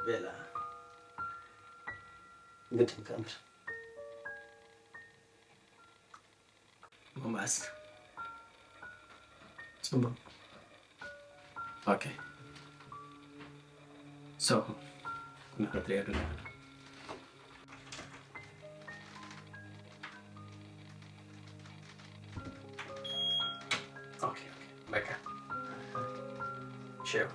ቤላ፣ ግድን ከ እምበር። መባስ ጽቡቅ። ኦኬ። ሶ፣ ንኽትሪኦ ዶ? ኦኬ፣ ኦኬ። በቃ። ቺው።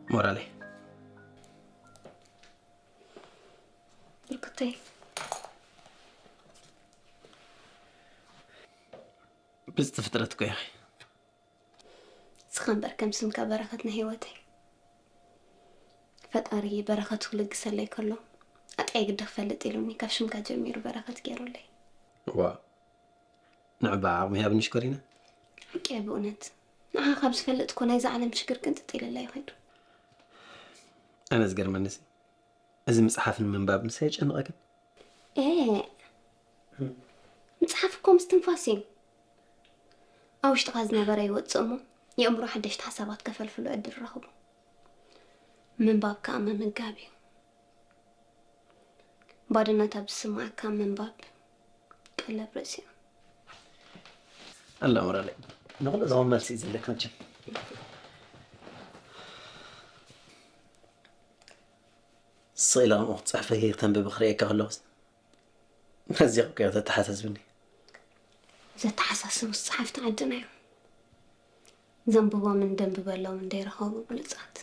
ሞራለይ። ብርኩተይ። ብልጽቲ ፍጥረት እኮ ኢኺ። ንስኻ እምበር ከም ስምካ በረኸት ናይ ህይወተይ። ፈጣሪ በረኸቱ ክልግሰለይ ከሎ፣ ኣጥዕየ ግዲ ክፈልጥ ኢሉኒ ካብ ሽምካ ጀሚሩ በረኸት ገይሩለይ። ዋ፣ ንዕባ ዓቕሚ ሃብኒ ሽኮሪና። ሓቂ እየ ብእውነት። ንዓኻ ካብ ዝፈልጥ እኮ ናይዛ ዓለም ሽግር ቅንጥጥ ኢልለይ ከይዱ። ኣነ ዝገርመኒሲ፣ እዚ ምጽሓፍን ምንባብንስ ኣየጨንቐክን? ኤእ፣ ምጽሓፍ እኮ ምስትንፋስ እዩ። ኣብ ውሽጥኻ ዝነበረ ይወጽእ እሞ፣ የእምሮ ሓደሽቲ ሓሳባት ከፈልፍሎ ዕድል ረኽቡ። ምንባብ ከኣ ምምጋብ እዩ። ባዶነት ኣብ ዝስምዓካ ምንባብ ቀለብ ርእሲ እዩ። ኣላ ሞራለይ፣ ንኹሉ ዝኸውን መልሲ እዩ ዘለኪ መቸም። ስቕ ኢለ ከምኡ ክትጽሕፊ ከተንብቢ ክርእየካ ከለኹስ፣ ኣዝያ እኮ እያ ተተሓሳስብኒ። ዘተሓሳስቡስ ጸሓፍቲ ዓድና እዮም። ዘንብቦምን ደንብበሎምን ደይረኸቡ ብሉጻት።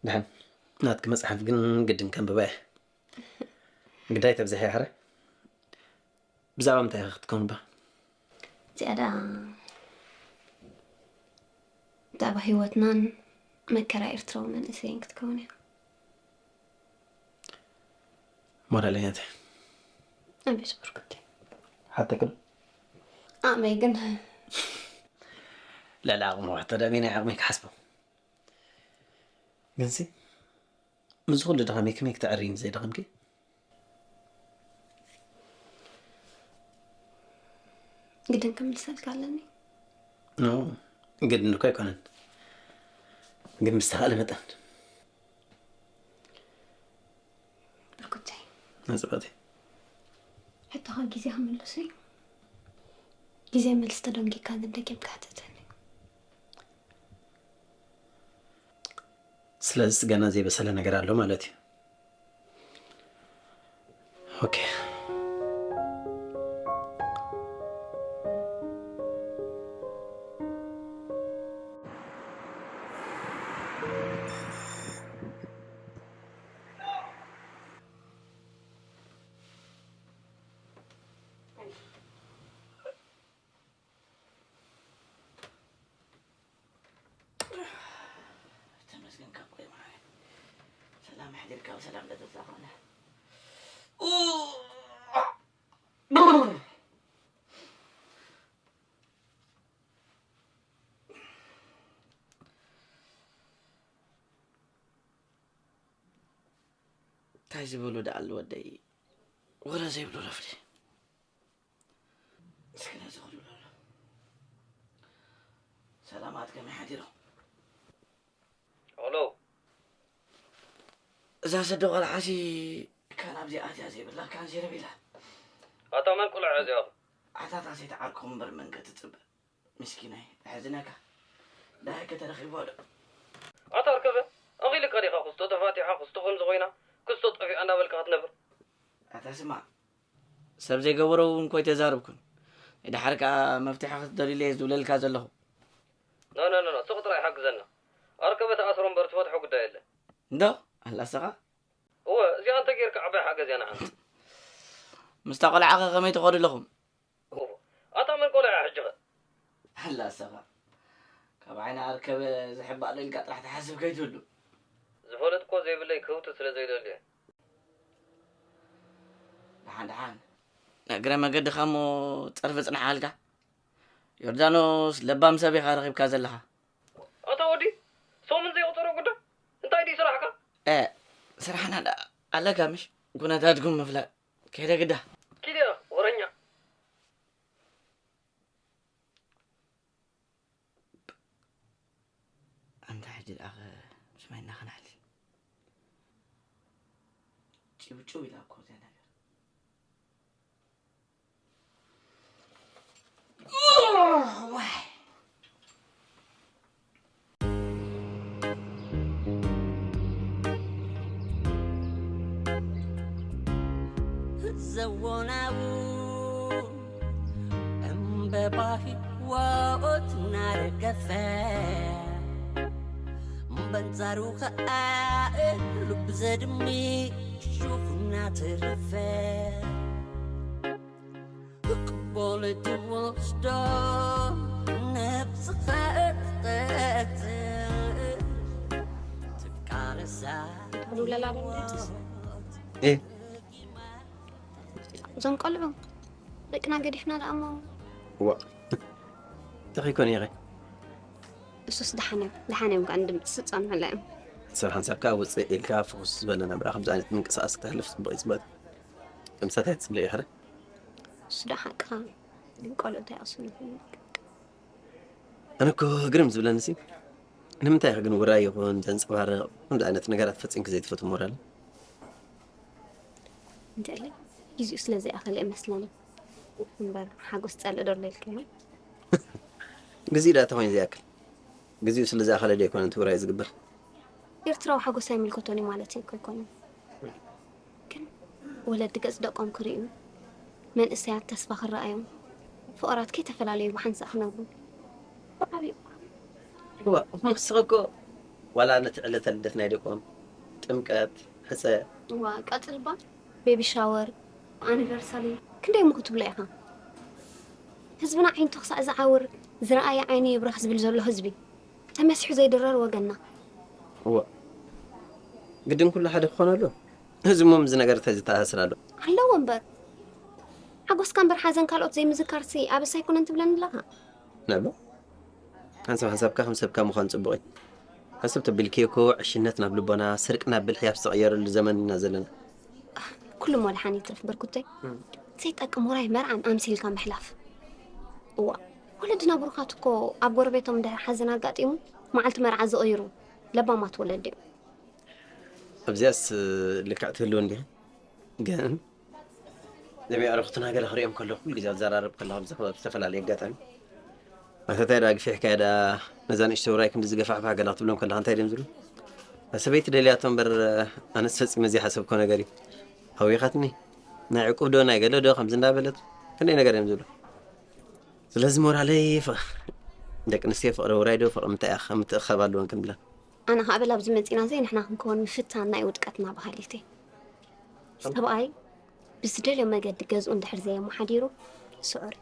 ደሓን፣ ናትኪ መጽሓፍ ግን ግድን ከንብባ እየ። ግዳይ ተብዝሐ ይሓረ። ብዛዕባ ምንታይ ኢኺ ክትከውን እባ? እዚኣ ደኣ ብዛዕባ ህይወትናን መከራ ኤርትራዊ መንእሰይን ክትከውን እያ። ሞራለኛተይ። ኣቤት ብርኩተይ። ሓተክል? ኣመይ ግን ልዕሊ ዓቕሚ ዋሕቶ ደኣ በየናይ ዓቕሚ ክሓስቦ? ግንሲ፣ ምስዚ ኩሉ ድኻመይ ከመይ ክተዕርይኒ ዘይደኸምኪ? ግድን ክምልሰልካ ኣለኒ። ኖ፣ ግድን እኮ ኣይኮነን። ግን ብዝተኻእለ መጠን። ብርኩተይ። ነጽባተይ። ሕቶኻ ግዜ ክምልሱ እዩ። ግዜ መልሲ ተደንጊካ ግን ደጊምካ ሕተተኒ። ስለዚስ ገና ዘይበሰለ ነገር ኣሎ ማለት እዩ። ኦኬ። ተመስገን ካብ ቆይ ማይ ሰላም ሕዲርካ ብሰላም ለተዛኸነ። እንታይ ዝበሉ ደኣ ኣሉ ወደይ? ወረ ዘይብሉ ረፍዲ። እስኪ ነዚ ክብሉ ኣሎ። ሰላማት ከመይ ሓዲሮም? ሄሎ። እዛ ሰዶ ቆልዓሲ ካን ኣብዚ ኣትያ ዘይብላ ካን ዜረብ ኢላ። ኣታ መን ቆልዓ እዚኣ? ኣታ እታ ሰይቲ ዓርኮም እምበር መን ከትጽበ? ምስኪናይ፣ ተሕዝነካ። ደሃይ ከተረኺብዋ ዶ? ኣታ ኣርከበ፣ ኣኺልካ ዲኻ ክስቶ ተፋቲሓ ክስቶ ከምዚ ኮይና፣ ክስቶ ጠፊኣ እናበልካ ክትነብር? ኣታ ስማዕ፣ ሰብ ዘይገበሮ እውን ኮይተዛረብኩን። ንድሓር ከኣ መፍትሒ ክትደልዩለይ ዝብለልካ ዘለኹ። ኖ፣ ኖ፣ ኖ፣ ኖ፣ ስቕ ጥራይ ሓግዘና። ኣርከበ ተኣስሮ እምበር ትፈትሖ ጉዳይ የለን። እንዶ፣ ኣላ ስኻ? እወ፣ እዚኣ እንተ ጌርካ ዓባይ ሓገዝ እያ ንዓና። ምስታ ቆልዓኸ ከመይ ትኸዱ ኣለኹም? እወ፣ ኣታ መን ቆልዓ ሕጂ ኸ? ኣላ ስኻ። ካብ ዓይኒ ኣርከበ ዝሕባእ ኢልካ ጥራሕ ትሓስብ ከይትህሉ። ዝፈልጥ እኮ ዘይብለይ ክህውትት ስለ ዘይደሊ እየ። ደሓን ደሓን። ንእግረ መገድኻ እሞ ጸርፊ ጽንሓልካ። ዮርዳኖስ ለባም ሰብ ኢኻ ረኺብካ ዘለኻ። እ፣ ስራሕና ደኣ ኣለካ ምሽ? ጉነታት ጉም ምፍላጥ። ከይደ ግዳ። ኪድ ወረኛ። ኣንታ ሕጂ ደኣ ኸ ስማይ እናኸናሕሊ። ጭውጭው ኢላ እኮ እዚኣ ነገር። ዘወናው እምበባ ህይወት እናረገፈ በንጻሩ ኸኣ ልብ ዘድሚ ሹፍ እናተረፈ ቅቦል ትወስዶ ነብስኻ እትቀትል ትቃለሳ እ እዞም ቆልዑ ደቅና ገዲፍና ደኣ እሞ ዋ ተኺኮን ኢኺ እሱስ ደሓን እዮም ደሓን እዮም ከዓ ንድምፂ ስፃ ንሕላ እዮም ሰብ ሓንሳብ ከዓ ውፅእ ኢልካ ፍኹስ ዝበለ ናብራ ከምዚ ዓይነት ምንቅስቃስ ክተሕልፍ ፅቡቅ እዩ ዝበል ከምሳታይ ትፅብለ ኢኽረ እሱ ዶ ሓቅኻ ግን ቆልዑ እንታይ ኣስሉ ኣነ እኮ ግርም ዝብለኒ ሲ ንምንታይ ኢኺ ግን ውራይ ይኹን ዘንፀባርቕ ከምዚ ዓይነት ነገራት ፈፂምኪ ዘይትፈትው ሞራል እንተለ ግዜኡ ስለ ዘይኣኸለ እመስለኒ እምበር ሓጎስ ፀልእ ዶ ኣለልከዮ ግዜኡ ዳ ተኾይኑ ዘይኣክል ግዜኡ ስለ ዝኣኸለ ዶ ኣይኮነን እቲ ውራይ ዝግበር ኤርትራዊ ሓጎስ ኣይምልከቶን እዩ ማለት እኮ ኣይኮነን ግን ወለዲ ገፅ ደቆም ክርእዩ መንእሰያት ተስፋ ክረኣዮም ፍቕራት ከይተፈላለዩ ብሓንሳእ ክነብሩ ዓብዩ እዋ ንስኺ እኮ ዋላ ነቲ ዕለተ ልደት ናይ ደቆም ጥምቀት ሕፀ እዋ ቀፅል እባ ቤቢ ሻወር ኣኒቨርሳሪ ክንደይ እሞ ክትብሎ ኢኻ ህዝብና ዓይንቱ ክሳዕ ዝዓውር ዝረኣየ ዓይኑ ይብረኽ ዝብል ዘሎ ህዝቢ ተመሲሑ ዘይድረር ወገንና እዋ ግድን ኩሉ ሓደ ክኾን ኣሎ ህዝሞም እዚ ነገር ተዝተኣሳስር ኣሎ ኣለዎ እምበር ሓጎስካ እምበር ሓዘን ካልኦት ዘይምዝካርሲ ኣበሳ ኣይኮነን ትብለኒ ኣለኻ ነሎ ሓንሳብ ሓንሳብካ ከም ሰብካ ምዃን ፅቡቕ እዩ ሕስብ ተቢልኪ እኮ ዕሽነት ናብ ልቦና ስርቂ ናብ ብልሒ ኣብ ዝተቐየረሉ ዘመን ኢና ዘለና ኩሉ ሞልሓን ይትርፍ ብርኩተይ ዘይጠቅም ውራይ መርዓን ኣምሲልካ ምሕላፍ እዋ ወለድና ብሩኻት እኮ ኣብ ጎረቤቶም እንድሕር ሓዘን ኣጋጢሙ መዓልቲ መርዓ ዝቕይሩ ለባማት ወለድ እዮም ኣብዚኣስ ልክዕ ትህልው እንዲኻ ግን ነቢይ ኣረኽትና ገለ ክሪኦም ከለኹ ኩሉ ግዜ ኣዘራረብ ከለኹ ብዝተፈላለየ ኣጋጣሚ ኣተታይ ዳ ግፊሕካያ ዳ ነዛ ንእሽቶ ውራይ ክንዲ ዝገፋሕፋ ገላ ክትብሎም ከለኻ እንታይ ድም ዝብሉ ሰበይቲ ደልያቶ እምበር ኣነስ ፈፂመ ዘይሓሰብኮ ነገር እዩ ሃዊኻትኒ ናይ ዕቁብ ዶ ናይ ገለ ዶ ከምዚ እንዳበለት ክንደይ ነገር እዮም ዝብሉ ስለዚ ሞራለይ ደቂ ኣንስትዮ ፍቕሪ ውራይ ዶ ፍቕሪ ምንታይ እያ ምትእኸብ ኣለወን ክንብለን ኣነ ከዓ በል ኣብዚ መፂና ዘይ ንሕና ክንከውን ምፍታን ናይ ውድቀትና ባህሊት እዩ ሰብኣይ ብዝደልዮ መገዲ ገዝኡ እንድሕር ዘየመሓዲሩ ስዑር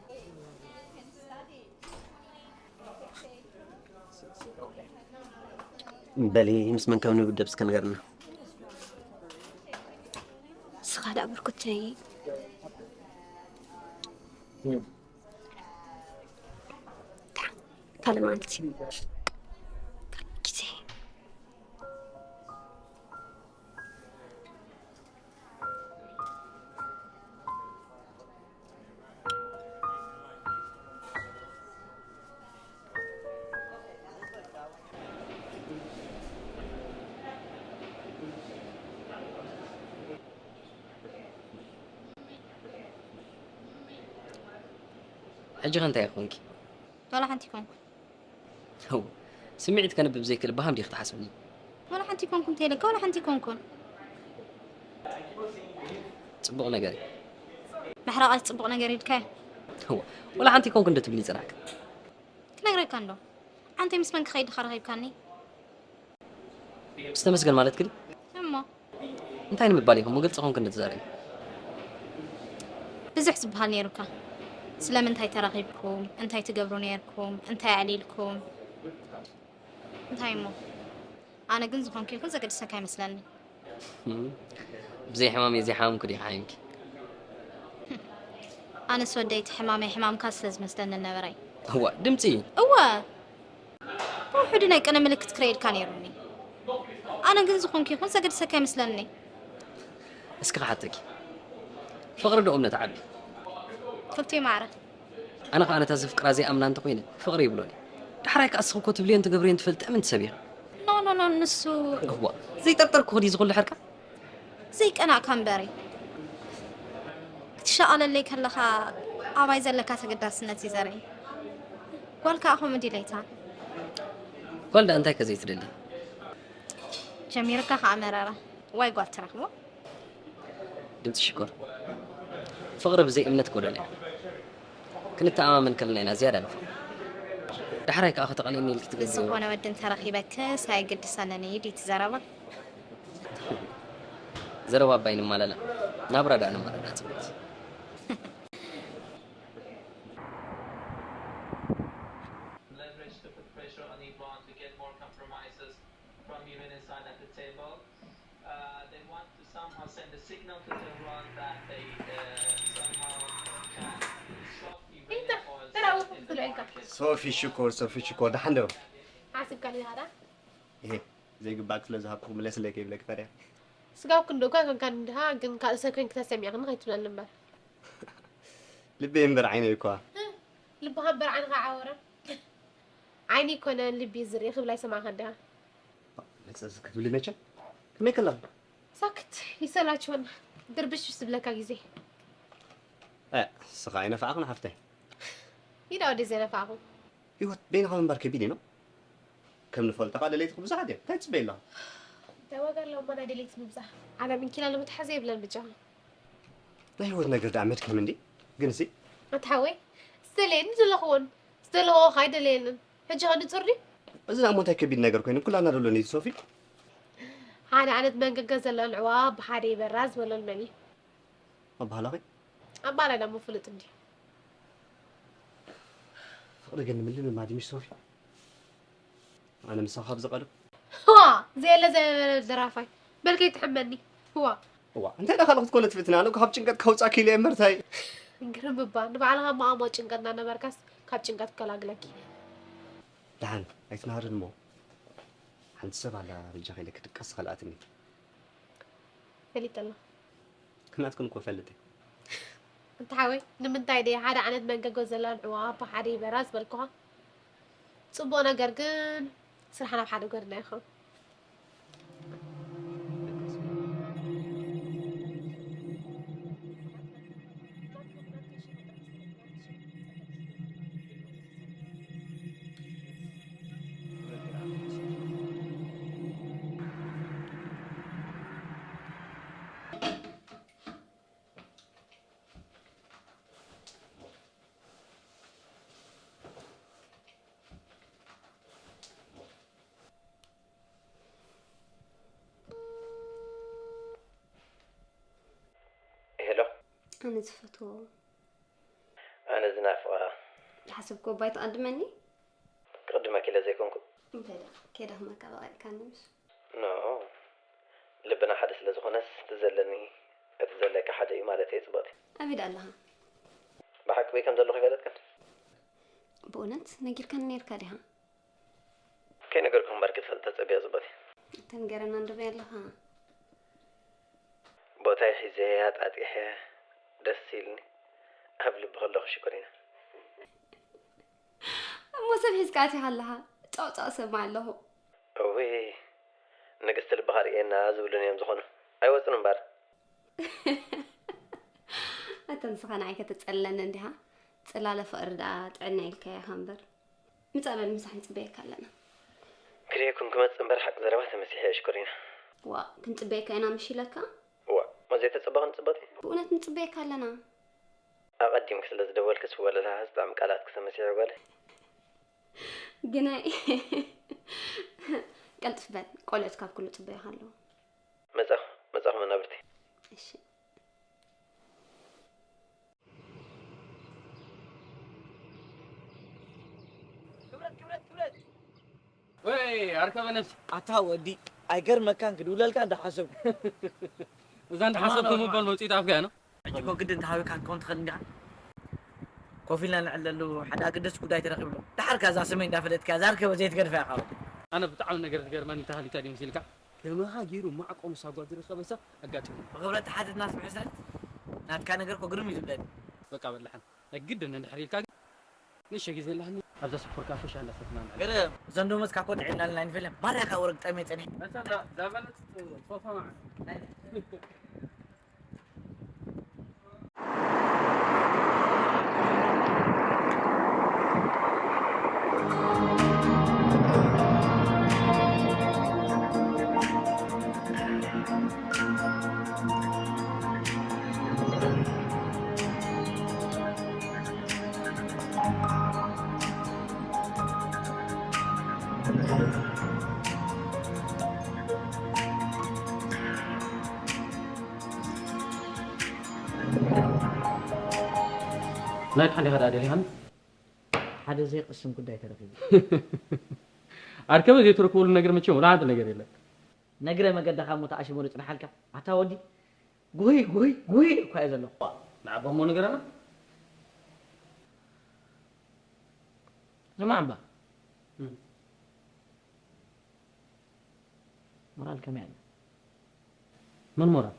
በሊ ምስ መን ከም ንውደብ እስከ ንገርና ስኻ ደኣ ብርኩተይ ካልእ መዓልቲ ካልእ ግዜ ሕጂ ከ እንታይ ኮንኪ? ዋላ ሓንቲ ኮንኩ እው ስምዒት ከንብብ ዘይክእል በሃም ዲኺ ትሓስብኒ? ዋላ ሓንቲ ኮንኩ እንተ ኢለካ ዋላ ሓንቲ ኮንኩን ፅቡቕ ነገር እዩ ምሕራቓት ፅቡቕ ነገር ኢልካዮ እው ወላ ሓንቲ ኮንኩ እንዶ ትብሊ ፅናዕክ ክነግረካ እንዶ ኣንተ ምስ መን ክኸይድ ድኻ ረኺብካኒ ምስ ተመስገን ማለት ክል እሞ እንታይ ንምባል ኢኹም ግልፂ ኮንክ እንዶ ትዛረቢ ብዙሕ ዝበሃል ነይሩካ ስለምንታይ ተራኺብኩም እንታይ ትገብሩ ነይርኩም እንታይ ኣዕሊልኩም እንታይ እሞ ኣነ ግን ዝኾንኩ ይኹን ዘገድሰካ ኣይመስለኒ ብዘይ ሕማም እየ ዘይሓመምኩ ዲኻ ሓሚምኪ ኣነስ ወደይ እቲ ሕማመይ ሕማምካ ስለ ዝመስለኒ ነበረይ እዋ ድምፂ እወ ውሑድ ናይ ቅነ ምልክት ክረየልካ ነይሩኒ ኣነ ግን ዝኾንኩ ይኹን ዘገድሰካ ኣይመስለኒ። እስኪ ክሓተኪ፣ ፍቕሪ ዶ እምነት ዓቢ? ክልቲኡ ማዕረ። ኣነ ኸዓ ነታ ዘፍቅራ ዘይኣምና እንተኾይነ ፍቕሪ ይብሎን እዩ። ዳሕራይ ከኣ እስኺ እኮ ትብልዮን ትገብርዮን ትፈልጢ እምንቲ ሰብ ኢኺ። ኖ፣ ኖ፣ ኖ፣ ንሱ እዋ፣ ዘይጠርጠርኩ ክዲ ዝኹሉ ሕርቃ? ዘይቀናእካ እምበሪ። ክትሻቐለለይ ከለኻ ኣባይ ዘለካ ተገዳስነት እዩ ዘርኢ። ጓል ከኣ ከምኡ ድሌታ። ጓል ደኣ እንታይ ከ ዘይትደሊ? ጀሚርካ ከኣ መረረ። ዋይ ጓል ትረኽቦ። ድምፂ ሽኮር። ፍቕሪ ብዘይ እምነት ጎደሎ እዩ። ክንተኣማመን ከለና ኢና ዝያዳ ንፍቕር። ዳሕራይ ከኣ ከተቐንየኒ ኢልኪ ትገብርዮ። ብዝኾነ ወዲ እንተረኺበክስ ኣየገድሰንን እዩ ድዩ እቲ ዘረባ? ዘረባ እባ ኣይንማላላእ። ናብራ ደኣ ንማላላእ ጽቡቕ። Leverage to put pressure on Iran to get more compromises from U N inside at the table. Uh, they want to somehow send a signal to Tehran that they uh, somehow can stop Iranian oil sales in the market. ሶፊ ሽኮር፣ ሶፊ ሽኮር፣ ደሓን ዶ? ሓሲብካኒ ሃዳ? ይሄ ዘይግባእ ስለ ዝሃብኩ ክምለስለይ ከይብለኪ ፈርያ። ስጋብ ክንዶ እኳ ኮንካ እንድሃ፣ ግን ካልእ ሰብ ኮይንኪ ተሰሚዕክኒ ከይትብለኒ እምበር። ልበይ እምበር ዓይነይ እኳ። እ፣ ልብኻ እምበር ዓይንኻ ዓወረ። ዓይኒ ይኮነ ልቢ ዝርኢ ክብል ኣይሰማዕካን ዲኻ? መጸ ክትብሊ መቸም። ከመይ ከለኻ? ሳክት፣ ይሰላችወና። ድርብሽ ዝብለካ ግዜ። እ፣ ንስኻ ኣይነፋዕኽን ሓፍተይ። ኢዳ ወዲ ዘይነፋዕኹ። ህይወት በይንኻ ምንባር ከቢድ እዩ ነው። ከም ንፈልጦ ኸኣ ደለይትኺ ብዙሓት እዮም። እንታይ ትጽበይ ኣለኻ? እንታይ ዋጋ ኣለዎ እሞ ናይ ደለይቲ ምብዛሕ? ዓለም እንኪላ ንምትሓዝ የብለን ብጃኻ። ናይ ህይወት ነገር ደኣ መድከሚ እንዲ። ግንሲ? ኣታ ሓወይ፣ ዝደለየኒ ዘለኽዎን ዝደለኽዎ ኸኣ ኣይደለየንን። ሕጂ ኸ ንጹር ድዩ? እዚ ደኣ እሞ እንታይ ከቢድ ነገር ኮይኑ? ኩላና ደሎኒ ሶፊ። ሓደ ዓይነት መንገገ ዘለወን ዕዋ ብሓደ ይበራ ዝበሎን መን እዩ? ኣባህላኺ? ኣባህላይ ደኣ እሞ ፍሉጥ እንድዩ። ፍቕሪ ግን ምልምማድ እዩ ምሽ ሶፊ? ኣነ ምሳኻ ኣብ ዝቐርብ። ዋ! ዘየለ ዘየለ ደራፋይ። በል ከይትሕመኒ። ዋ! እዋ፣ እንታይ ደኣ ካልእ ክትኮነ ትፍትን? ኣነ እኮ ካብ ጭንቀት ከውጻእኪ ኢለ እየ እምበር እንታይ? ግርም እባ፣ ንባዕልኻ እሞ ኣእምሮ ጭንቀት እናነበርካስ ካብ ጭንቀት ክገላግለኪ። ደሓን ኣይትናሃርን እሞ፣ ሓንቲ ሰብ ኣላ በጃኺ ኢለኪ ድቃስ ዝኸልኣትኒ። ፈሊጠ ኣለኹ። ናትክን እኮ እፈልጥ እየ። እንተ ሓወይ፣ ንምንታይ ድየ ሓደ ዓይነት መንገጎ ዘለወን ዕዋ ብሓደ ይበራ ዝበልኩኻ? ጽቡቕ ነገር ግን ስራሕና ኣብ ሓደ ጎድና ይኹን። ሄሎ። ኣነ ዝፈትዎ። ኣነ ዝናፍቓ። ዝሓሰብክዎ እባ ኣይትቐድመኒ? ክቕድመኪ ኢለ ዘይኮንኩ። እንታይ ደኣ፣ ከይደኽመካ በቒዕካኒ ምሽ? ኖ። ልብና ሓደ ስለ ዝኾነስ፣ እቲ ዘለኒ፣ እቲ ዘለካ ሓደ እዩ ማለት እየ፣ ጽብቕቲ። ኣበይ ደኣ ኣለኻ? ብሓቂ ኣበይ ከም ዘለኹ ይፈለጥክን? ብእውነት ነጊርካኒ ነይርካ ዲኻ? ከይነገርኩ እምበር ክትፈልጥ ተጸብያ ጽብቕቲ። ተንገረና እንዶ ኣበይ ኣለኻ? ቦታይ ሒዘ ኣጣጢሐ ደስ ኢልኒ። ኣብ ልቢ ከለኹ ሽኮሪና። እሞ ሰብ ሒዝካ ኣቲኻ ኣለኻ? ጫውጫው እሰምዕ ኣለኹ። እውይ፣ ንግስቲ ልብኻ ርእየና ዝብሉኒ እዮም ዝኾኑ። ኣይወጹን እምበር። ኣታ ንስኻ ንዓይ ከተጸልለኒ እንዲኻ? ጽላለ ፍቕሪ ደኣ ጥዕና ኢልካዮ ኢኻ እምበር። ምጻእ በል ምሳሕ ንጽበየካ ኣለና። ክርእየኩም ክመጽእ እምበር ሓቂ ዘረባ ተመሲሐ እየ ሽኮሪና። ዋእ፣ ክንጽበየካ ኢና ምሽ ኢለካ? ዋእ፣ እሞ ዘይተጸበኽኒ ጽብቕቲ? ብእውነት ንጽበየካ ኣለና። ኣቐዲምኪ ስለ ዝደወልክስ ወለላ ዝጥዕም ቃላትኪ ተመሲሐ ጓለይ። ግናይ ቀልጥፍ በል፣ ቆልዑት ካብ ኩሉ ጽበዩኻ ኣለዉ። መጻኹ፣ መጻኹ መናብርቲ። እሺ። ክብረት፣ ክብረት፣ ክብረት። ወይ ኣርከበ ነፍሲ። ኣታ ወዲ፣ ኣይገርመካን ክድውለልካ እንዳሓሰብኩ። እዛ እንዳሓሰብኩ ምባል መውጽኢት ኣፍካ እያ፣ ነው? ሕጂ እኮ ግድን ተሃዊካ ክትከውን ትኽእል እንዲኻ። ኮፍ ኢልና ንዕለሉ ሓደ ኣገደስቲ ጉዳይ ተረኺቡ ኣሎ። ደሓር ከኣ እዛ ስመይ እንዳፈለጥካ እዛ ኣርከበ ዘይትገድፋ ኢኻ። ኣነ ብጣዕሚ ነገር ዝገርመኒ እንተሃልዩ እንታይ ድዩ መሲልካ? ደመኻ ገይሩ ማዕቆ ምስ ኣጓ ዝረኸበ ሰብ ኣጋጢሙ። ብኽብረት ተሓተትና ስምሕሰን ናትካ ነገር እኮ ግርም እዩ ዝብለኒ። በቃ በላሕን ናይ ግድን እንድሕር ኢልካ ግን ንእሽቶ ግዜ ኣለሃኒ ኣብዛ ስፖር ካፌ ሻሂ እንዳሰትና ንዕልል። ገለ ዘንዶ መስካ እኮ ጥዒናልና ኣይንፈልጥን። ማርያ ካብ ወረግ ጠሜ ጸኒሕ። መሰላ ዛበለት ሶፋ ማዕረ። ናይ ድሓን ዲኻ ደኣ ደሊኻኒ? ሓደ ዘይቅስን ጉዳይ ተረኺቡ። ኣርከበ ዘይትረክበሉ ነገር መቸም ወላ ሓንቲ ነገር የለን። ነግረ መገዳኻ እሞ ተኣሽመሉ ጽንሓልካ። ኣታ ወዲ፣ ጉሂ፣ ጉሂ፣ ጉሂ እኳ እየ ዘለኹ። ንዓባ እሞ ንገረና። ስማዕ እምባ። እም። ሞራል ከመይ ኣላ? መን ሞራል?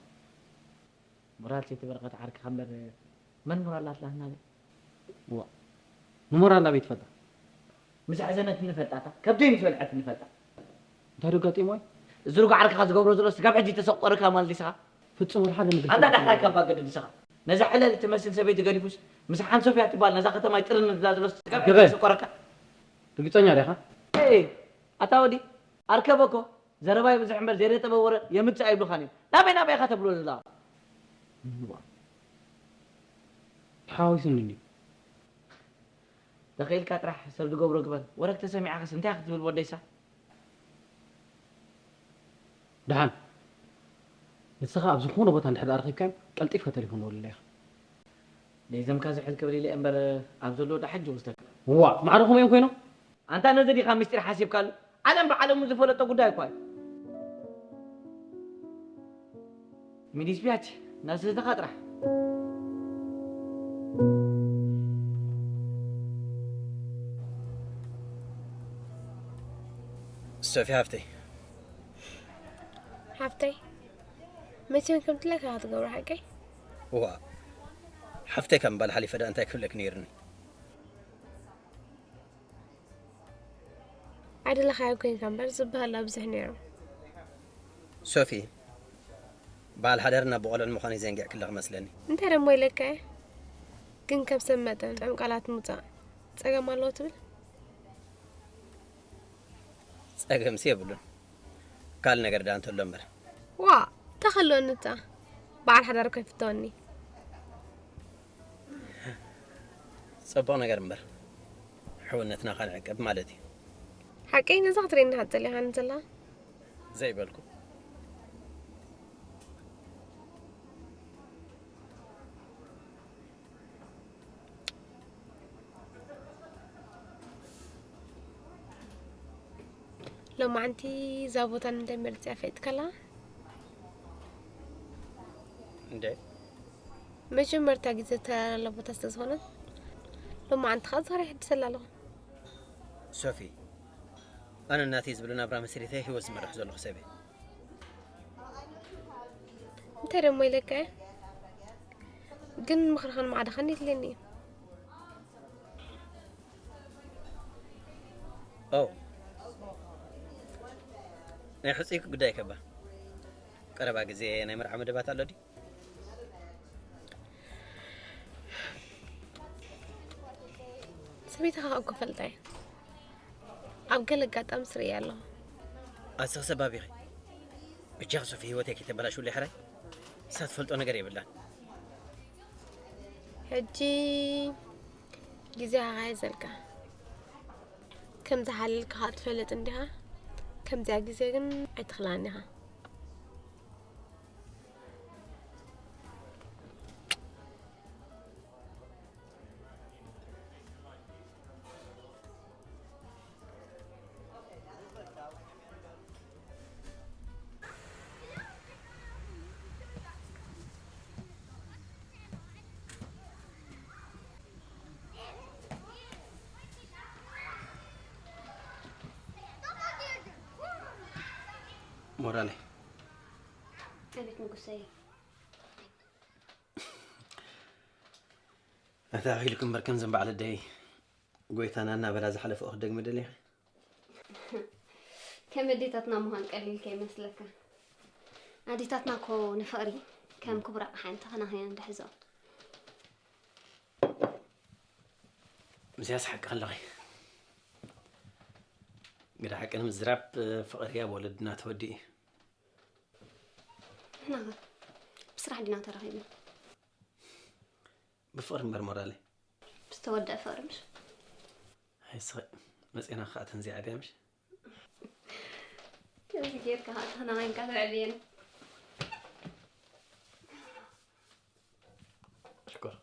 ሞራል ሰይቲ በረኸት ዓርክኻ እምበር መን ሞራል ኣላትና? ዋ፣ ንሞራል ኣበይ ትፈልጣ? ምስ ኣሕዘነት እንፈልጣታ፣ ከብደይ ምስ በልዐት እንፈልጣ። እንታይ ዶ ኣጋጢምዋ እዩ? እዚ ርጉ ዓርክኻ ዝገብሮ ዘሎ ስጋብ ሕጂ ተሰቆርካ ማለት ዲስኻ? ፍጹም ወላ ሓደ ምግልጽ ኣንታ ዳሕራይ ካብ ኣገደ ዲስኻ? ነዛ ዕለል ትመስል ሰበይቲ ገዲፉስ ምስ ሓን ሶፍያ ትበሃል ነዛ ከተማ ይጥርን ዝብላ ዘሎ ስጋብ ሕጂ ገበ። ተሰቆረካ? ርግጸኛ ዲኻ? ኤ፣ ኣታ ወዲ፣ ኣርከበ እኮ ዘረባ ይብዝሕ እምበር ዘይረጠበ ወረ የምጽእ ኣይብሉኻን እዮም። ናበይ ናበይ ኢኻ ተብሎ ዘለኻ? ተሓዋዊሱኒ እንድዩ። ተኽኢልካ ጥራሕ ሰብ ዝገብሮ ግበር። ወረግ ተሰሚዓኸስ እንታይ ክትብል ወደይሳ? ደሓን ንስኻ ኣብ ዝኾነ ቦታ እንድሕር ደኣ ረኺብካዮም ቀልጢፍካ ተሌፎን ደውለለይ ኢኻ። ነይዘምካ ዝሕል ክብል ኢለ እምበር ኣብ ዘለዎ ደሓን ጅውስተካ። ዋ፣ ማዕረ ከምኡ እዮም ኮይኖም? ኣንታ ነዚ ዲኻ ምስጢር ሓሲብካሉ? ዓለም ብዓለሙ ዝፈለጦ ጉዳይ እኳ እዩ። ሚዲስፒያች ናስህተኻ ጥራሕ። ሶፊ ሃፍተይ። ሓፍተይ፣ መቸም ከምትለካ ክትገብሮ ሓቀይ? እዋ፣ ሓፍተይ ካብ ምባል ሓሊፈ ደኣ እንታይ ክብለኪ ነይርኒ? ኣይደለኻዮ ኮይንካ እምበር ዝበሃል ኣብዝሕ ነይሩ። ሶፊ፣ በዓል ሓዳርና ብቐልዑ ንምዃን እዩ ዘንጊዕክለኺ መስለኒ። እንታይ ደሞ ኢለካ እየ? ግን ከም ሰብ መጠን ጥዑም ቃላት ምውጻእ ጸገም ኣለዎ ትብል? ጸገምሲ የብሉን። ካልእ ነገር ደኣ እንተሎ እምበር። ዋእ፣ ተኸልወኒ እታ በዓል ሓዳር እኮ ይፍተወኒ። ጽቡቕ ነገር እምበር፣ ሕውነትና ከነዕቅብ ማለት እዩ። ሓቀይ ነዛ ክትርእየኒ ኢኻ ጸሊኻኒ ዘላ? ዘይበልኩ። ሎማዓንቲ እዛ ቦታ ንምንታይ መሪጸያ ፈሊጥካላ? እንደ መጀመርታ ግዜ ተራላ ቦታ ስለ ዝኾነት፣ ሎማዓንቲ ኸኣ ዛራ ይሕድሰላ ኣለኹ። ሶፊ፣ ኣነ ናተይ ዝብል ናብራ መስሪተ ህይወት ዝመርሕ ዘለኹ ሰብ እየ። እንታይ ደሞ ኢለካ እየ? ግን ምኽርኻን ማዕድኻን የድልየኒ እዩ። ኦ፣ ናይ ሕጹይኪ ጉዳይ ከባ ቀረባ ግዜ ናይ መርዓ መደባት ኣሎ ድዩ? ሰበይትኻ እኮ ፈልጣ እየ። ኣብ ገለ ኣጋጣሚ ስርእያ ኣለኹ። ኣስኺ ሰብ ኣቢኺ። ብጃኺ ሶፊ ህይወተይ ከይተበላሽውለይ ሕራይ። እሳ ትፈልጦ ነገር የብላን። ሕጂ ግዜኻ ሒዘልካ። ከም ዝሓለልካ ኸኣ ትፈልጥ እንዲኻ። ከምዚኣ ግዜ ግን ኣይትኽልኣን ኢኻ። ሞራለይ። ኣቤት ንጉሰይ። ኣታ ኢልኩም እምበር ከምዘን በዓል ኣደይ ጎይታና እናበላ ዝሓለፈኦ ክደግሚ ደሊኺ? ከም ኣዴታትና ምዃን ቀሊል ከይመስለካ። ኣዴታትና እኮ ንፍቕሪ ከም ክቡር ኣቕሓ እንተኸናኸና እንድሕዘኦ። ምስያስ ሓቂ ኣለኺ። ግዳ ሓቂ ንምዝራብ ፍቕሪ ኣብ ወለድና ተወዲኡ። ንሕና ኸ ብስራሕ ዲና ተራኺብና? ብፍቕሪ እምበር ሞራለይ። ብዝተወደአ ፍቕሪ ምሽ? ኣይስቕ መፂና ከዓ ተንዚዓ ድያ ምሽ? ከምዚ ጌርካ ከዓ ተኸናኸንካ ተዕብየን። ሽኮር።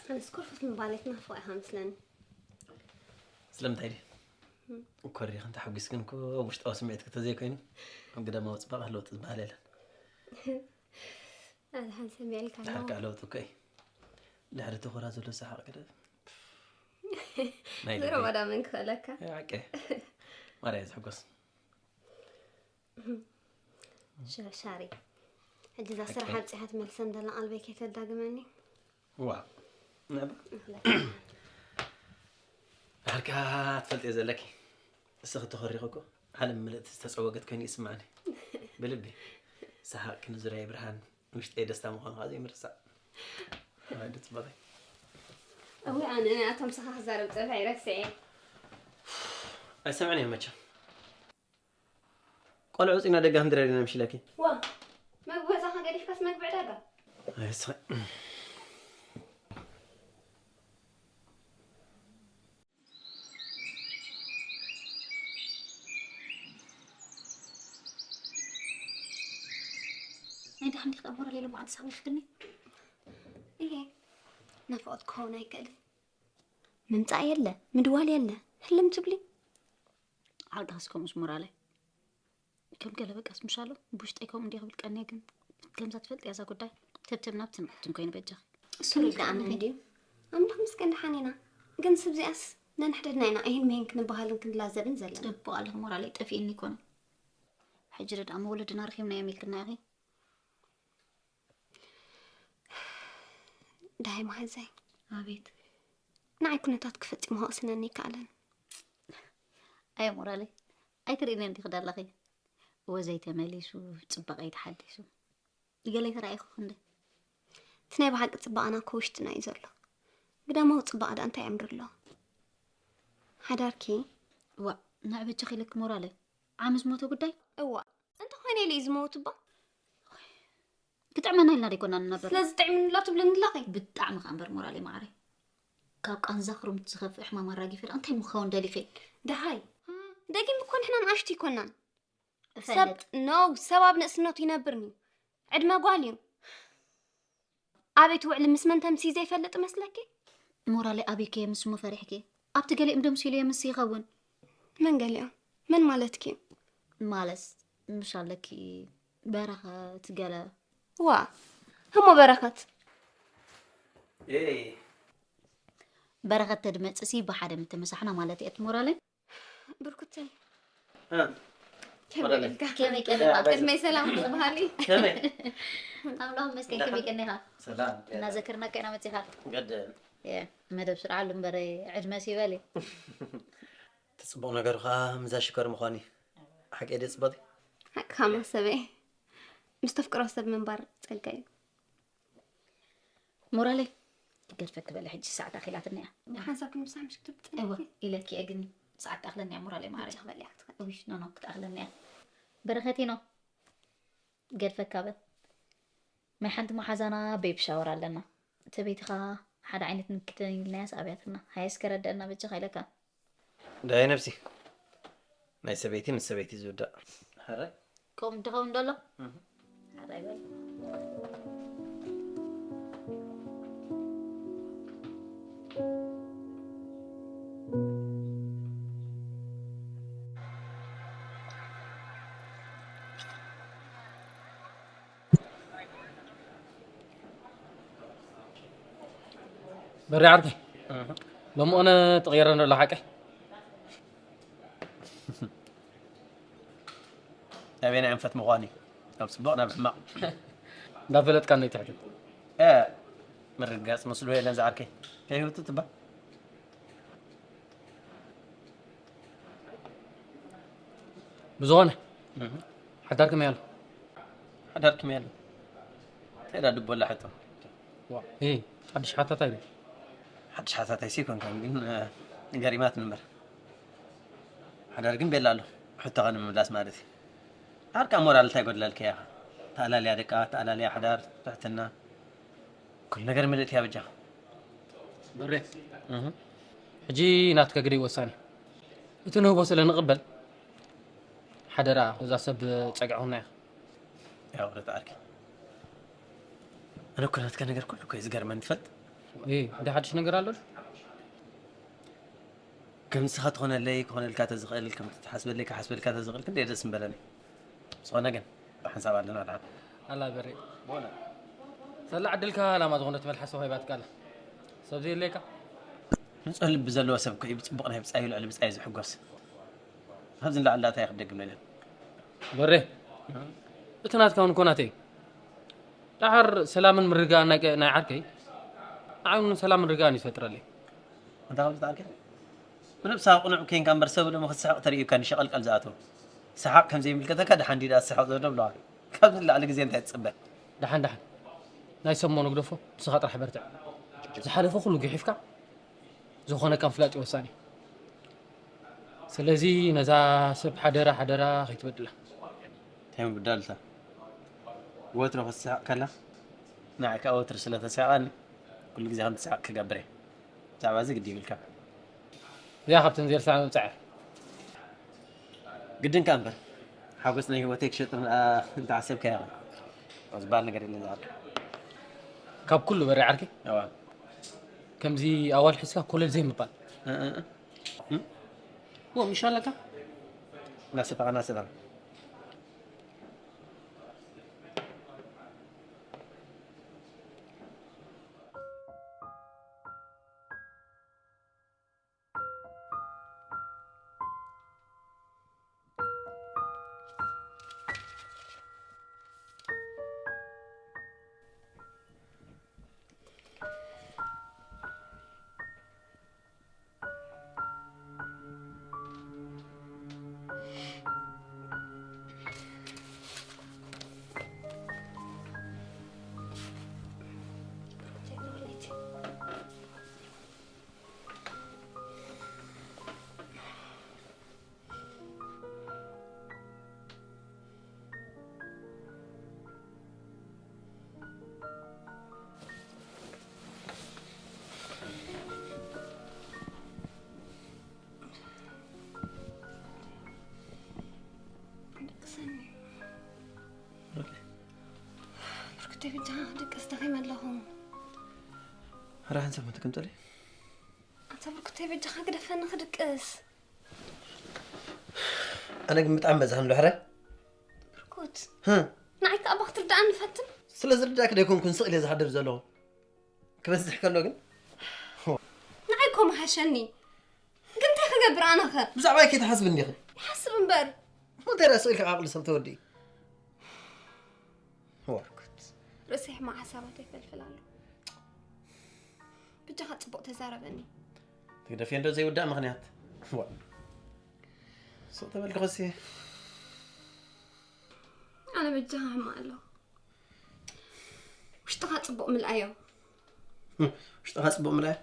ኣነስ ኮርፈት ምባል ትናፍቕ ኢኻ መስለኒ። ስለምንታይ ድዩ? ኮሪኽን ተሓጒስክን እኮ ውሽጣዊ ስምዒትኪ ተዘይኮይኑ ኣብ ግዳማዊ ፅባቐ ለውጢ ዝበሃል የለን። ኣድሓን ሰሚዐልካ ኣለኹ። ድሓር ከዓ ለውጢ እኮ እዩ። ድሕሪ እቲ ኮራ ዘሎ ሰሓቕ ግደ ናይ ልቢ። ዘረባ ዳ መን ክኽእለካ? ሓቂ። ማርያ ዝሕጎስ። ሸርሻሪ። ሕጂ እዛ ስራሕ ሓቂ። ኣብፂሓ ትመልሰን ዘላ ቀልበይ ከይተዳግመኒ። ዋ። ንዕባ። እኽለካ። ድሓር ከዓ ትፈልጥዮ ዘለኪ። እስኺ ተኾሪኹ እኮ ዓለም ምልእቲ ዝተፀወገት ኮይኑ ይስማዓኒ። ብልቢ። ሰሓቕኪ ንዙርያይ ብርሃን፣ ውሽጠይ ደስታ ምዃኑ ከዓ ዘይምርሳዕ። ኣይ፣ ደስ በለኝ። እወ፣ ኣነ፣ ኣነ ኣቶም ምሳኻ ክዛረብ ጸብሐ ይረስዐ። ኣይሰምዕን እየ መቸም። ቆልዑ ውፂና ደጋ ክንድረር ኢና ምሽ ኢለኪ። ዋ፣ መግቢ ገዛኻ ገዲፍካስ መግቢ ዕዳጋ? ኣይ፣ እስኺ። ናይ ደሓን ዲኺ እሞ ሌሎ መዓልቲ ሳብ ይፍትኒ? እየ፣ ናፍቖት ክኸውን ኣይክእልን። ምምጻእ የለ፣ ምድዋል የለ፣ ህልም ትብሊ? ዓቕልኻ እስከ ምስ ሞራለይ። ከም ገለ በቃስ ምሻሎ፣ ብውሽጠይ ከምኡ እንዲየ ክብል ቀንየ፣ ግን ከምዛ ትፈልጥያ እዛ ጉዳይ፣ ተብተብ ናብትን ናብትን ኮይኑ በጃኺ። እሱ ርዳእኒ እንድዩ። ኣምላኽ ምስገን ደሓን ኢና። ግን ስብዚኣስ ነንሕድሕድና ኢና እሂን መሂን ክንበሃልን ክንላዘብን ዘለና። ጽቡቕ ኣለኺ ሞራለይ፣ ጠፊእኒ ኣይኮነን። ሕጂ ርዳእ እሞ ወለድና ረኺብናዮም ኢልክና ኢኺ። ዳይ መሃዘይ። ኣቤት። ንዓይ ኩነታትኪ ፈጺሙ ከቕስነኒ ኣይከኣለን። ኣየ ሞራለይ፣ ኣይትርእይንን ዲኺ ዳላኺ? ወዘይ ተመሊሱ፣ ጽባቐይ ተሓዲሱ። ገለ ተራኢኹ ክንደ? እቲ ናይ ብሓቂ ጽባቐና እኮ ውሽጥና እዩ ዘሎ። ግዳማዊ ጽባቐ ደኣ እንታይ የምሪ ኣሎ? ሓዳርኪ? ዋእ፣ ንዕበችኺ ኢለኪ ሞራለይ። ዓሚ ዝሞተ ጉዳይ? እዋ፣ እንተኾይነ ኢሉ እዩ ዝመውት እባ። ክጥዕመና ኢልና ደይኮና ንነብር። ስለዚ ጥዕምኒ ኣሎ ትብልኒ ኣለኺ? ብጣዕሚ ከኣ እምበር ሞራለይ መዓረይ። ካብ ቃንዛ ክርምቲ ዝኸፍእ ሕማም ኣራጊፈ ደኣ እንታይ ምኸውን ደሊኺ? ደሃይ፣ ደጊም እኮ ንሕና ንኣሽቱ ኣይኮናን። ሰብ፣ እፈልጥ። ኖ፣ ሰብ ኣብ ንእስነቱ ይነብርኒ። ዕድመ ጓል እዩ። ኣበይ ትውዕሊ ምስ መን ተምሲ ዘይፈልጥ መስለኪ? ሞራለይ ኣበይ ከየምስሞ ፈሪሕኪ? ኣብቲ ገሊኦም ደምሲሉ የምስ ይኸውን። መን ገሊኦም? መን ማለትኪ? ማለስ፣ ምሽ ኣለኪ በረኸት ገለ። ዋ፣ ህሞ በረኸት። ኤይ። በረኸት ተድመጽሲ ብሓደ ምተመሳሕና ማለት እየ፣ እቲ ሞራለይ። ብርኩተይ። እ፣ ከመይ ወረደ። ኢልካ? ከመይ ቀኒኻ? ቅድመይ ሰላም ክትበሃሊ። ከመይ? ኣምላኽ ይመስገን፣ ከመይ ቀኒኻ? ሰላም። እናዘከርናካ ኢና መጺኻ። ገደ። የ፣ መደብ ስርዓሉ እምበር ዕድመ ሲበል እዩ። እቲ ጽቡቕ ነገሩ ኸኣ ምዛ ሽኮር ምዃኑ እዩ። ሓቂ ድየ ጽቡቕ? ሓቅኻ ማሰበይ። ምስ ተፍቅሮ ሰብ ምንባር ጸጋ እዩ። ሞራለይ፣ ክገድፈኪ በለ ሕጂ ሰዓት ኣኺላትኒ እያ። ሓንሳብ ክንምሳሕ ምሽ ክትብል እወ፣ ጠኒሕኪ? ኢለኪ እየ ግን ሰዓት ትኣኽለኒ እያ ሞራለይ ማዕረይ። ሕጂ ክበልያ ክትኽእል። እውይ፣ ኖ፣ ኖ፣ ክትኣኽለኒ እያ። በረኸት ኖ፣ ገድፈካ በል። ናይ ሓንቲ መሓዛና ቤቢ ሻወር ኣለና። እቲ ቤትኻ ሓደ ዓይነት ንክደን ኢልናያስ ኣብያትና። ሃየ እስከ ረድአና በጃኻ ኢለካ። ዳይ ነብሲ፣ ናይ ሰበይቲ ምስ ሰበይቲ ዝውዳእ። ሕራይ? ከምኡ ድኸውን ደሎ? እህ። ሕራይ በል። በሪ ዓርከይ፣ ሎሚ ኦነ ተቐይረ ንሎ ሓቀይ? ናበየናይ ኣንፈት ምዃኑ እዩ። ካብ ጽቡቕ ናብ ሕማቕ። እንዳፈለጥካ እንዶ ይትሕትት። እ፣ ምርግጋጽ መስሎ የለን ዝዓርከይ። ከይህውትት እባ። ብዝኾነ፣ እህ። ሓዳር ከመይ ኣሎ? ሓዳር ከመይ ኣሎ? እንታይ ዳ ድቦላ ሕቶ? ዋ፣ እ፣ ሓድሽ ሓታታይ ዶ? ሓድሽ ሓታታይ ሲ ኣይኮንካን፣ ግን፣ እ፣ ገሪማት ንበር። ሓዳር ግን ቤላ ኣሎ። ሕቶኻ ንምምላስ ማለት እዩ። ሓርካ ሞራል እንታይ ጎድለልካ ኢኻ? ተኣላልያ ደቃ፣ ተኣላልያ ሓዳር፣ ትሕትና። ኩሉ ነገር ምልእቲ እያ በጃ። በሬ። እህ። ሕጂ ናትካ ግደይ ወሳኒ። እቲ ንህቦ ስለ ንቕበል፣ ሓደራ፣ እዛ ሰብ ጸግዕኹና ኢኻ። ያው፣ ርትዓርኪ። ኣነ እኮ ናትካ ነገር ኩሉ እኮ እዩ ዝገርመኒ፣ ትፈልጥ? እ፣ እንደ ሓድሽ ነገር ኣሎ ዶ? ከም ንስኻ ትኾነለይ፣ ክኾነልካ ተዝኽእል፣ ከም ትሓስበለይ፣ ክሓስበልካ ተዝኽእል፣ ክንደይ ደስ ምበለኒ። ዝኾነ ግን፣ ብሓንሳብ ኣለና፣ ድሓን። ኣላ በሬ። ቦነ። ሰላ ዕድልካ ላማ ዝኾነት መልሓስ ኮይባትካ ኣላ። ሰብ ዘየለይካ? ንጹህ ልቢ ዘለዎ ሰብ እኮ እዩ ብጽቡቕ ናይ ብጻዩ ልዕሊ ብጻዩ ዝሕጎስ። ካብዚ ንላዕሊ ዳኣ እንታይ ክደግም ነለን? በሬ። እቲ ናትካ እውን እኮ ናተይ። ደሓር ሰላምን ምርግጋእን ናይ ቀ-፣ ናይ ዓርከይ፣ ንዓይ እውን ሰላምን ርግጋእን እዩ ዝፈጥረለይ። እንታይ ከምዚ ተኣልከ? ብነብስኻ ቅኑዕ ኬንካ እምበር ሰብ ሎሚ ክትስሕቕ ተርእዩካ ንሸቐልቀል ዝኣተው። ሰሓቕ ከም ዘይምልከተካ ደሓን ድዩ ደኣ ዝስሕቕ ዘሎ ብለዋል። ካብዚ ንላዕሊ ግዜ እንታይ ትጽበ? ደሓን ደሓን። ናይ ሰሞኑ ግደፎ፣ ንስኻ ጥራሕ በርትዕ። ዝሓለፈ ኩሉ ግሒፍካ፣ ዝኾነካ ምፍላጥ እዩ ወሳኒ። ስለዚ ነዛ ሰብ ሓደራ፣ ሓደራ ከይትበድላ። እንታይ ምብዳል እታ? ወትሩ ክትስሕቕ ከላ፣ ንዓይ ከኣ ወትሩ ስለ ተስሕቓኒ፣ ኩሉ ግዜ ከም ትስሕቕ ክገብር እየ። ብዛዕባ እዚ ግዲ ይብልካ። እዚኣ ካብተን ዘይርስዓ ምብጻዕ እያ። ግድን ከኣ እምበር፣ ሓጎስ ናይ ህይወተይ ክሸጥር እንተዓሰብካ ኢኻ። ዝበሃል ነገር የለን ዝዓርከይ። ካብ ኩሉ በሪ ዓርከይ? እዋ። ከምዚ ኣዋልድ ሒዝካ ኮለል ዘይምባል። እ፣ እ፣ እ። እም? ዎ፣ ምሽ ኣለካ? እናሰተኻ፣ እናሰተኻ። ደቅሰኒ። ብርክተይ፣ ብጃኻ ክድቅስ ደኺመ ኣለኹ። ሕራይ ሓንሳብ መተከምጠሊ። ኣንታ ብርክተይ፣ በጃኻ ግደፈኒ ክድቅስ። ኣነ ግን ብጣዕሚ በዛህም ድሕረ። ብርኩት። ህ። ንዓይ ከኣ እባ ክትርድኣኒ ፈትን። ስለ ዝርዳእኪ ደይኮንኩን ስቕ ኢለ ዝሃድር ዘለኹ። ክበዝሕ ከሎ ግን። ንዓይ እኮ ምሓሸኒ። ግን እንታይ ክገብር ኣነኸ? ብዛዕባይ ከይትሓስቢ እንዲኺ። ይሓስብ እምበር። እንታይ ደኣ ስቕ ኢልካ ዓቕሊ ሰብ ተወድኢ? ዋ። ብርኩት። ርእሰይ ሕማቕ ሓሳባት ይፈልፍል ኣሎ። ብጃኻ ጽቡቕ ተዛረበኒ። ትግደፍዮ እንዶ ዘይውዳእ ምኽንያት። ዋ። ስቕ ተበልኪ ኸሲ። ኣነ በጃኻ ሕማቕ ኣለኹ። ውሽጥኻ ጽቡቕ ምልኣዮ። ውሽጥኻ ጽቡቕ ምልኣዮ?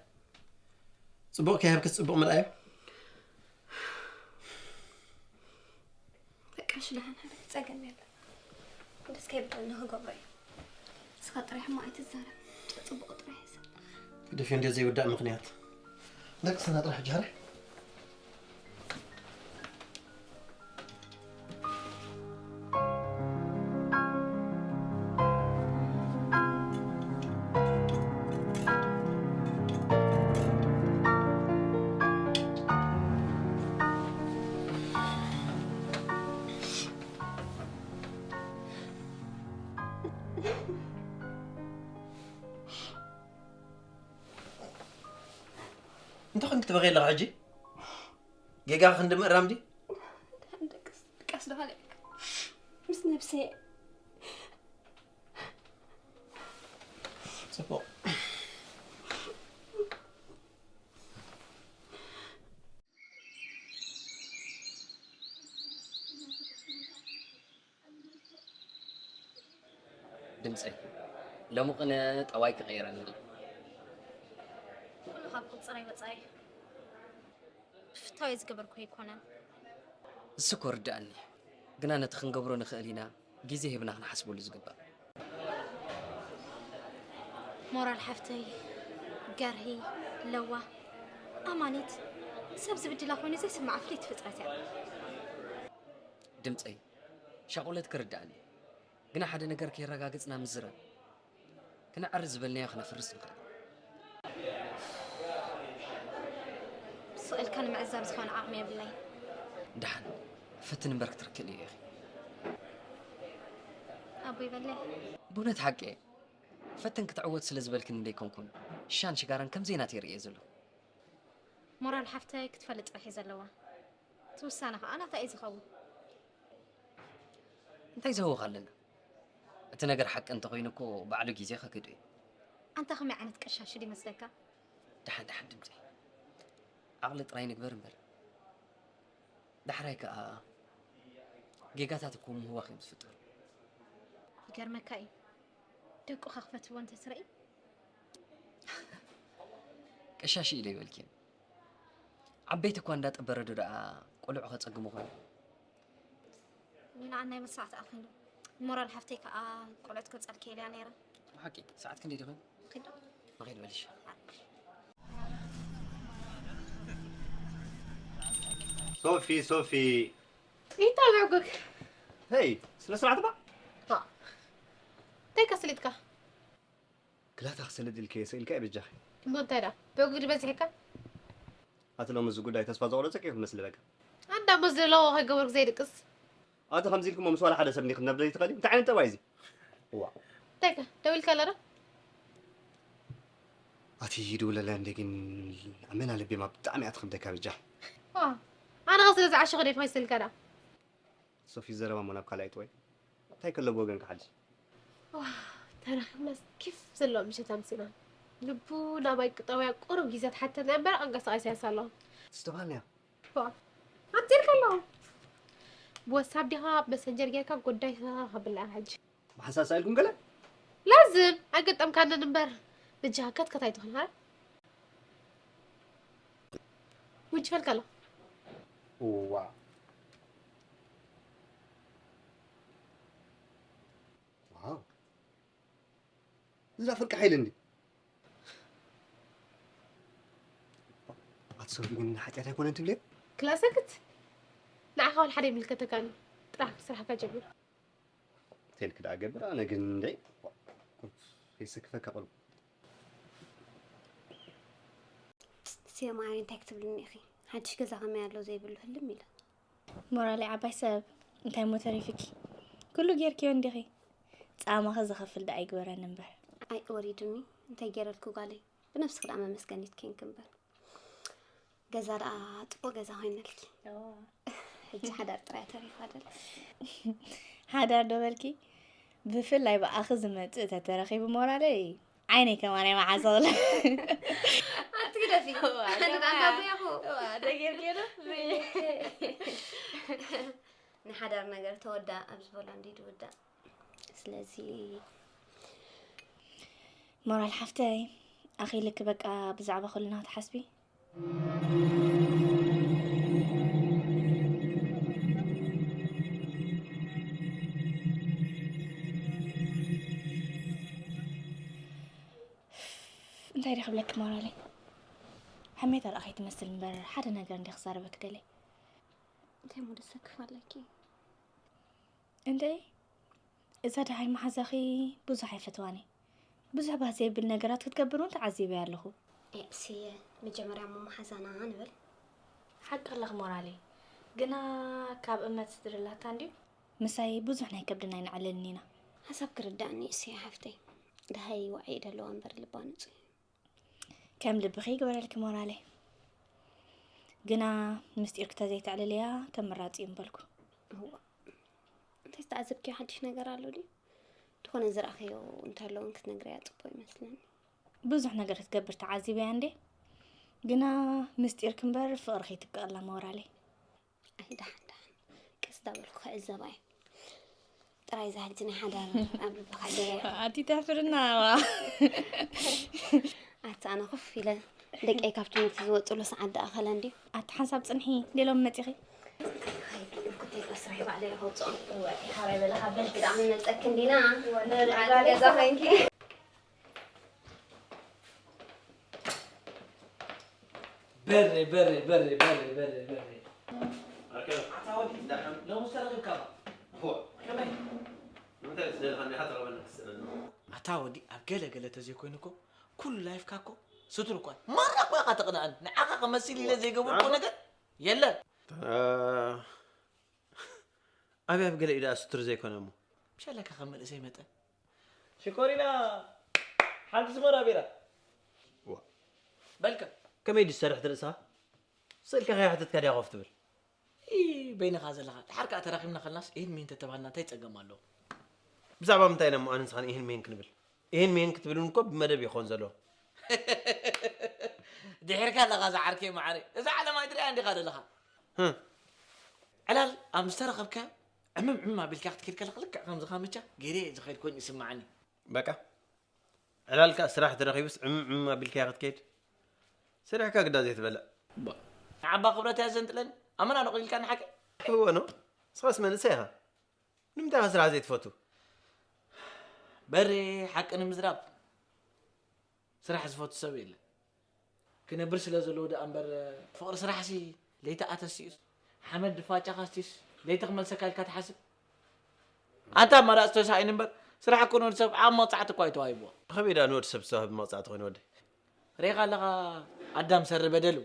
ጽቡቕ ከይሃብክስ ጽቡቕ ምልኣዮ? በቃ እሺ፣ ደሓን ሓደ ጸገም የለን። ደስ ከይብለኒ ክገብሮ እዩ። ንስኻ ጥራይ ሕማቕ ኣይትዛረብ። ጽቡቕ ጥራይ ሕሰብ። ግደፍዮ እንድዮ ዘይውዳእ ምኽንያት። ደቅስና ጥራሕ ሕጂ ሓረ። እንታይ ኮንክ ትበኺ ኣለኻ ሕጂ? ጌጋኻ ክንዲ ምእራም ድዩ? ደሓን ደቅስ፣ ድቃስ ዶ ሃለካ? ብስየ። ጽቡቕ። ድምፀይ ሎሚ ቅነ ጠባይ ክቕይረኒ ኣሎ። ኩሉ ካብ ቁፅረይ ወፃኢ ብፍታወይ ዝገበርኩ ኣይኮነን። እሱ እኮ ርድኣኒ፣ ግና ነቲ ክንገብሮ ንኽእል ኢና ግዜ ሂብና ክንሓስበሉ ዝግባእ። ሞራል ሓፍተይ፣ ገርሂ፣ ለዋ፣ ኣማኒት፣ ሰብ ዝብድላ ኮይኑ ዘይስማዓ ፍልይቲ ፍጥረት እያ። ድምፀይ ሻቑለት ክርድኣኒ፣ ግና ሓደ ነገር ከየረጋግፅና ምዝረብ። ክነዕሪ ዝበልናዮ ክነፍርስ ንኽእል። ስቕ ኢልካ ንምዕዛብ ዝኾነ ዓቕሚ የብለይ። ደሓን ፈትን እምበር ክትርክእኒ ኢኺ። ኣቦይ በለ። ብእውነት ሓቂ እየ። ፈትን ክትዕወት ስለ ዝበልክኒ ደይኮንኩን ሽሻን ሽጋራን ከምዘይ ናተይ ርእየ ዘለኹ። ሞራል ሓፍተይ ክትፈልጥ ጥራሕ እዩ ዘለዋ። እቲ ውሳነ ከዓ ናታ እዩ ዝኸውን። እንታይ ዝህወኽ ኣለና? እቲ ነገር ሓቂ እንተኾይኑ እኮ ባዕሉ ግዜ ከክድ እዩ። ኣንታ ከመይ ዓይነት ቀሻሽ ድዩ ይመስለካ? ደሓን ደሓን ድምፂ ዓቕሊ ጥራይ ንግበር እምበር። ዳሕራይ ከዓ ጌጋታት እኮ ምህዋኽ እዮም ዝፍጠሩ። ይገርመካ እዩ ደቁኻ ክፈትዎ እንተትርኢ። ቀሻሽ ኢለ ይበልክን ዓበይቲ እኳ እንዳጠበረዶ ደኣ ቆልዑ ከፀግሙ ኾነ። ንዓናይ መሳዕቲ ኣኺሉ ሞራል ሓፍተይ ከዓ ቆልዑት ከፀልክ ኢልያ ነይረ። ሓቂ ሰዓት ክንደይ ድኾን? ኪዶ መኸይድ በልሽ። ሶፊ ሶፊ ይታ ምዕጉግ ሄይ ስነ ስርዓት ባ እንታይ ከስሊጥካ ክላታ ክሰልድ ኢልከ ስእልካ ይበጃኺ እሞ እንታይ ዳ ብዕጉግ ድበዚሕካ ኣቲ ሎሚ እዚ ጉዳይ ተስፋ ዘቑረፀ ከይፍ መስልበካ ኣንዳ እሞ ዝደለዎ ከይገበርኩ ዘይድቅስ ኣቲ ከምዚ ኢልኩሞ ምስ ዋላ ሓደ ሰብ እንዲኹም ነብደ ይትኸሊ እንታይ ዓይነት ጠባይ እዚ እዋ እንታይ ከ ደው ኢልካ ኣለረ ኣቲ ይድውለለ እንደ ግን ኣመና ልቤማ ብጣዕሚ እያ ትኸብደካ ብጃ ኣነ ከ ስለ ዝዓሸኹ ደይ ፈኺስልካ ዳ ሶፊ ዘረባ እሞ ናብ ካልኣይ ጥወይ እንታይ ከሎ ብወገንካ ሓድሽ ተረኺብናስ ኪፍ ዘለዎ ምሸት ኣምሲና ልቡ ናባይ ቅጠውያ ቁሩብ ግዜ ተሓተና እምበር ኣንቀሳቒሳያስ ኣለኹ ዝተባህልናዮ ኣምፂልካ ኣለኹ ብወሳብ ዲኻ መሰንጀር ጌርካ ጉዳይ ተራኸብላ ሕጂ መሓሳሳ ኢልኩም ገለ ላዝም ኣይገጠምካንን እምበር ብጃከት ከታይ ትኾን ሃረ ውጅፈልካ ኣሎ እዋ ዋው እዛ ፍርቂ ሓይሊ እንዲ ኣትሰብ ግን ሓጢኣት ኣይኮነን ትብልዮ ክላሰክት ንዓኻ ወል ሓደ ይምልከተካኒ ጥራሕ ስራሕካ ጀምር ቴልክ ደኣ ገብር ኣነ ግን እንደይ ከይሰክፈካ ቆልቁ ስየ ማዓረይ እንታይ ክትብልኒ ኢኺ ሓድሽ ገዛ ከመይ ኣሎ ዘይብሉ ህልም ኢለ ሞራለይ ዓባይ ሰብ እንታይ እሞ ተሪፍኪ ኩሉ ጌርክዮ እንዲኺ ጻማኺ ዝኸፍል ደኣ ይግበረኒ እምበር ኣይ ወሪዱኒ እንታይ ገይረልኩ ጓለይ ብነብስኺ ደኣ መመስገኒት ኬንክ እምበር ገዛ ደኣ ጽቡቅ ገዛ ኮይነልኪ ሕጂ ሓዳር ጥራይ ተሪፋ ደል ሓዳር ዶ በልኪ ብፍላይ ብኣኺ ዝመጽእ ተተረኺቡ ሞራለይ ዓይነይ ከማን ኣይመዓዘቕለ ኣቲ ግደፊ ኣንዳቦያኹ ደጌርጌዶ ንሓዳር ነገር ተወዳ ኣብ ዝበሎ እንዲ ድውዳእ ስለዚ ሞራል ሓፍተይ ኣኺልክ በቃ ብዛዕባ ኩልና ትሓስቢ እንታይ ደ ክብለኪ ሞራለይ ሓሜታ ደኣ ከይትመስል እምበር ሓደ ነገር እንደ ክዛረበኪ ደለይ እንታይ ሞ ደሰክፍ ኣለኪ እንደ እዛ ደሃይ መሓዛኺ ብዙሕ ኣይፈትዋኒ ብዙሕ ባህ ዘይብል ነገራት ክትገብር እውን ተዓዚበያ ኣለኹ ስየ መጀመርያ ሞ መሓዛና ንብል ሓቂ ኣለኽ ሞራለይ ግና ካብ እምነት ስድርላታ እንድዩ ምሳይ ብዙሕ ናይ ከብድና ኣይንዕልልን ኢና ሓሳብ ክርዳእኒ ስየ ሓፍተይ ደሃይ ዋዒ ደለዋ እምበር ልባ ንፁ ከም ልብኺ ይግበረልኪ ሞራለይ ግና ምስጢርኪ ተዘይተዕልልያ ከም ምራፅ እዩ ምበልኩ እዋ እንተ ዝተዓዘብክዮ ሓድሽ ነገር ኣሎ ድዩ? ዝኾነ ዝረኣኽዮ እንተሎ እውን ክትነግርያ ጽቡቕ ይመስለኒ። ብዙሕ ነገር ክትገብር ተዓዚበያ እንዴ? ግና ምስጢር ክምበር ፍቕሪ ከይትብቀቕላ መወራለይ። ኣይ ደሓን ደሓን፣ ቀስ እንዳበልኩ ክዕዘባ እየ። ጥራይ እዛ ሕጂ ናይ ሓዳር ኣብ ልብኻ ደያ። ኣቲ ተሕፍርና ዋ። ኣቲ ኣነ ኮፍ ኢለ ደቀይ ካብ ትምህርቲ ዝወፅሉ ሰዓት ደኣ ኸለ እንድዩ። ኣቲ ሓንሳብ ፅንሒ፣ ሌሎም መፂኺ። ኣይዱ ኩተይ ስራሕ ባዕለይ ከውፅኦም። እወ ሓራይ በላ ካብ በልኪ ደኣ ምመፀኪ እንዲና። ወለ ገዛ ኮይንኪ። በሬ በሬ በሬ በሬ በሬ በሬ። ኣታ ወዲ፣ ሎምስ ተረኺብካ ባ? እዋ፣ ከመይ? ንምንታይ ዝደለኻኒ ኢኻ ትረኽበኒ ክትስእነኒ? ኣታ ወዲ፣ ኣብ ገለ ገለ ተዘይኮይኑ እኮ ኩሉ ላይፍካ እኮ ስቱር እኳ። ማራ እኮ ኢኻ ተቕንኣኒ። ንዓኻ ክመስል ኢለ ዘይገበርኩ ነገር የለን። ኣበይ ኣብ ገለ ኢዳ ስቱር ዘይኮነ እሞ። ምሻለካ ከም መንእሰይ መጠን። ሽኮሪና ሓንቲ ስሞራ ቢራ። ዋ። በልከ። ከመይ ድሰርሕ ትርእሳ? ስእልካ ከይሓተትካ ድያ ኮፍ ትብል? ኢ፣ በይንኻ ዘለኻ። ድሓር ከኣ ተራኺብና ከለናስ ኢህን ሚህን ተተባህልና እንታይ ጸገም ኣለዎ? ብዛዕባ ምንታይ ኢና እሞ ኣነ ንስኻን ኢህን ሚህን ክንብል? ኢህን ሚህን ክትብል እውን እኮ ብመደብ እዩ ክኾን ዘለዎ። ድሒርካ ኣለኻ ዝዓርከይ መዓረይ። እዛ ዓለም ኣይትርእያን ዲኻ ዘለኻ? ህም። ዕላል ኣብ ዝተረኸብካዮ ዕምም ዕምም ኣቢልካ ክትከይድ ከለኻ ልክዕ ከምዚ ካምቻ ገይረ እየ ዝኸይድ ኮይኑ ይስምዓኒ። በቃ። ዕላል ከኣ ስራሕ ተረኺቡስ ዕምም ዕምም ኣቢልካያ ክትከይድ? ሰሪሕካ ግዳ ዘይትበልዕ። ንዓባ ክብረት እያ ዘንጥለኒ። ኣመና ነቑሊልካኒ ሓቂ? እወ ኖ። ንስኻስ መንእሰይ ኢኻ። ንምንታይ ኢኻ ስራሕ ዘይትፈቱ? በሬ ሓቂ ንምዝራብ ስራሕ ዝፈቱ ሰብ የለን። ክነብር ስለ ዘለዎ ደኣ እምበር ፍቕሪ ስራሕሲ ለይቲ ኣተሲኡስ ሓመድ ድፋጫኻ ኣስቲዩስ ለይቲ ክመልሰካ ኢልካ ትሓስብ? ኣንታ ኣማራፂ ተሳኢኑ እምበር ስራሕ እኮ ንወዲ ሰብ ዓብ መቕፃዕቲ እኳ እዩ ተዋሂብዎ። ብኸመይ ደኣ ንወዲ ሰብ ዝተዋህበ መቕፃዕቲ ኮይኑ ወደይ? ርኢኻ ኣለኻ ኣዳም ሰሪ በደሉ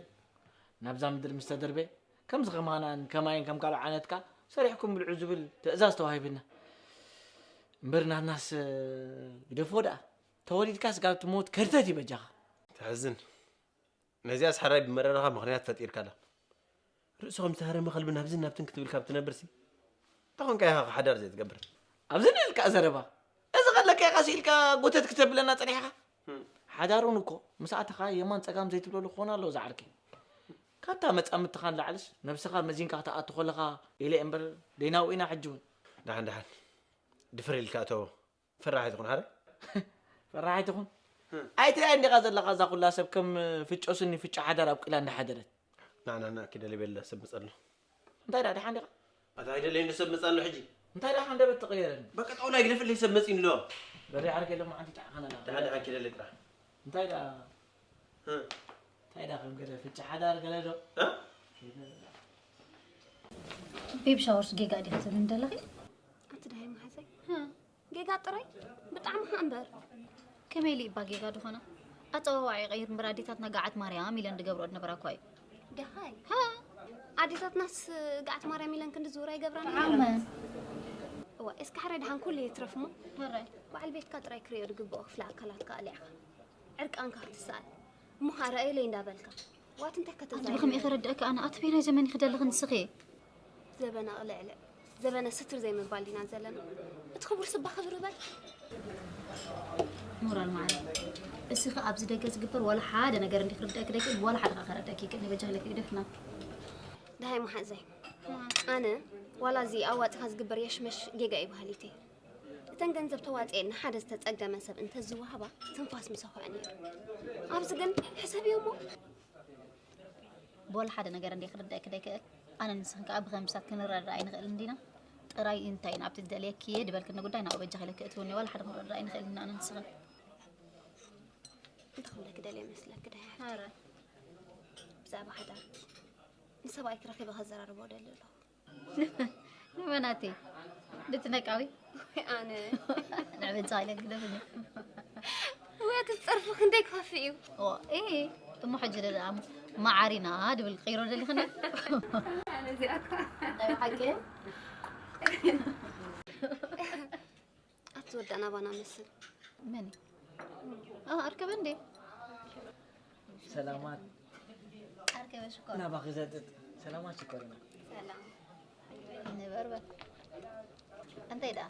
ናብዛ ምድሪ ምስ ተደርበየ ከምዚ ከማናን ከማይን ከም ካልኦ ዓይነትካ ሰሪሕኩም ብልዑ ዝብል ትእዛዝ ተዋሂብና እምበር ናትናስ ግደፍዎ ደኣ። ተወሊድካስ ጋብ ትሞት ከርተት እዩ በጃኻ። ተሕዝን። ነዚኣስ ሕራይ ብመረረኻ ምኽንያት ፈጢርካላ። ርእሱ ከም ዝተሃረመ ከልቢ ናብዝን ናብትን ክትብል ካብ ትነብርሲ እንታይ ኮንካ ኢኻ ሓዳር ዘይትገብር? ኣብዚ ንእልካ ዘረባ እዚ ከለካ ኢኻ ስኢልካ ጎተት ክተብለና ጸኒሕኻ። ሓዳር እውን እኮ ምስ ኣተኻ የማን ጸጋም ዘይትብለሉ ክኾን ኣለዎ ዝዓርከይ። ካብታ መጻምድትኻ ንላዕልስ ነብስኻ መዚንካ ክትኣቱ ከለኻ ኢለ እየ እምበር ደይናብኡ ኢና ሕጂ እውን። ደሓን ደሓን ድፍር ኢልካ እተዎ። ፈራሒ ትኹን ሓረ። ፈራሒ ትኹን። ኣይትሪኣ እንዲኻ ዘለኻ እዛ ኩላ ሰብ ከም ፍጮ ስኒ ፍጮ ሓዳር ኣብቂላ እንዳሓደረት። ና ና ና ኪደሊ በለ ሰብ መጸሎ። እንታይ ደኣ ደሓን ዲኻ? ኣታ ኣይደለይ እንዶ ሰብ መጻሎ ሕጂ። እንታይ ደኣ ሃንደበት ትቕየረኒ? በቃ ጣውላ ይግደፍለይ ሰብ መጺ እንዶ። በሪ ዓርከይ ሎማዓንቲ ጣዕኻና ደኣ። ደሓን ደሓን ኪደሊ ጥራሕ። እንታይ ደኣ እንታይ ደኣ ከም ገለ ፍጫ ሓዳር ገለ ዶ? ቤቢ ሻወርስ ጌጋ ዲኺ ትብልኒ ዘለኺ? ኣቲ ደሃይ መሓዘይ፣ ጌጋ ጥራይ? ብጣዕሚ ኸኣ እምበር። ከመይ ኢሉ እባ ጌጋ ዝኾነ? ኣጸዋውዓ ይቐይር እምበር ኣዴታትና ገዓት ማርያም ኢለን ዝገብርኦ ዝነበራ እኳ እዩ። ደሃይ፣ ኣዴታትናስ ገዓት ማርያም ኢለን ክንዲ ዝውራ ይገብራና። እዋ እስኪ ሕራይ ደሓን ኩሉ ይትረፍ እሞ፣ በዓል ቤትካ ጥራይ ክርእዮ ዝግብኦ ክፍሊ ኣካላትካ ኣሊዕኻ ዕርቃንካ ክትሰኣል እሞ ኸኣ ረኣየለይ እንዳበልካ ዋት እንታይ ኣንቲ ከተዛርብ ብኸመይ ክርድእኪ ኣነ ኣቲ በየናይ ዘመን ኢኺ ዘለኺ ንስኺ? ዘበነ ቅልዕልዕ ዘበነ ስትር ዘይምባል ዲና ዘለና? እቲ ክቡር ስባ ክብር በል። ሞራል ማዓረ እስኺ ኣብዚ ደገ ዝግበር ዋላ ሓደ ነገር እንዲ ክርድእኪ ደቂ ዋላ ሓደ ኸኣ ከረድእኪ ይክእልኒ በጃ ኢለኪ ግደፍና። ደሃይ መሓዘይ ኣነ ዋላ እዚ ኣዋፂኻ ዝግበር የሽመሽ ጌጋ እዩ በሃሊት እየ። እተን ገንዘብ ተዋፅኤን ንሓደ ዝተፀገመ ሰብ እንተዝወሃባ ትንፋስ ምሰኹዐ ነይሩ። ኣብዚ ግን ሕሰብዮ እሞ። ብወላ ሓደ ነገር እንድየ ክርደእኪ ደይክእል። ኣነን ንስኽን ከዓ ብኸምስታት ክንረዳእ ኣይንኽእልን ዲና? ጥራይ እንታይ ናብቲ ዝደልየኪ እየ ዝበልክኒ ጉዳይ ናብኡ በጃኺ ኢለ ክእትውኒ ዋላ ሓደ ክንረዳእ ኣይንኽእልን ዲና ኣነን ንስኽን? እንታይ ክብለኪ ደልየ መስለኪ ደሃይ ሓፍተይ? ብዛዕባ ሓዳር ንሰብኣይኪ ረኺበ ከዘራርቦ ደሊ ኣለኹ። ንመናተይ ድትነቃዊ ኣነ ንዕበን ጻይለን ግደፍኒ። ወይ እቲ ጸርፊ ክንደይ ክኸፍእ እዩ? ኦ፣ ኤ፣ እሞ ሕጂ ደኣ መዓሪና ድብል ክቕይሮ ደሊኽኒ? ኣነ እዚኣ እኳ ናይ ሓቂ ኣቲ ወዳእና ባና መስል መን ኣ ኣርከበ እንዴ? ሰላማት ኣርከበ ሽኮር ናባኺ ዘጥጥ ሰላማት ሽኮርና ሰላም ንበርበር እንታይ ደኣ?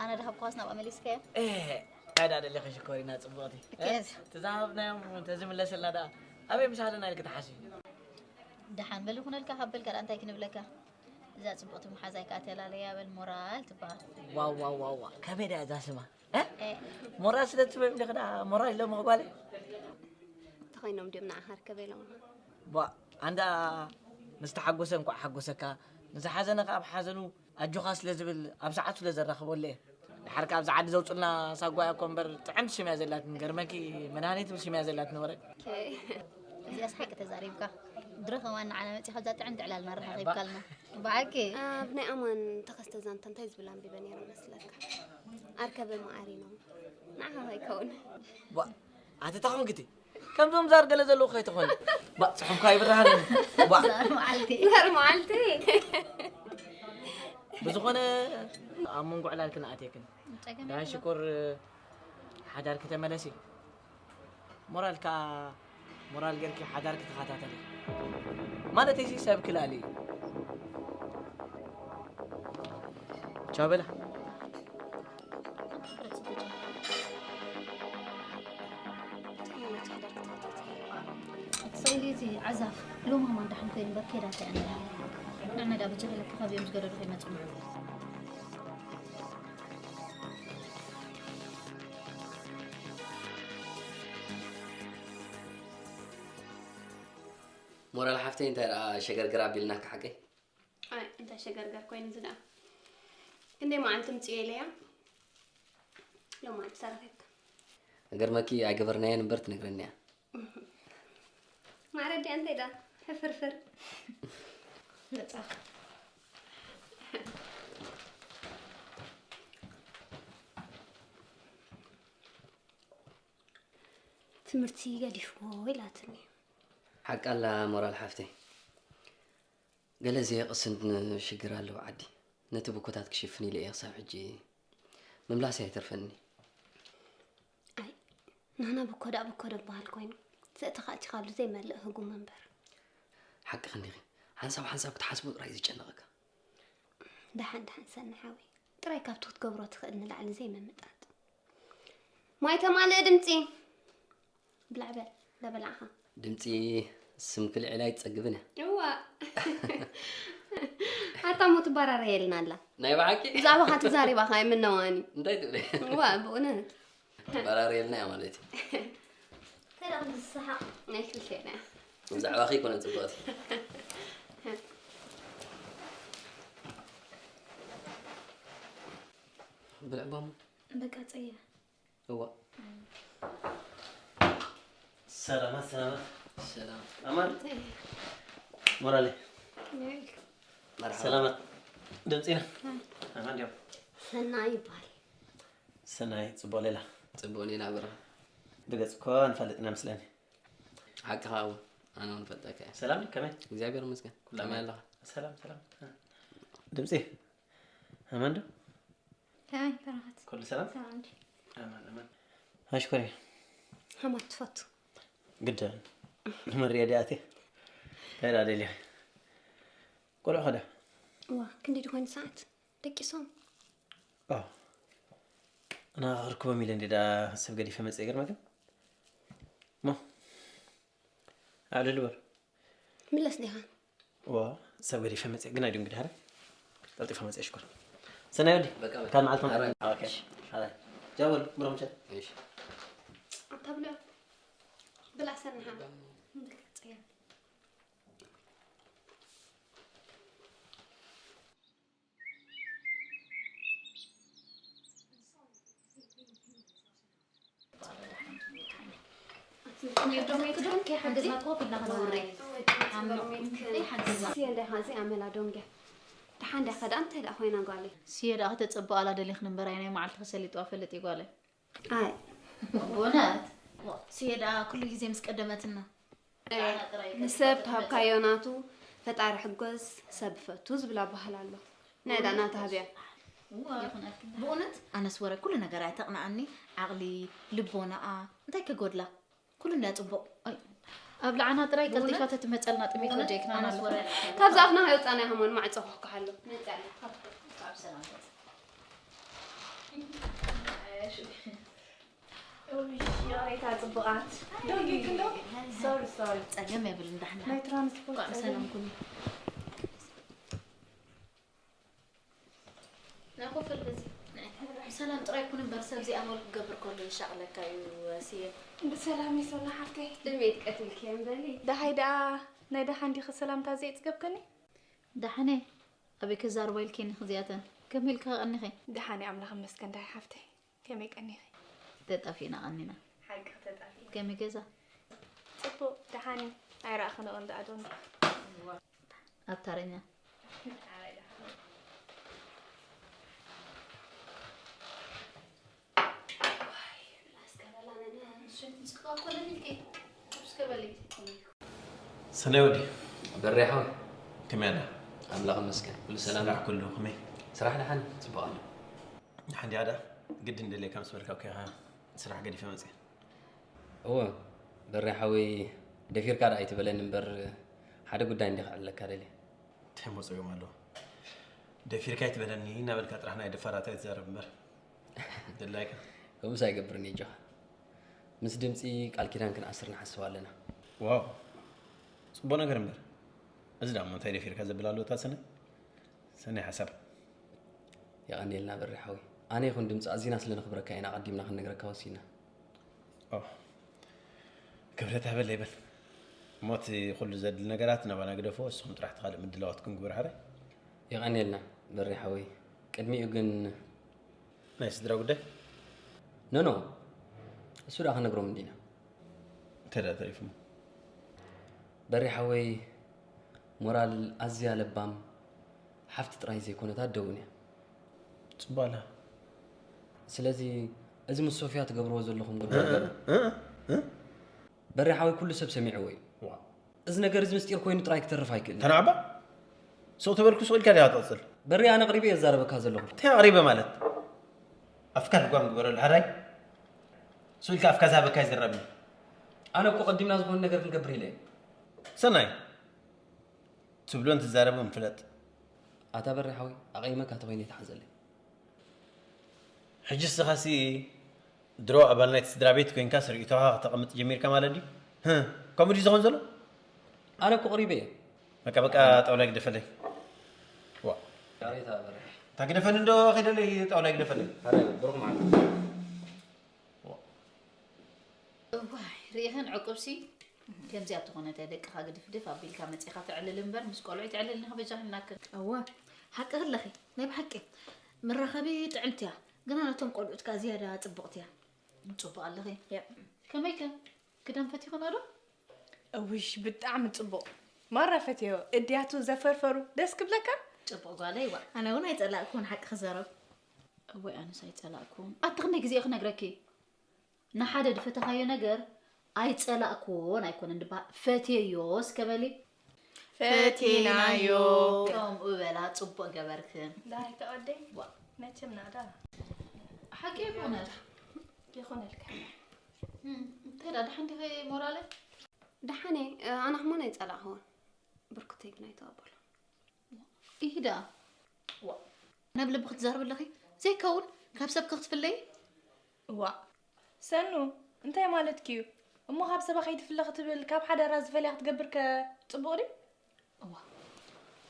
ኣነ ደሃብኳስ ናብኣ መሊስካዮ? እ፣ እንታይ ደኣ ደሊኺ ሽኮሪና ጽቡቕቲ? እ? ኬፍ። ተዛሃብናዮም ተዝምለሰልና ደኣ ኣበይ ምሳለና ኢልኪ ትሓስቢ? ደሓን በል ይኹነልካ፣ ካብ በልካ ደኣ እንታይ ክንብለካ? እዛ ጽቡቕቲ መሓዛይ ከኣ ተላለያ በል ሞራል ትበሃል። ዋው፣ ዋው፣ ዋው፣ ዋው። ከመይ ደኣ እዛ ስማ? እ? እ። ሞራል ስለ ትበይ እንዲኺ ደኣ ሞራል ኢሎምኺ ጓለይ? እንተኾይኖም ድዮም ንዓኻ ርከበ ኢሎምኻ? ቧ፣ ኣንዳ ንዝተሓጎሰ እንኳዕ ሓጎሰካ፣ ንዝሓዘነ ከኣ ኣብ ሓዘኑ ኣጆኻ ስለ ዝብል ኣብ ሰዓቱ ስለ ዘራኽበሉ እየ። ድሓር ከኣ ኣብዚ ዓዲ ዘውጽኡልና ሳጓ እያ እኮ እምበር ጥዕምቲ ሽም እያ ዘላትኒ። ገርመኪ መድሃኒት ትብል ሽም እያ ዘላትኒ ወረ። ኦኬ። እዚኣስ ሓቂ ተዛሪብካ። ድሮ ከማን ንዓና መጺኻ ኣብዛ ጥዕምቲ ዕላል መራኸኺብካልና። ብሓቂ። ኣብ ናይ ኣማን ተኸስተ ዛንታ እንታይ ዝብል ኣንቢበ ነይረ መስለካ? ኣርከበ መዓሪኖም። ንዓኻ ከይከውን። ቧ፣ ኣቲ ተኾንክቲ። ከምዞም ዛር ገለ ዘለዉ ከይትኾኒ። ባ፣ ጽሑፍካ ይብርሃኒ። ባ። ዛር መዓልቲ። ዛር መዓልቲ። ብዝኾነ ኣብ መንጎ ዕላል ክንኣትየክን። ጸገም ዳይ የብሉን። ሽኮር ሓዳርኪ ተመለሲ። ሞራልካ፣ ሞራል ጌርኪ ሓዳርኪ ተኸታተሊ። ማለተይሲ ሰብ ክላሊ። ቻው በላ። እቲ ስእሊ እቲ ዓዛፍ ሎማማ እንዳሕልፈ እምበር ከይዳ እንታይ ኣነ ንዕነዳ ብጀህለ ክኸብዮም ዝገደዱ ከይመጹ ማለት እዩ። ሞራል ሓፍተይ እንታይ ደኣ ሸገርገር ኣቢልናካ ሓቀይ? ኣይ እንታይ ሸገርገር ኮይኑ እዚ ደኣ። ክንደይ መዓልቲ ምጽእ ኢለያ። ሎማዓንቲ ተረኺብካ። እገርመኪ ኣይገበርናዮን እምበር ትነግረኒ እያ። ማዕረ ድያ እንታይ ደኣ ሕፍርፍር። ነጻ። ትምህርቲ ገዲፍዎ ኢላትኒ። ሓቃ ኣላ ሞራል ሓፍተይ። ገለ ዘየቕስን ሽግር ኣለዎ ዓዲ። ነቲ ብኮታት ክሽፍን ኢለ እየ ክሳብ ሕጂ ምምላስ ኣይተርፈኒ። ኣይ፣ ናና ብኮ ደኣ ብኮ ደበሃል ኮይኑ፣ ዘእተኻ ኣቲኻሉ ዘይመልእ ህጉም እምበር። ሓቅኺ እንዲኺ። ሓንሳብ ሓንሳብ ክትሓስቦ ጥራይ እዩ ዝጨንቐካ። ደሓን ደሓን ሰኒ ሓወይ። ጥራይ ካብቲ ክትገብሮ ትኽእል ንላዕሊ ዘይምምጣጥ። ማይ ተማልእ ድምጺ። ብላዕ በል፣ እንዳበላዕኻ። ድምጺ ስም ክልዕል ኣይትጸግብን እያ። እዋ። ኣታ እሞ ትበራረየልና ኣላ። ናይ ብሓቂ? ብዛዕባኻ ተዛሪባኻ እየ ምነዋኒ። እንታይ ትብሊ? እዋ፣ ብእውነት። ትበራረየልና እያ ማለት እዩ። እንታይ ደኣ ክንዲ ዝሰሓቕ? ናይ ክልቴና እያ። ብዛዕባኺ ኣይኮነን ጽቡቕቲ። ብልዕ ባሙ። በቃ ጸያ። እዋ። ሰላማት፣ ሰላማት። ሰላም። ኣማን? ሞራለይ። ከመይ ኢልካ? መርሓባ። ሰላማት። ድምጺና። ኣማን ድዮም? ሰናይ ይበሃል። ሰናይ፣ ጽቡቕ ሌላ። ጽቡቕ ሌላ ብርሃ። ብገጽ እኮ ንፈልጥ ኢና መስለኒ። ሓቅኻ እውን፣ ኣነ እውን እፈልጠካ እየ። ሰላም ድዩ? ከመይ? እግዚኣብሔር ይመስገን። ኩሉ ከመይ ኣማን? ኣለኻ? ሰላም፣ ሰላም። ድምጺ፣ ኣማን ዶ? ከመይ በረኸት? ኩሉ ሰላም? ሰላም ድዩ? ኣማን፣ ኣማን። ኣሽኮሪ። ሃማት ትፈቱ? ግድን። ንመርያ ድያ ኣትየ? እንታይ ደኣ ደልያ? ቆልዑ ኸዳ? እዋ፣ ክንደይ ድኾን ሰዓት? ደቂሶም? ኦ። ኣና ክርክቦም ኢለ እንዲ ደኣ ሰብ ገዲፈ መጽእ ገርመክን? እሞ፣ ኣዕልል በል። ምለስ ዲኻ? እዋ፣ ሰብ ገዲፈ መጽእ ግን ኣይድንግዲ ሃረ። ቀልጢፈ መጽእ ሽኮር። ሰናይ ወዲ፣ በቃ፣ በቃ። ካል መዓልቲ ሃረ። ኦኬ። ሃረ። ጃወል፣ ብሮምቸ። እሺ። ኣታ ብልዕ። ብላዕ ሰንሓ። ጽያ። ስየ እንዳ ኸዚ ኣመላ ዶንግያ። ደሓን ዲኻ ከ ደኣ እንታይ ደኣ ኮይና ጓለይ? ስየ ደኣ ከተጸብቓላ ደሊኽኒ እምበር፣ ኣይ ናይ መዓልቲ ክሰሊጥዋ ፈልጥ እዩ ጓለይ። ኣይ። ብእውነት? ስየ ደኣ ኩሉ ግዜ ምስ ቀደመትና። ንሰብ ሃብካዮ ናቱ፣ ፈጣሪ ሕጎስ ሰብ ፈቱ ዝብል ኣባህላ ኣሎ። ናይ ደኣ ናታ ሃብያ። እዋ። ይኹነልኪ። ብእውነት ኣነስ ወረ ኩሉ ነገራ እያ ተቕንኣኒ፣ ዓቕሊ፣ ልቦናኣ፣ እንታይ ከጎድላ? ኩሉ እንድያ ጽቡቕ። ኣይ፣ ኣብልዓና ጥራይ ቀልጢፋ ብእውነት? ተትመጸልና ጥሜት ብእውነት ወዲእክና ኣነስ ኣሎ። ወረ እያ። ካብዚ ኣፍና ከይወጻና ሃሞን ማዕጾ ክሕካሓሎ። መጸና። ካብ ሰላም። ይቕሬታ ጽቡቓት። ደንጊ ክንዶ? ሶሪ፣ ሶሪ። ጸገም የብልን፣ ዳሕና። ናይ ትራንስፖርት እንኳዕ ጸገም። ብሰላም ኩኒ። ናይ ኮፍ በል በዚ። ናይ ሰላም ጥራይ ኩን እምበር፣ ሰብ ዘይኣመልኩ ክገብር ከሎ ይሻቕለካ እዩ፣ ስየ። ብሰላም ይሰላ ሓፍተይ። ድሜት ቀትልኪ እምበሊ። ደሃይ ደኣ ናይ ደሓን ዲኺ ሰላምታ ዘየጽገብከኒ? ደሓነ። ኣበይ ክዛረባ ኢልኪኒ ክዚኣተን? ከመይ ኢልካ ቀኒኺ? ደሓነ ኣምላኽ ይመስገን ደሃይ ሓፍተይ። ከመይ ቀኒኺ? ተጣፊእና ቀኒና። ሓቂ ተጣፊእና። ከመይ ገዛ? ጽቡቕ፣ ደሓን እዩ። ኣይረኣኽንኦን ደኣ ዶ እንዳ? ኣብ ታረኛ። ኣይ፣ ደሓን። ዋይ፣ ምላስ ከበላና፣ ንሱ ንስካ እኮ ለሊልከ። እስከ በሊ። ሰናይ ወዲ። በሬ ሓወይ። ከመይ ኣላ? ኣምላኽ ይመስገን። ኩሉ ሰላም። ስራሕ ኩሉ ከመይ? ስራሕ ደሓን፣ ጽቡቕ ኣሎ። ሓንዲኣ ደኣ ግድን ደልየ ካብ ዝበልካ እኮ ኢኻ ስራሕ ገዲፈ መጽየ። እወ፣ በሬ ሓወይ፣ ደፊርካ ደኣ ኣይትበለኒ እምበር፣ ሓደ ጉዳይ እንዲየ ከዕልለካ ደልየ። እንታይ መጽዮም ኣለዎ? ደፊርካ ኣይትበለኒ እናበልካ ጥራሕ ናይ ደፋራት ኣይትዛረብ እምበር። ድላይካ። ከምኡስ ኣይገብርን እየ፣ ኣጆኻ። ምስ ድምጺ ቃል ኪዳን ክንኣስር ንሓስብ ኣለና። ዋው፣ ጽቡቕ ነገር እምበር። እዚ ደኣ እሞ እንታይ ደፊርካ ዘብል ኣሎ እታ ሰናይ? ሰናይ ሓሳብ። የቐንየልና በሬ ሓወይ። ኣነ ይኹን ድምጺ ኣዚና ስለ ነኽብረካ ኢና ኣቐዲምና ክንነግረካ ወሲና። ኦ፣ ክብረት ሃበለይ በል። እሞ እቲ ኩሉ ዘድሊ ነገራት ናባና ግደፎ፣ ንስኹም ጥራሕ እቲ ካልእ ምድላዋትኩም ግበሩ ሓራይ። የቐንየልና በሬ ሓወይ። ቅድሚኡ ግን ናይ ስድራ ጉዳይ? ኖ፣ ኖ። እሱ ደኣ ክነግሮም እንዲና። እንታይ ደኣ ተሪፉ? በሬ ሓወይ፣ ሞራል ኣዝያ ለባም፣ ሓፍቲ ጥራይ ዘይኮነት ኣደ እውን እያ። ጽቡቕ ኣላ። ስለዚ፣ እዚ ምስ ሶፍያ ትገብርዎ ዘለኹም ጉዳይ እ፣ ገለ እ፣ እ፣ እ? በሬ ሓወይ፣ ኩሉ ሰብ ሰሚዕዎ እዩ። ዋው። እዚ ነገር እዚ ምስጢር ኮይኑ ጥራይ ክተርፍ ኣይክእልን። ተናዕባ? ሰው ተበልኩ ስቕ ኢልካ ዲኻ ትቕጽል? በሬ፣ ኣነ ኣቕሪበ እየ ዝዛረበካ ዘለኹ። እንታይ ኣቕሪበ ማለት? ኣፍካ ልጓም ግበረሉ፣ ሕራይ። ስቕ ኢልካ ኣፍካ ዝሃበካ ይዝረብ እዩ። ኣነ እኮ ቀዲምና ዝኾነ ነገር ክንገብር ኢለ እየ። ሰናይ፣ ትብሎን ትዛረቦን ፍለጥ። ኣታ በሬ ሓወይ፣ ኣቐይመካ ተኾይነ ይትሓዘለይ። ሕጂ ንስኻሲ ድሮ ኣባል ናይቲ ስድራ ቤት ኮይንካስ ርእይቶኻ ከተቐምጥ ጀሚርካ ማለት ድዩ? ህ፣ ከምኡ ድዩ ዝኸውን ዘሎ? ኣነ እኮ ቅሪበ እየ። በቃ፣ በቃ፣ ጣውላ ግደፈለይ። ዋ። ያሬታ በረ። እታ ግደፈኒ እንዶ ከይደለይ ጣውላ ግደፈለይ። ኣረ፣ ብሩኽ መዓልቲ። ዋ። እዋይ፣ ርኢኽን ዕቁብሲ ከምዚኣ ተኾነት እያ፣ ደቅኻ ግድፍድፍ ኣቢልካ መጺኻ ተዕልል እምበር፣ ምስ ቆልዑ ኣይተዕልልን ኢኻ፣ በጃኺ እናክን። እወ፣ ሓቅኺ ኣለኺ፣ ናይ ብሓቂ መራኸቢ ጥዕምቲ እያ፣ ግና ነቶም ቆልዑት ከኣ ዝያዳ ጽብቕቲ እያ። ጽቡቕ ኣለኺ። ያ። ከመይከ? ክዳን ፈቲኽንኦ ዶ? እውሽ፣ ብጣዕሚ ጽቡቕ። ማራ ፈትዮ፣ እድያቱ ዘፈርፈሩ ደስ ክብለካ? ጽቡቕ ጓለይ፣ ዋ። ኣነ እውን ኣይጸላእኩን፣ ሓቂ ክዛረብ። እወይ፣ ኣነስ ኣይጸላእኩን። ኣቲ ክንደይ ግዜ ክነግረኪ? ንሓደ ድፈተኻዮ ነገር ኣይጸላእኩዎን ኣይኮነን ድበሃል፣ ፈትየዮ እስከ በሊ። ፈቲናዮ። ከምኡ በላ፣ ጽቡቕ ገበርክን። ዳይ ተቐደይ? ዋ። መቸም ናዳ። ሓቂ ይኹነት። ይኹነልካ። እም፣ እንታይ ዳ፣ ደሓን ዲኺ ሞራለይ? ደሓን እየ፣ ኣነ ኸማን ኣይጸላእኽዎን። ብርክተይ ግን ኣይተቐበሎ። ኢሂ ደኣ። ዋ፣ ናብ ልቢ ክትዛረቢ ኣለኺ? ዘይከውን፣ ካብ ሰብኪ ክትፍለዪ? ዋ፣ ሰኑ፣ እንታይ ማለትኪ እዩ? እሞ ካብ ሰባ ከይትፍለ ክትብል፣ ካብ ሓዳራ ዝፈልያ ክትገብር ከ ጽቡቕ ድዩ? እዋ፣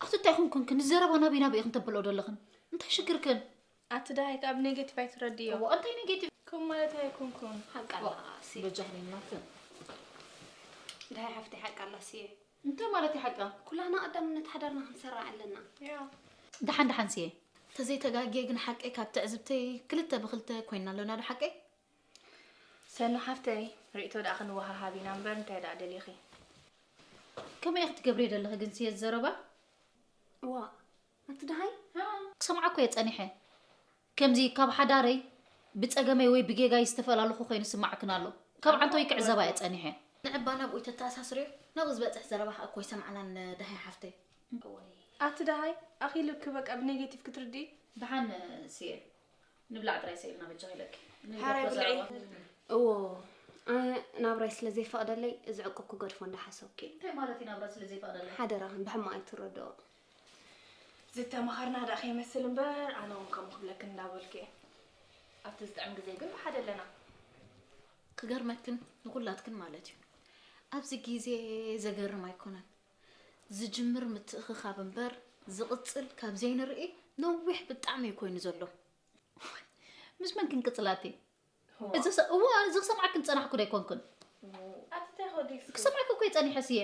ኣቲ እንታይ ኮንክን? ክንዲ ዘረባ ናበይ ናበይ ኢኽን ተብልኦ ዘለኽን? እንታይ ሽግርክን? ኣቲ ደሃይ ከኣ ብኔጌቲቭ ኣይትረድዮ። እዋ፣ እንታይ ኔጌቲቭ? ከም ማለት ኣይኮንኩን። ሓቃ ኣላ፣ ሲ። በጃኽኒ እናክን። ደሃይ ሓፍተይ ሓቃ ኣላ፣ ሲ። እንታይ ማለት እዩ ሓቃ? ኩላና ቀዳምነት ሓዳርና ክንሰርዕ ኣለና። ያ። ደሓን ደሓን፣ ሲየ። ተዘይተጋግየ ግን ሓቀይ ካብ ትዕዝብተይ ክልተ ብክልተ ኮይንና ኣሎና ዶ ሓቀይ? ሰኑ ሓፍተይ፣ ርእይቶ ደኣ ክንወሃሃብ ኢና እምበር፣ እንታይ ደኣ ደሊኺ? ከመይ ኢኺ ትገብርዮ ዘለኺ ግን ስየ ዘረባ? እዋ፣ ኣቲ ደሃይ? ክሰምዓ እኮ እየ ጸኒሐ። ከምዚ ካብ ሓዳረይ ብጸገመይ ወይ ብጌጋይ ዝተፈላለኹ ኮይኑ ይስማዕክን ኣሎ። ካብ ዓንተወይ ክዕዘባ እየ ጸኒሐ። ንዕባ ናብኡ ተተኣሳስርዮ፣ ናብኡ ዝበጽሕ ዘረባ ከኣ እኮ ኣይሰማዕናን ደሃይ ሓፍተይ። ኣቲ ደሃይ፣ ኣኺሉኪ በቃ ብኔጌቲቭ ክትርድኢ? ደሓን ስየ። ንብላዕ ጥራይ ሰኢልና በጃኺ ኢለኪ። ንብላዕ ሓራይ ብልዒ። ዘረባ። እዎ፣ ኣነ ናብራይ ስለ ዘይፈቕደለይ፣ እዚ ዕቁብ ክገድፎ እንዳሓሰብኩ እየ። እንታይ ማለት እዩ ናብራ ስለ ዘይፈቕደለይ? ሓደራኽን ብሕማቕ ኣይትረድኦ። ዝተማሃርና ደኣ ከይመስል እምበር፣ ኣነ እውን ከምኡ ክብለክን እንዳበልኩ እየ። ኣብቲ ዝጥዕም ግዜ ግን ብሓደ ኣለና። ክገርመክን ንኹላትክን ማለት እዩ። ኣብዚ ግዜ ዘገርም ኣይኮነን። ዝጅምር ምትእኽኻብ እምበር ዝቕጽል ካብ ዘይንርኢ ነዊሕ ብጣዕሚ እዩ ኮይኑ ዘሎ። ምስ መን ክንቅጽል ኣቲ? እዚ ሰ-፣ እዋ፣ እዚ ክሰምዓክን ጸናሕኩ ዶ ኣይኮንኩን? ኣቲ እንታይ ኮዲስ? ክሰምዓክ እኮ እየ ጸኒሐ ስየ።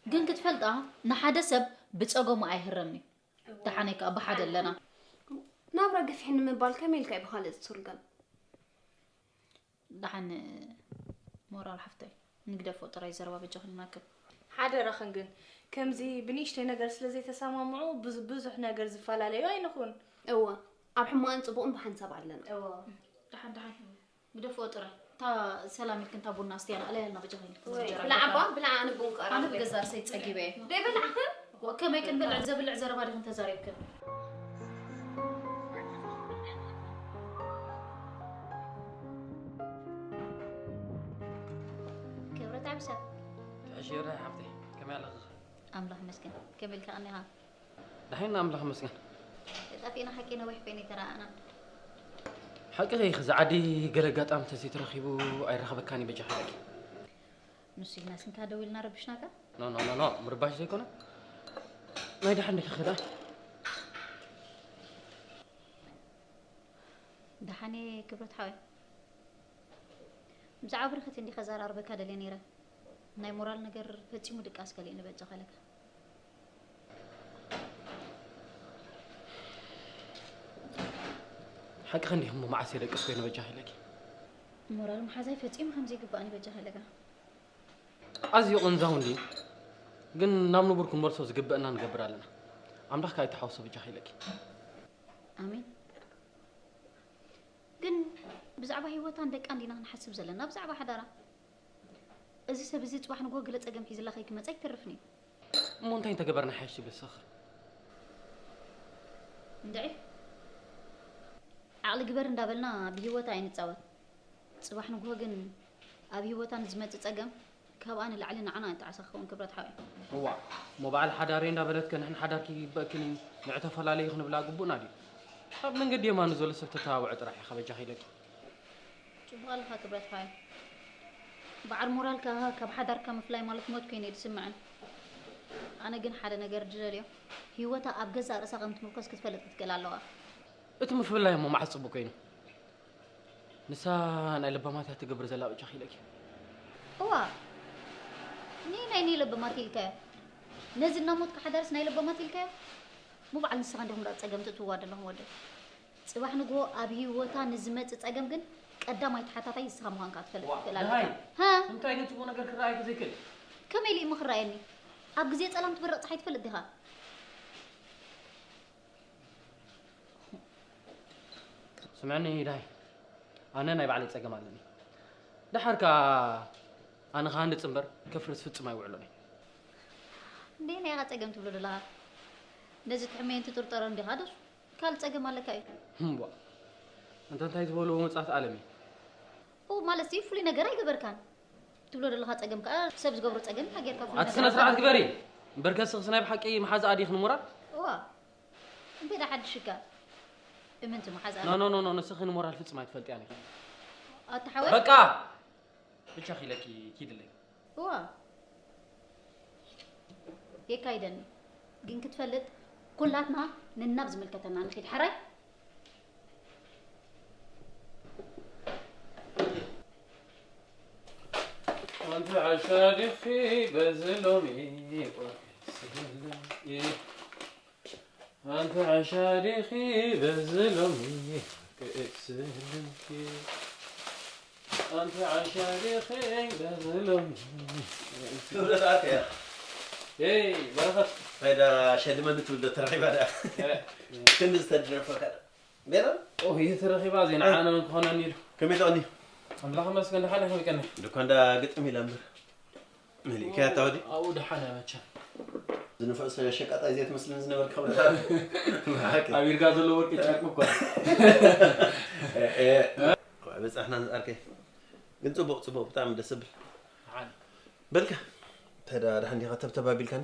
ግን ክትፈልጣ፣ ንሓደ ሰብ ብጸገሙ ኣይህረምን እዩ። ደሓነይ ከኣ ብሓደ ኣለና። ናብራ ገፊሕ ንምባል ከመይ ኢልካ እዩ ብኻልእ ዝትርገም? ደሓን ሞራል ሓፍተይ፣ ንግደፎ ጥራይ ዘረባ በጃኽን ንኣክል። ሓደራኽን ግን፣ ከምዚ ብንእሽተይ ነገር ስለ ዘይተሰማምዑ፣ ብዙ-፣ ብዙሕ ነገር ዝፈላለዩ ኣይንኹን። እወ፣ ኣብ ሕማቕን ጽቡቕን ብሓንሳብ ኣለና። እወ። ደሓን፣ ደሓን። ግደፍኦ ጥራይ። እታ ሰላም ኢልክን እታ ቡና ኣስትያና፣ ኣለያልና በጃኺን። ወይ፣ ብላዕ ኣባ፣ ብላዕ፣ ኣነ ቡን ቀረበ። ኣነ ብገዛ ርእሰይ ጸጊበ እየ። ደይ በላዕኽን? ወ-፣ ከመይ ክንበልዕ ዘብልዕ ዘረባ ዲኽን ተዛሪብክን? ክብረት ዓቢ ሰብ። ትሕሽ ይርዳይ ሓፍተይ፣ ከመይ ኣለኺ? ኣምላኽ ይመስገን። ከመይ ኢልካ ቀኒኻ? ደሓን ኣምላኽ ይመስገን። ተጣፊእና ሓቂ ነዊሕ ኮይኑ ኣይተረኣኣናን። ሓቂ ኢኺ፣ እዚ ዓዲ ገለ ኣጋጣሚ ተዘይተረኺቡ ኣይራኸበካን እዩ በጃኻ ኢለኪ። ንሱ ኢልናስ እንካ ደው ኢልና ረቢሽናካ? ኖ፣ ኖ፣ ኖ፣ ኖ፣ ምርባሽ ዘይኮነ። ናይ ደሓን ዲኺ ከዳ? ደሓን እየ ክብረት ሓወይ። ብዛዕባ በረኸት እንዲኻ ዘራርበካ ደልየ ነይረ። ናይ ሞራል ነገር ፈጺሙ ድቃስ ከሊእኒ በጃኻ ኢለካ። ሓቅኺ እንዲኹም፣ እሞ መዓስ እየ ደቅስ ኮይነ በጃኺ ኢለኪ? ሞራል ምሓዛይ ፈጺሙ ከም ዘይግባእኒ በጃኻ ኢለካ። ኣዝዩ ቅንዛው እንድዩ፣ ግን ናብ ንቡር ክንመልሶ ዝግበአና ንገብር ኣለና። ኣምላኽ ከኣ ይተሓወሶ በጃኺ ኢለኪ። ኣሜን። ግን ብዛዕባ ህይወታን ደቃን ዲና ክንሓስብ ዘለና፣ ብዛዕባ ሓዳራ? እዚ ሰብ እዚ ጽባሕ ንግሆ ገለ ጸገም ሒዝላ ከይክመጻ ኣይተርፍን እዩ። እሞ እንታይ እንተገበርና ሓይሽ ትብሊ ንስኺ? እንድዒ፣ ዓቕሊ ግበር እንዳበልና ብህይወታ ኣይንጻወት። ጽባሕ ንግሆ ግን ኣብ ህይወታ ንዝመጽእ ጸገም ካብኣ ንላዕሊ ንዓና እዩ ጣዕሳ ክኸውን ክብረት ሓወይ። እዋእ፣ እሞ በዓል ሓዳረይ እንዳበለትከ ንሕን ሓዳርኪ ይግበእክን እዩ፣ ንዕ ተፈላለዩ ክንብላ ግቡእና ድዩ? ኣብ መንገዲ የማኑ ዘሎ ሰብ ተተባብዖ ጥራሕ ኢኻ በጃኺ ኢለኪ። ጽቡቕ ኣለኻ ክብረት ሓወይ። በዓል ሞራልካ ካብ ሓዳርካ ምፍላይ ማለት ሞት ኮይኑ እዩ ዝስምዐን። ኣነ ግን ሓደ ነገር ዝደልዮ፣ ህይወታ ኣብ ገዛእ ርእሳ ከም ትምርኮስ ክትፈልጥ ክትክእል ኣለዋ። እቲ ምፍልላይ እሞ መዓስ ጽቡቕ ኮይኑ? ንሳ ናይ ለባማት እያ ትገብር ዘላ በጃኺ ኢለኪ። እዋ፣ ኒ ናይ ኒ ለባማት ኢልካዮ። ነዚ እናሞትካ ሓዳርስ ናይ ለባማት ኢልካዮ? እሞ በዓል ንስኻ እንዲኹም ደኣ ጸገም ትእትውዋ ዘለኹም ወደይ። ጽባሕ ንግሆ ኣብ ህይወታ ንዝመጽእ ጸገም ግን ቀዳማይ ተሓታታይ ንስኻ ምዃንካ ክትፈልጥ ዋ፣ ትኽእል ኣለኻ። ደሃይ፣ ሃ? እንታይ ግን ጽቡቕ ነገር ክረኣየኪ ዘይክእል? ከመይ ኢሉ እሞ ክረኣየኒ? ኣብ ግዜ ጸላም ትበርቕ ጸሓይ ትፈልጥ ዲኻ? ስምዕኒ ዳይ፣ ኣነ ናይ ባዕለይ ጸገም ኣለኒ። ደሓር ከኣ ኣነ ክሃንጽ እምበር ከፍርስ ፍጹም ኣይውዕሎን እየ። እንዴ ናይ ኢኻ ጸገም ትብሎ ዘለኻ? ነዚ ትሕመዮን ትጥርጠሮን ዲኻ ዶስ ካልእ ጸገም ኣለካ እዩ? እምቧ፣ እንተ እንታይ ዝበልዎ መጻት ኣለም እዩ። ኡ፣ ማለት እዚ ፍሉይ ነገር ኣይገበርካን። ትብሎ ዘለኻ ጸገም ከኣ ሰብ ዝገብሮ ጸገም ኢኻ ጌርካ ፍሉይ ኣቲ ነገር ስነ ስርዓት ኣይገበርካን። ግበሪ። እምበር ከስኽስ ናይ ብሓቂ መሓዛኣ ዲኺ ንሞራል? እዋ። እንታይ ደኣ ሓድሽ እካ? እምንቲ መሓዛ። ኖ፣ ኖ፣ ኖ፣ ኖ፣ ንስኺ ንሞራል ፍጹም ኣይትፈልጥያን ኢኺ። ኣታ ሓወይ። በቃ! ብቻ ኺለኪ ኪድለይ። እዋ። የካይደኒ። ግን ክትፈልጥ፣ ኩላትና ነናብ ዝምልከተና ንኺድ። ሓራይ? ኣንቲ ዓሻ ዲኺ በዚ ሎሚ ቆርቂ ስልም። ኣንቲ ዓሻ ዲኺ በዚ ሎሚ ክእስልምኪ? ኣንቲ ዓሻ ዲኺ በዚ ሎሚ? ክብረት ኣትያ። ኤይ፣ በረኸት። እንታይ ዳ ሸልመኒ ትብል ዶ ተረኺባ ዳ? እ። ክንዲ ዝተደረፈካ ዳ? ቤላ? ኦ፣ ይህ ተረኺባ ዜና እ። ዓነመን ክኾነኒ ኢሉ። ከመይ ተቐኒ? ኣምላኽ ይመስገን፣ ደሓን ኢኹም ይቀኒ። ልኳ እንዳ ግጥም ኢላ እምበር። መሊእካያ እታ ወዲ? ኣብኡ ደሓን እያ መቸም። ዝንፍዕ ሸቃጣይ ዘይትመስልን ዝነበርካ ብለካ። ብሓቂ። ኣብ ኢድካ ዘሎ ወርቂ ጨርቂ እኮ። እ፣ እ። እ? በጻሕና ንጻርከይ። ግን ጽቡቕ፣ ጽቡቕ፣ ብጣዕሚ ደስ ዝብል። ደሓን። በልካ፣ ተዳ ደሓን ዲኻ ተብተብ ኣቢልካኒ?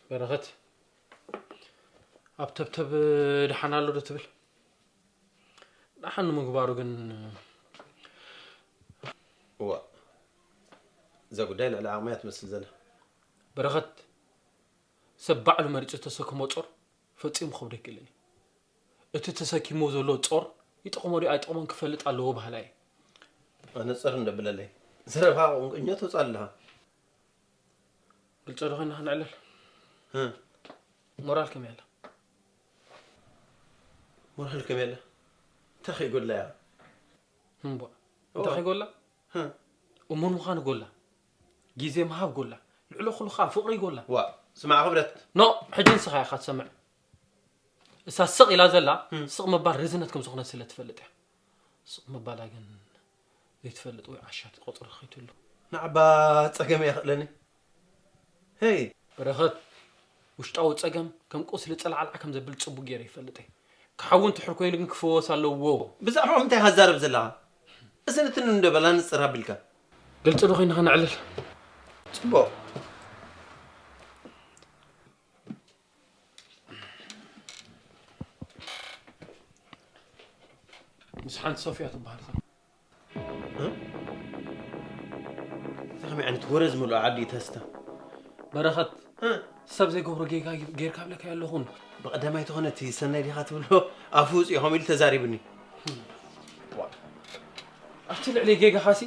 በረኸት፣ ኣብ ተብተብ ደሓን ኣሎ ዶ ትብል? ኣሓን ንምግባሩ ግን እዋ፣ እዛ ጉዳይ ልዕሊ ዓቕመያ ትመስል ዘላ። በረኸት፣ ሰብ ባዕሉ መሪጹ ተሰክሞ ጾር ፈጺሙ ክኸብዶ ኣይክእልን እዩ። እቲ ተሰኪሞ ዘሎ ጾር ይጠቕሞ ድዩ ኣይጠቕሞን ክፈልጥ ኣለዎ በሃላይ እየ። ኣነ ጸር እንደብለለይ። ዘረባ ቁንቁኛ ትውጻእ ኣለኻ። ግልጸ ዶ ኮይና ክንዕለል? ሞራል ከመይ ኣላ? ሞራል ከመይ ኣላ? እንታይ ከይጎድላ እያ? እምቧ፣ እንታይ ከይጎላ? እሙን ምዃን ጎላ፣ ግዜ ምሃብ ጎላ፣ ልዕሊ ኩሉ ከዓ ፍቕሪ ጎላ። ዋ፣ ስማዕ ክብረት። ኖ፣ ሕጂ ንስኻ ኢኻ ትሰምዕ። እሳ ስቕ ኢላ ዘላ፣ ስቕ ምባል ርዝነት ከም ዝኾነ ስለ ትፈልጥ እያ። ስቕ ምባላ ግን ዘይትፈልጥ ወይ ዓሻ ትቆጽሮ ከይትህሉ። ንዓባ ጸገም እየ ክእለኒ። ሄይ! በረኸት፣ ውሽጣዊ ጸገም ከም ቁስሊ ጸላዕላዕ ከም ዘብል ጽቡቕ ገይረ ይፈልጥ እየ። ክሓዊ እንትሕር ኮይኑ ግን ክፍወስ ኣለዎ። ብዛዕባ እንታይ ኢኻ ትዛረብ ዘለኻ? እዚ ንትንን እንዶ በላ ንጽር ኣቢልካ። ግልጺ ዶ ኮይንካ ነዕልል። ጽቡቕ። ምስ ሓንቲ ሶፍያ ትበሃል ኸ? እንታይ ከመይ ዓይነት ወረ ዝመልኦ ዓዲ እዩ ተስታ? በረኸት፣ ሰብ ዘይገብሮ ጌጋ ጌርካ ብለካ ኣለኹን። ብቐዳማይ ተኾነ እቲ ሰናይ ዲኻ ትብሎ ኣፉ ውፅኡ ከምኡ ኢሉ ተዛሪብኒ። ኣብቲ ልዕሊ ጌጋኻሲ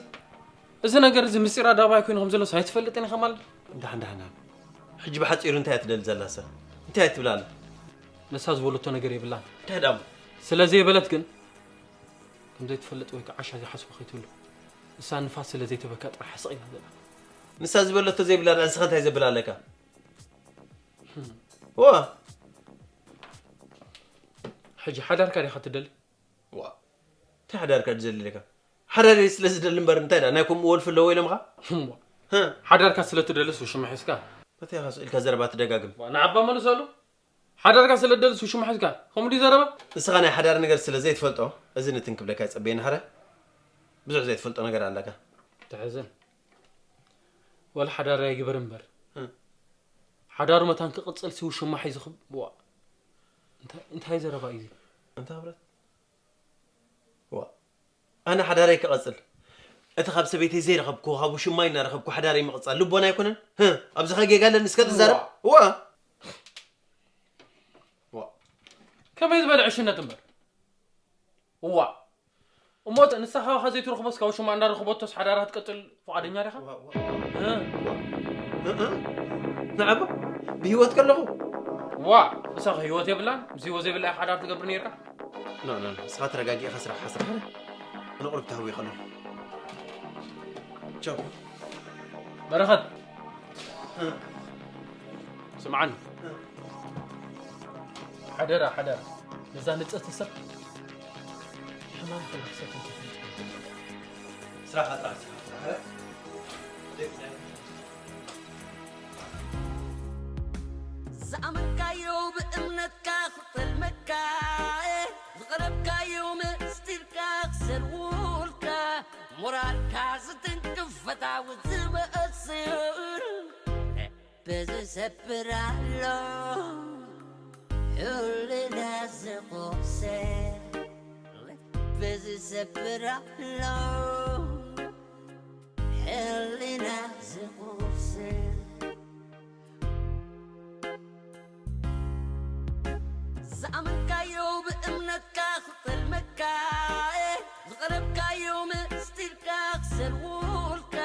እዚ ነገር እዚ ምስጢር ኣዳባይ ኮይኑ ከም ዘሎስ ኣይትፈልጥን ኢኻ ማለት? ዳሕን ዳሕን ሕጂ ብሓፂሩ እንታይ እያ ትደሊ ዘላ ሰብ? እንታይ እያ ትብላ ኣላ? ንሳ ዝበለቶ ነገር የብላን። እንታይ ደኣ እሞ? ስለ ዘይበለት ግን ከም ዘይትፈልጥ ወይ ከዓ ዓሻ ዘይሓስቦ ከይትብሉ። ንሳ ንፋስ ስለ ዘይትበካ ጥራሕ ስቕ ኢላ ዘላ። ንሳ ዝበለቶ ዘይብላ ደኣ ንስኻ እንታይ ዘብል ኣለካ? ዋ ሕጂ ሓዳርካ ዲኻ ትደሊ? ዋ እንታይ ሓዳርካ ድደሊ ኣለካ? ሓዳር ስለ ዝደሊ እምበር እንታይ ደኣ ናይ ከምኡ ወልፊ ኣለዎ ኢሎምኻ? እሞ፣ ሓዳርካ ስለ ትደልስ ውሽማ ሒዝካ? መታኻ ስቕ ኢልካ ዘረባ ትደጋግም? ዋ ንዓባ መልሰሉ። ሓዳርካ ስለ ትደልስ ውሽማ ሒዝካ? ከምኡ ድዩ ዘረባ? ንስኻ ናይ ሓዳር ነገር ስለ ዘይትፈልጦ እዚ ንትን ክብለካ ይጸበየኒ ሓረ። ብዙሕ ዘይትፈልጦ ነገር ኣለካ። ተሕዝን። ወላ ሓዳር ኣይግበር እምበር። ሓዳሩ መታን ክቕጽል ሲ ውሽማ ሒዙ ክብ ዋ። እንታይ እንታይ ዘረባ እዩ እዚ? ኣንታ ክብረት ዋ ኣነ ሓዳረይ ክቐጽል እቲ ካብ ሰበይተይ ዘይረኸብኩ ካብ ውሽማይ እናረኸብኩ ሓዳረይ ምቕጻል ልቦና ኣይኮነን። ህ ኣብዚ ኸ ጌጋ ኣለኒ እስከ ትዛረብ። ዋ ዋ ከመይ ዝበለ ዕሽነት እምበር። ዋ እሞ ንስኻ ኸ ዘይትረኽቦስ ካብ ውሽማ እንዳረኸበቶስ ሓዳራ ክትቅጽል ፍቓደኛ ዲኻ? ንዓባ ብህይወት ከለኹ ዋ ንስኻ ህይወት የብላን ምስ ህይወት ዘይብላ ኢኻ ሓዳር ትገብር ነርካ። ኖ ኖ ኖ ንስኻ ተረጋጊእኻ ስራሕኻ ስራሕ። ኣነ ቁሩብ ተሃዊኸ ኣለኹ። ቻው። በረኸት ስምዓኒ። ሓደራ ሓደራ ነዛ ንጽህቲ ሰብ ሕማም ከይትሰክም ከይትንጽ ስራሕኻ ጥራሕ ስራሕ። ዝኣመንካዮ ብእምነትካ ክጠልመካ ዝቐረብካዮ ምስጢርካ ክሰልውልካ ሞራልካ ዝትንክፍ ፈታዊ ዝመእስር በዚ ሰብር ኣሎ ሕልና ዝቆሰል በዚ ሰብር ኣሎ ሕልና ዝቆስል ዝኣመንካዮ ብእምነትካ ክጠልመካ ዝቐረብካዮ ምስጢርካ ክሰልውልካ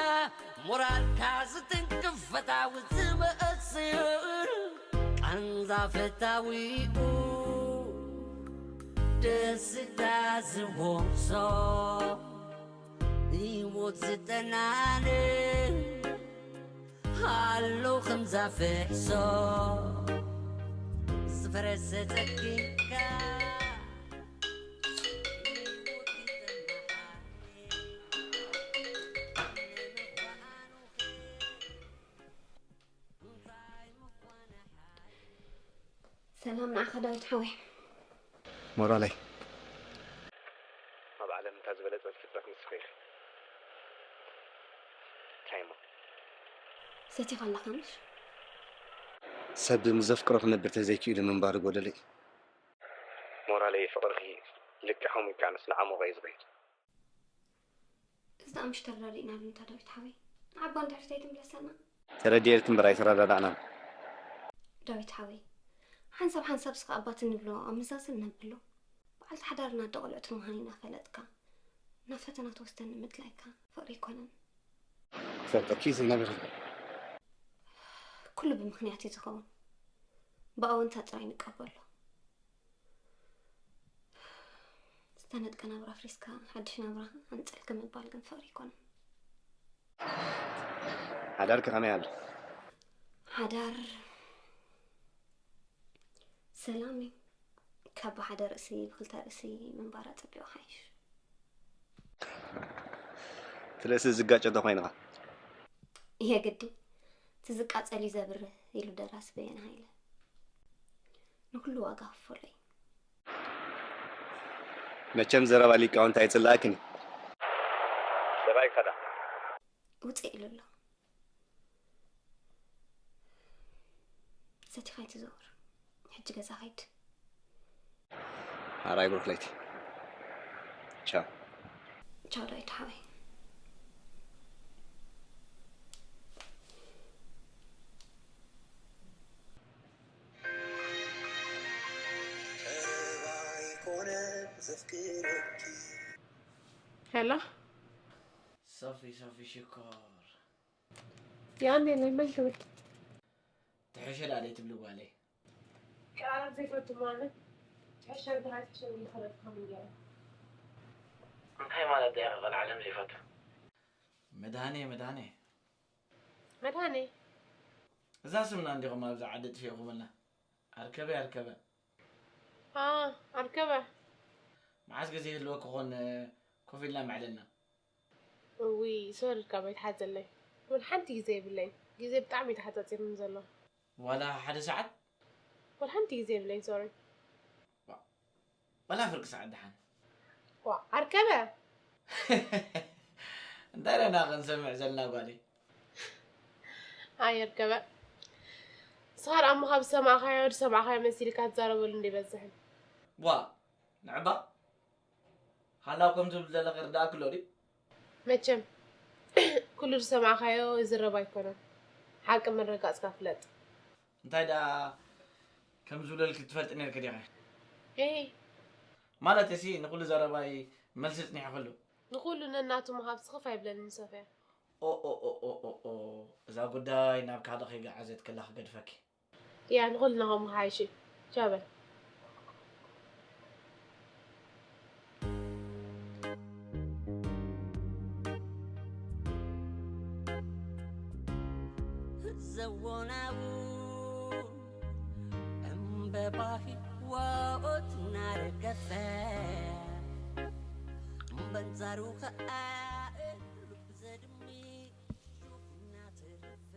ሞራልካ ዝትንክፍ ፈታዊ ዝመእስል ቃንዛ ፈታዊኡ ደስታ ዝወርሶ ህይወት ዝጠናነ ሃሎ ከምዛ ፍሕሶ ዝፈረሰ ጸኪንካ ሰላም ንዓኻ ዳዊት ሓወይ። ሞራለይ ኣብ ዓለም እታ ዝበለጸት ፍጥረት ንስኺ ኢኺ። እንታይ እሞ? ሰቲኻ ኣለኻ ምሽ? ሰብ ምስ ዘፍቅሮ ክነብር ተዘይክኢሉ ምንባሩ ጎደለይ። ሞራለይ ፍቕርኺ ልክዕ ሙጫንስ ንዓሞቐ እዩ ዝኸይድ። እዚ ደኣ ምሽ ተረዳዲእናሉ እንታ ዳዊት ሓወይ። ንዓባ እንድሕር ዘይትምለሰና። ተረዲኤልኪ እምበር ኣይተረዳዳእናን። ዳዊት ሓወይ፣ ሓንሳብ ሓንሳብ ስኻ ኣባት እንብሎ ኣብ መዛዘም ነብሎ። በዓልቲ ሓዳር እናደ ቆልዑት ምዃን እናፈለጥካ ናብ ፈተና ትወስደኒ ምድላይካ ፍቕሪ ኣይኮነን። ክፈልጠኪ ዘይነግርኪ ኩሉ ብምኽንያት እዩ ዝኸውን። ብኣወንታ ጥራይ ንቀበሎ። ዝተነጥቀ ናብራ ኣፍሪስካ ሓድሽ ናብራ ኣንጸልኪ ምባል ግን ፍቕሪ ኣይኮነን። ሓዳርኪ ከመይ ኣሎ? ሓዳር ሰላም እዩ። ካብ ብሓደ ርእሲ ብክልተ ርእሲ ምንባር ኣጸቢቑ ሓይሽ። እቲ ርእሲ ዝጋጨ እንተኾይኑ ኸ? የግዲ እቲ ዝቃጸል እዩ ዘብርህ ኢሉ ደራሲ በየነ ሃይለ። ንኩሉ ዋጋ ክፈሎ እዩ። መቸም ዘረባ ሊቃውንቲ ኣይጽላእክን እዩ። ሰብኣይ ከዳ ውፅእ ኢሉ ኣሎ። ሰቲኻ ኣይትዘውር። ሕጂ ገዛ ኸይድ። ሓራይ ብሩክ ለይቲ። ቻው። ቻው ዳዊት ሓወይ። ሄሎ ሶፊ ሶፊ ሽኮር ያኔ ነይ መን ትብል ትሕሸ ዳለይ ትብሊ ጓለይ ክኣረብ ዘይፈቱ ማለት ትሕሸ እንተሃይ ትሕሸ ዝኸለጥካ ምንገረ እንታይ ማለት ያ ቐልዓለም ዘይፈቱ መድሃኔ መድሃኔ መድሃኔ እዛ ስምና እንዲኹም ኣብዚ ዓዲ ጥፊእኹምልና ኣርከበ ኣርከበ ኣርከበ መዓስ ግዜ ይህልወኪ ኾን ኮፍ ኢልና መዕለልና እውይ ሶሪ ካብ ኣይትሓዘለይ ወላ ሓንቲ ግዜ የብለይን ግዜ ብጣዕሚ እዩ ተሓፃፂርኒ ዘሎ ዋላ ሓደ ሰዓት ወላ ሓንቲ ግዜ የብለይን ሶሪ ዋላ ፍርቂ ሰዓት ደሓን ዋ ኣርከበ እንታይ ደና ክንሰምዕ ዘለና ጓለይ ኣይ ኣርከበ ንስኻ ደኣ እሞ ካብ ዝሰማዕካዮ ዝሰማዕካዮ መሲልካ ትዛረበሉ እንደ ይበዝሕን ዋ ንዕባ ሃላው ከም ትብል ዘለኺ ርዳእኪ ኣሎ ድዩ መቸም ኩሉ ዝሰማዕካዮ ዝረብ ኣይኮነን ሓቂ ምርጋፅካ ፍለጥ እንታይ ደኣ ከም ዝብለልኪ ትፈልጢ ነርኪ ዲኺ ኤይ ማለት ሲ ንኩሉ ዘረባይ መልሲ ጽኒሕክሉ ንኩሉ ነናቱ ምሃብ ስኽፍ ኣይብለንን ሶፍያ ኦኦኦኦኦኦ እዛ ጉዳይ ናብ ካልእ ከይገዓዘት ከላ ክገድፈኪ እያ ንኹልና ከምኡ ሓይሽ እዩ። ቻው በል። ዘወናውን ዕምበባ ህይወት እናረገፈ በንጻሩ ኸኣ ልብ ዘድሚ ሹቕ እናተረፈ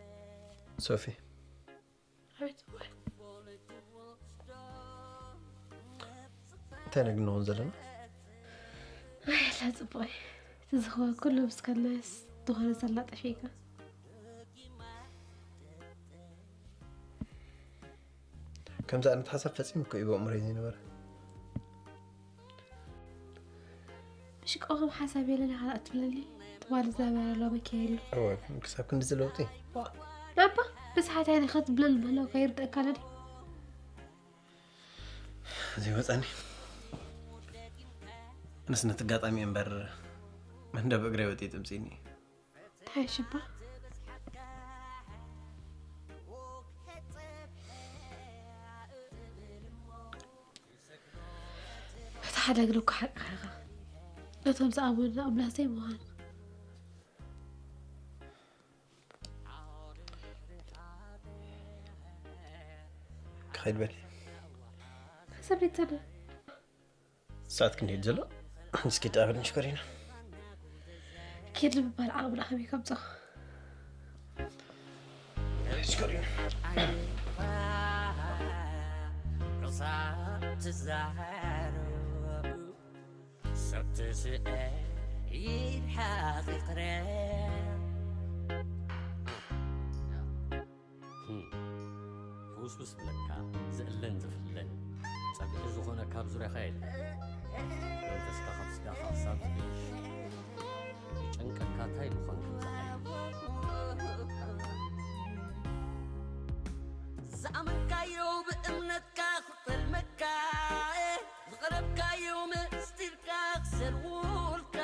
ሶፊ ኣቤት እወ። እንታይ ኢና ግን ንኾን ዘለና? ኣይ ኣላ ጽቡቐይ እቲ ዝኸውን ኩሉ ምስ ከለስ ዝኾነ ዘላ ጠፊእካ ከምዚ ዓይነት ሓሳብ ፈጺሙ እኮ እዩ ብኣእምሮይ ዘይነበረ። ብሽቆ ከም ሓሳብ የለን ኢኻ ትብለኒ ትባል ዛበረ ሎሚ ከየሉ እወ ክሳብ ክንድዚ ለውጢ ናባ ብስሓት ዓይኒ ከትብለኒ ምህላው ከይርደእካ ለዲ ዘይወፀኒ ኣነስ ነቲ ኣጋጣሚ እምበር መንደብ እግረይ ወጢ ጥምፂኒ እንታይ ሽባ እቲ ሓደ ግን እኮ ሓቅኻ ኢኻ ነቶም ዝኣመኑ ኣምላኽ ዘይምዃን ክኸይድ በል ሓሳብ ቤት ዘሎ ሰዓት ክንደይ ዘሎ እስኪ ዳብል ንሽኮሪና ኬድ ንምባል ዓቕምና ከመይ ከምፅኦ ሽኮሪና ትዛረብ ሰብ ትስአ ይርሓቕ ይቕረ ህውስውስ ብለካ ዝእለን ዝፍለን ጸግዒ ዝኾነ ካብ ዙርያኻ የለ መንፈስካ ካብ ስጋኻ ክሳብ ዝገይሽ፣ ዝጨንቀካ እንታይ ምዃን ከም ዝዓይን። ዝኣመንካዮ ብእምነትካ ክጠልመካ፣ ዝቐረብካዮ ምስጢርካ ክሰርውልካ፣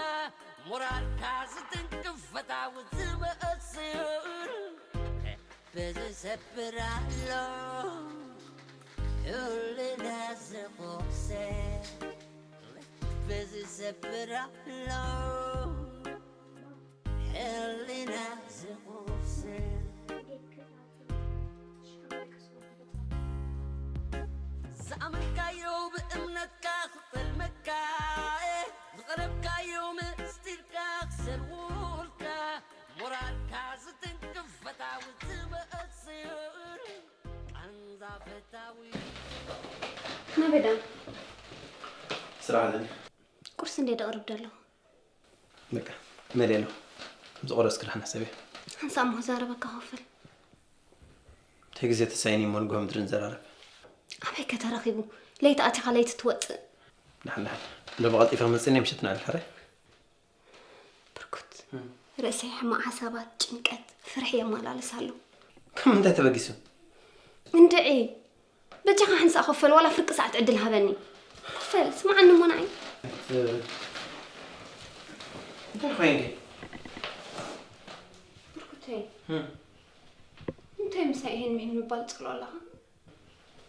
ሞራልካ ዝትንክፍ ፈታዊ ዝመስል፣ በዚ ሰብር ኣሎ ህልና ዝቑሰል። በዚ ሰብር ኣሎ ህልና ዝቑስል። ዝኣመንካዮ ብእምነትካ ክጠልመካ፣ ዝቐረብካዮ ምስጢርካ ክሰርውልካ፣ ሞራልካ ዝትንክፍ ፈታዊ ዝመስል፣ ቃንዛ ፈታዊ። ናበይ ደኣ? ስራሕ ኣለኒ። ቁርሲ እንዴ ደቕርብ ደለኹ። በቃ፣ መለ ኣሎ። ከም ዝቆረስክ ደሓን ሕሰብ እየ። ሓንሳእ እሞ ክዛረበካ ክፍል። እንታይ ግዜ ተሳይኒ እሞ ንግሆ ምድሪ ንዘራረብ። ኣበይ ከተረኺቡ? ለይቲ ኣቲኻ ለይቲ ትወጽእ። ደሓን፣ ደሓን። ሎሚ ቀልጢፈ ክመጽእ እየ፣ ምሸት ንዕረፍ፣ ሕራይ? ብርኩት። እም። ርእሰይ ሕማቕ ሓሳባት፣ ጭንቀት፣ ፍርሒ የመላልስ ኣሎ። ካብ ምንታይ ተበጊሱ? እንድዒ። በጃኻ ሓንሳእ ኮፈል፣ ዋላ ፍርቂ ሰዓት ዕድል ሃበኒ። ኮፈል፣ ስምዓኒ እሞ ንዓይ። እቲ፣ እንታይ ኮይንኪ? ብርኩተይ። እም። እንታይ ምሳይ ይሄን ሚሄን ምባል ጽሎ ኣለኻ?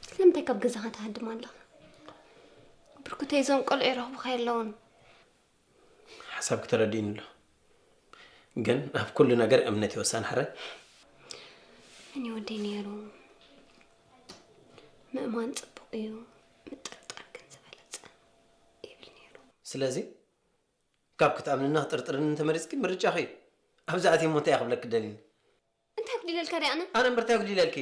ስለምንታይ ካብ ገዛኻ ትሃድም ኣለኻ? ብርኩተይ፣ እዞም ቆልዑ ይረኽቡኻ የለውን። ሓሳብኪ ተረዲእኒ ኣሎ። ግን ኣብ ኩሉ ነገር እምነት እዩ ወሳኒ፣ ሕራይ? እኔ ወደይ ነይሩ፣ ምእማን ጽቡቕ እዩ፣ ምጥርጣር ግን ዝበለጸ ይብል ነይሩ። ስለዚ፣ ካብ ክትኣምንና ክትጥርጥርኒ እንተመሪጽኪ ምርጫኺ እዩ። ኣብዚ ኣትየ እሞ እንታይ እየ ክብለኪ ደልየ? እንታይ ኣጉዲለልካ ድየ ኣነ? ኣነ እምበር እንታይ ኣጉዲለልኪ?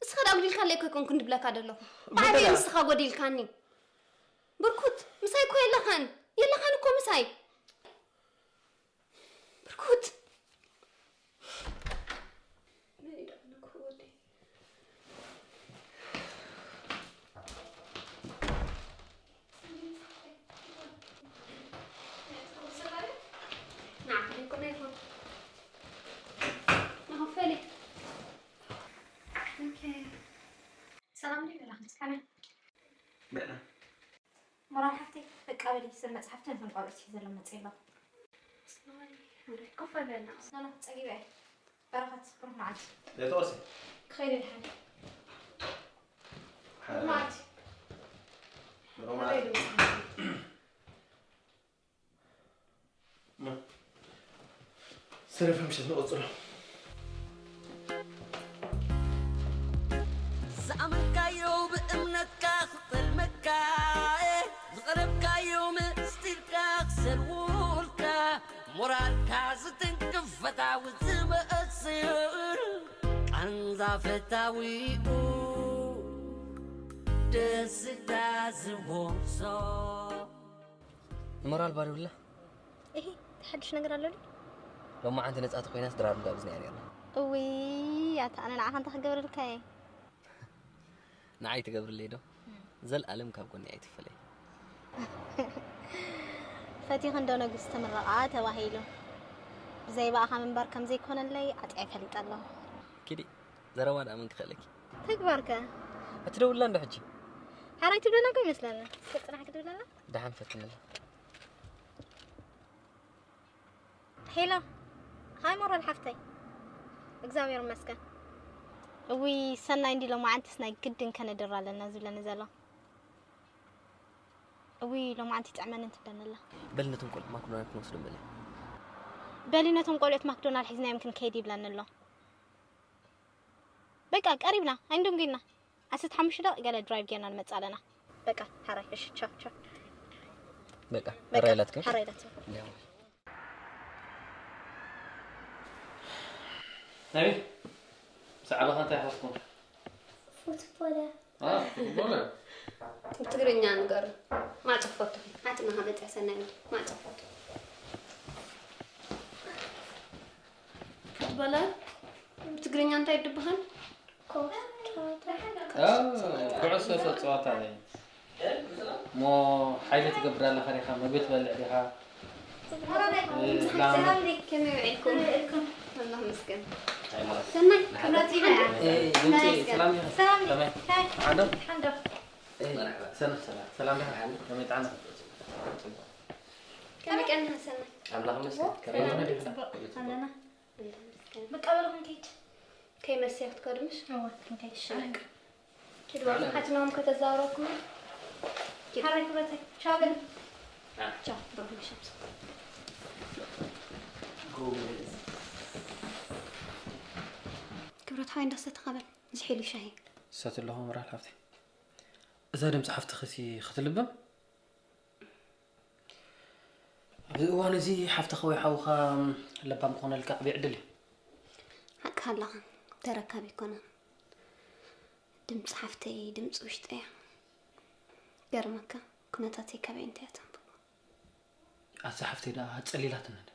እስኻ ደኣ ኣጉዲልካለይ እኮ ኣይኮንኩን ድብለካ ደለኹ። ብዓብየ ንስኻ ጎዲልካኒ። ብርኩት፣ ምሳይ እኮ የለኻን። የለኻን እኮ ምሳይ። ብርኩት። ሰላም ድዩ? በላኽልስ ከመይ? በላ። ሞራል ሓፍተይ፣ በቃ በሊ፣ ስም መጽሓፍቲ ነቶም ቆልዑት ሒዘሎም መጽእ ኣለኹ። ጽናይ፣ ወደ ኮፍ በልና። ሰላም፣ ጸጊበ እየ። በረኸት፣ ብሩኽ መዓልቲ። ዘይተወሰ። ክኸይድ እየ ድሓን። ብሩኽ መዓልቲ። ብሩኽ መዓልቲ። ሰለፈ ምሸት ንቐጽሎ። ዝኣመንካዮ ብእምነትካ ክጠልመካ፣ ዝቐረብካዮ ምስጢርካ ክሰርውልካ፣ ሞራልካ ዝትንክፍ ፈታዊ ዝመስል፣ ቃንዛ ፈታዊኡ ደስታ ዝወርሶ። ንሞራል ባርዩላ። እሂ፣ እንታይ ሓድሽ ነገር ኣሎ ድዩ? ሎማዓንቲ ነጻ ተኾይናስ ድራር እንዳብዝና እያ ነይርና። እውይ፣ ኣታ ኣነ ንዓኻ እንታይ ክገብረልካ እየ? ንዓይ ትገብርለይ ዶ? እም። ዘልኣለም ካብ ጎኒ ኣይትፈለይ። ፈቲኺ እንዶ ነግስቲ ምርቓ ተባሂሉ። ብዘይ ብኣኻ ምንባር ከም ዘይኮነለይ ኣጥዕየ ፈሊጠ ኣለኹ። ኪዲ፣ ዘረባ ደኣ መን ክኽእለኪ? ተግባርከ? ኣቲ ደውላ እንዶ ሕጂ። ሓራይ ትብለና እኮ ይመስለና። እስከ ጽናሕ ክድውለና? ደሓን ፈትነላ። ሄሎ፣ ሃይ ሞራል ሓፍተይ። እግዚኣብሔር ይመስገን። እውይ፣ ሰናይ እንዲ ሎማዓንትስ ናይ ግድን ከነድር ኣለና ዝብለኒ ዘሎ። እውይ፣ ሎማዓንቲ ይጥዕመኒ እንትብለኒ ኣላ። በሊ ነቶም ቆልዑት ማክዶናልድ ክንወስዶም በሊ። በሊ ነቶም ቆልዑት ማክዶናልድ ሒዝናዮም ክንከይድ ይብለኒ ኣሎ። በቃ፣ ቀሪብና፣ ኣይንድንጉይና። ዓሰርተ ሓሙሽተ ደቂቕ ገለ ድራይቭ ጌርና ንመጽእ ኣለና። በቃ፣ ሓራይ፣ እሺ፣ ቻው፣ ቻው። በቃ፣ በቃ፣ ሕራይ ኢላትኩም? ሕራይ ኢላትኩም። ያው። ናበይ? ምስ ዓበኻ እንታይ ሓዝኩም? ፉትቦል። አ፣ ፉትቦል። ብትግርኛ ንገሩ። ማዕጾ ክፈቱ። ሓትነኻ መጽያ ሰናይ፣ ማዕጾ ክፈቱ። ፉትቦል ብትግርኛ እንታይ ትበሃል? ኳስ ጸወታ። አ፣ ኩዕሶ ሰብ ጸወታ እዩ። እሞ ሓይሊ ትገብር ኣለኻ ዲኻ? መግቢ ትበልዕ ዲኻ? እ፣ ላም- ሰላም ዲክ ከመይ ውዒልኩም? ኣላህ መስገን። ሰናይ ክብረት ይበል። እ፣ ድምፂ ሰላም ዲኻ? ሰላም ዲክ? ከመይ? ታይ? ሓዶ? ሓንዶ። እ፣ ሰና፣ ሰላም ዲኻ? ከመይ ጥዕና? ከመይ ቀንና ሰናይ? ኣምላኽ መስገን። ከመይ ከመይ ውዒልኩም? ጽቡቕ ኣለና። በቃ በሉ ክንከይድ። ከይመሰየ ክትከዱ ምሽ? እወ ክንከይድ እሺ። ኪድ በሉ ሓትናኦም ከተዛውረኩም። ሓራይ ክብረተይ ቻው በሉ። ቻው በሉ ምሽ። ክብረት ሓይ እንዳሰተኻ በል ዝሒሉ ሻሂ። ሰት ኣለኹ ምራል ሓፍቲ። እዛ ድምፂ ሓፍትኽሲ ክትልብም? ኣብዚ እዋን እዚ ሓፍትኻ ወይ ሓውኻ ለባም ክኾነልካ ዓብዪ ዕድል እዩ። ሓቅኻ ኣለኻ። ተረካቢ ኣይኮነን። ድምፂ ሓፍተይ ድምፂ ውሽጠይ እያ። ገርመካ ኩነታተይ ካበይ እንታይ እያ ተንብቦ? ኣዛ ሓፍተይ ደኣ ኣጸሊላትና ዶ?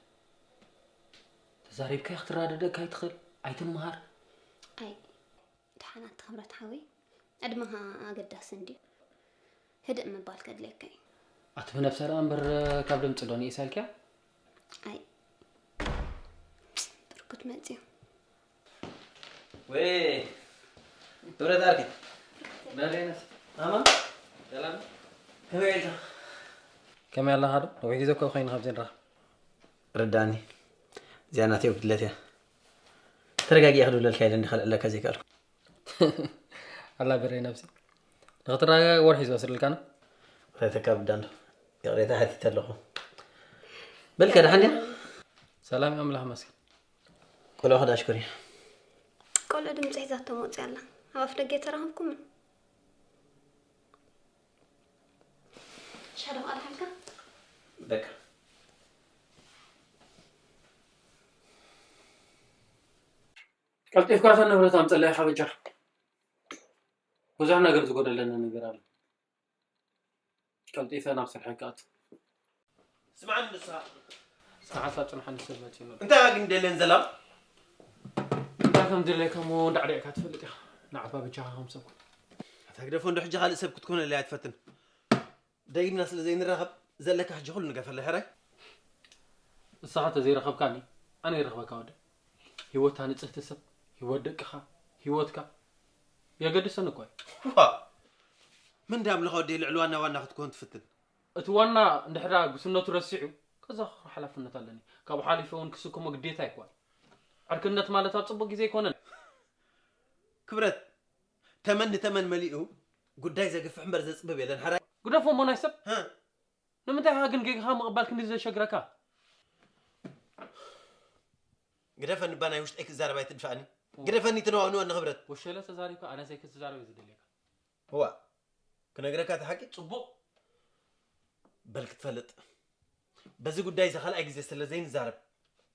ተዛሪብካያ ክትረዳደኣካ ኣይትኽእል፣ ኣይትመሃር። ኣይ ደሓናት ክብረት ሓወይ ዕድመኻ ኣገዳሲ እንድዩ። ህድእ ምባል ከድልየካ እዩ። ኣቲ ብነብሳ ደኣ እምበር ካብ ድምፂ ዶ ንኢሳ ኢልክያ? ኣይ ብርኩት መፅዩ። ወይ ክብረት ዓርከይ። በለይነስ። ኣማ? ሰላም? ከመይ ኢልካ? ከመይ ኣለኻ ዶ? ነዊሕ ግዜ እኮ ኮይኑ ካብ ዘይንራኸብ። ርዳኒ። እዚኣ ናተይ ጉድለት እያ። ተረጋጊኣ ክድብለልካ ኢለ እንዲ ከልዕለካ ዘይከኣልኩ። ኣላ ብረይ ነብሲ። ንኽትረጋጋእ ወርሒ ዝወስደልካና? ሬተካ ብዳንዶ። ይቕሬታ ሓቲተ ኣለኹ። በልካ ደሓን ድያ? ሰላም ኣምላኽ መስገን። ቆልዑ ከዳ ሽኮር እያ። ቆልዑ ድምፂ ሒዛቶም ወፂኣ ኣላ። ኣብ ኣፍ ደገ ተራኸብኩምን? ሻዶ ኣልሓልካ? በቃ። ቀልጢፍካ እተን ንብረት ኣምፀለይ ሓበጃ። ብዙሕ ነገር ዝጎደለኒ ነገር ኣሎ። ቀልጢፈ ናብ ስርሐይ ክኣቱ። ስምዓኒ ንስኻ። ሰዓት ኣጽንሓኒ ሰብ መጺኡ ኣሎ። እንታይ ግን ደለን ዘላም? እንታይ ከም ዝደለካ እሞ እንዳዕዲዕካ ትፈልጥ ኢኻ። ንዓባ ብቻኻ ከም ሰብ ኩን። ኣታ ግደፎ እንዶ ሕጂ ካልእ ሰብ ክትኮነለይ ኣይትፈትን። ደጊምና ስለ ዘይንራኸብ ዘለካ ሕጂ ኩሉ ንገፈለይ ሕራይ። ንስኻ ተዘይረኸብካኒ ኣነ ይረኽበካ ወደ። ህይወታ ንጽህቲ ሰብ፣ ህይወት ደቅኻ፣ ህይወትካ የገድሰኒ እኮ እዩ። ዋ! መን ድኣ ኣምልኻ ወደይ ልዕሊ ዋና ዋና ክትኮን ትፍትን? እቲ ዋና እንድሕራ ጉስነቱ ረሲዑ ከዘኻኽሮ ሓላፍነት ኣለኒ። ካብኡ ሓሊፈ እውን ክስከሞ ግዴታ ኣይኮን። ዕርክነት ማለት ኣብ ጽቡቕ ግዜ ኣይኮነን። ክብረት፣ ተመን ንተመን መሊኡ ጉዳይ ዘግፍሕ እምበር ዘጽብብ የለን። ሕራይ። ግደፎ እሞ ናይ ሰብ። ሃ? ንምንታይ ኢኻ ግን ጌጋኻ ምቕባል ክንዲ ዘሸግረካ? ግደፈኒ እባ ናይ ውሽጠይ ክዛረብ ኣይትድፍኣኒ። ግደፈኒ ትነዋውንወኒ ክብረት። ወሸለ ተዛሪብካ ኣነ ዘይክትዛረብ እዩ ዝደልየካ። እዋ፣ ክነግረካ እቲ ሓቂ ጽቡቕ በል ክትፈልጥ። በዚ ጉዳይ እዚ ካልኣይ ግዜ ስለ ዘይንዛረብ፣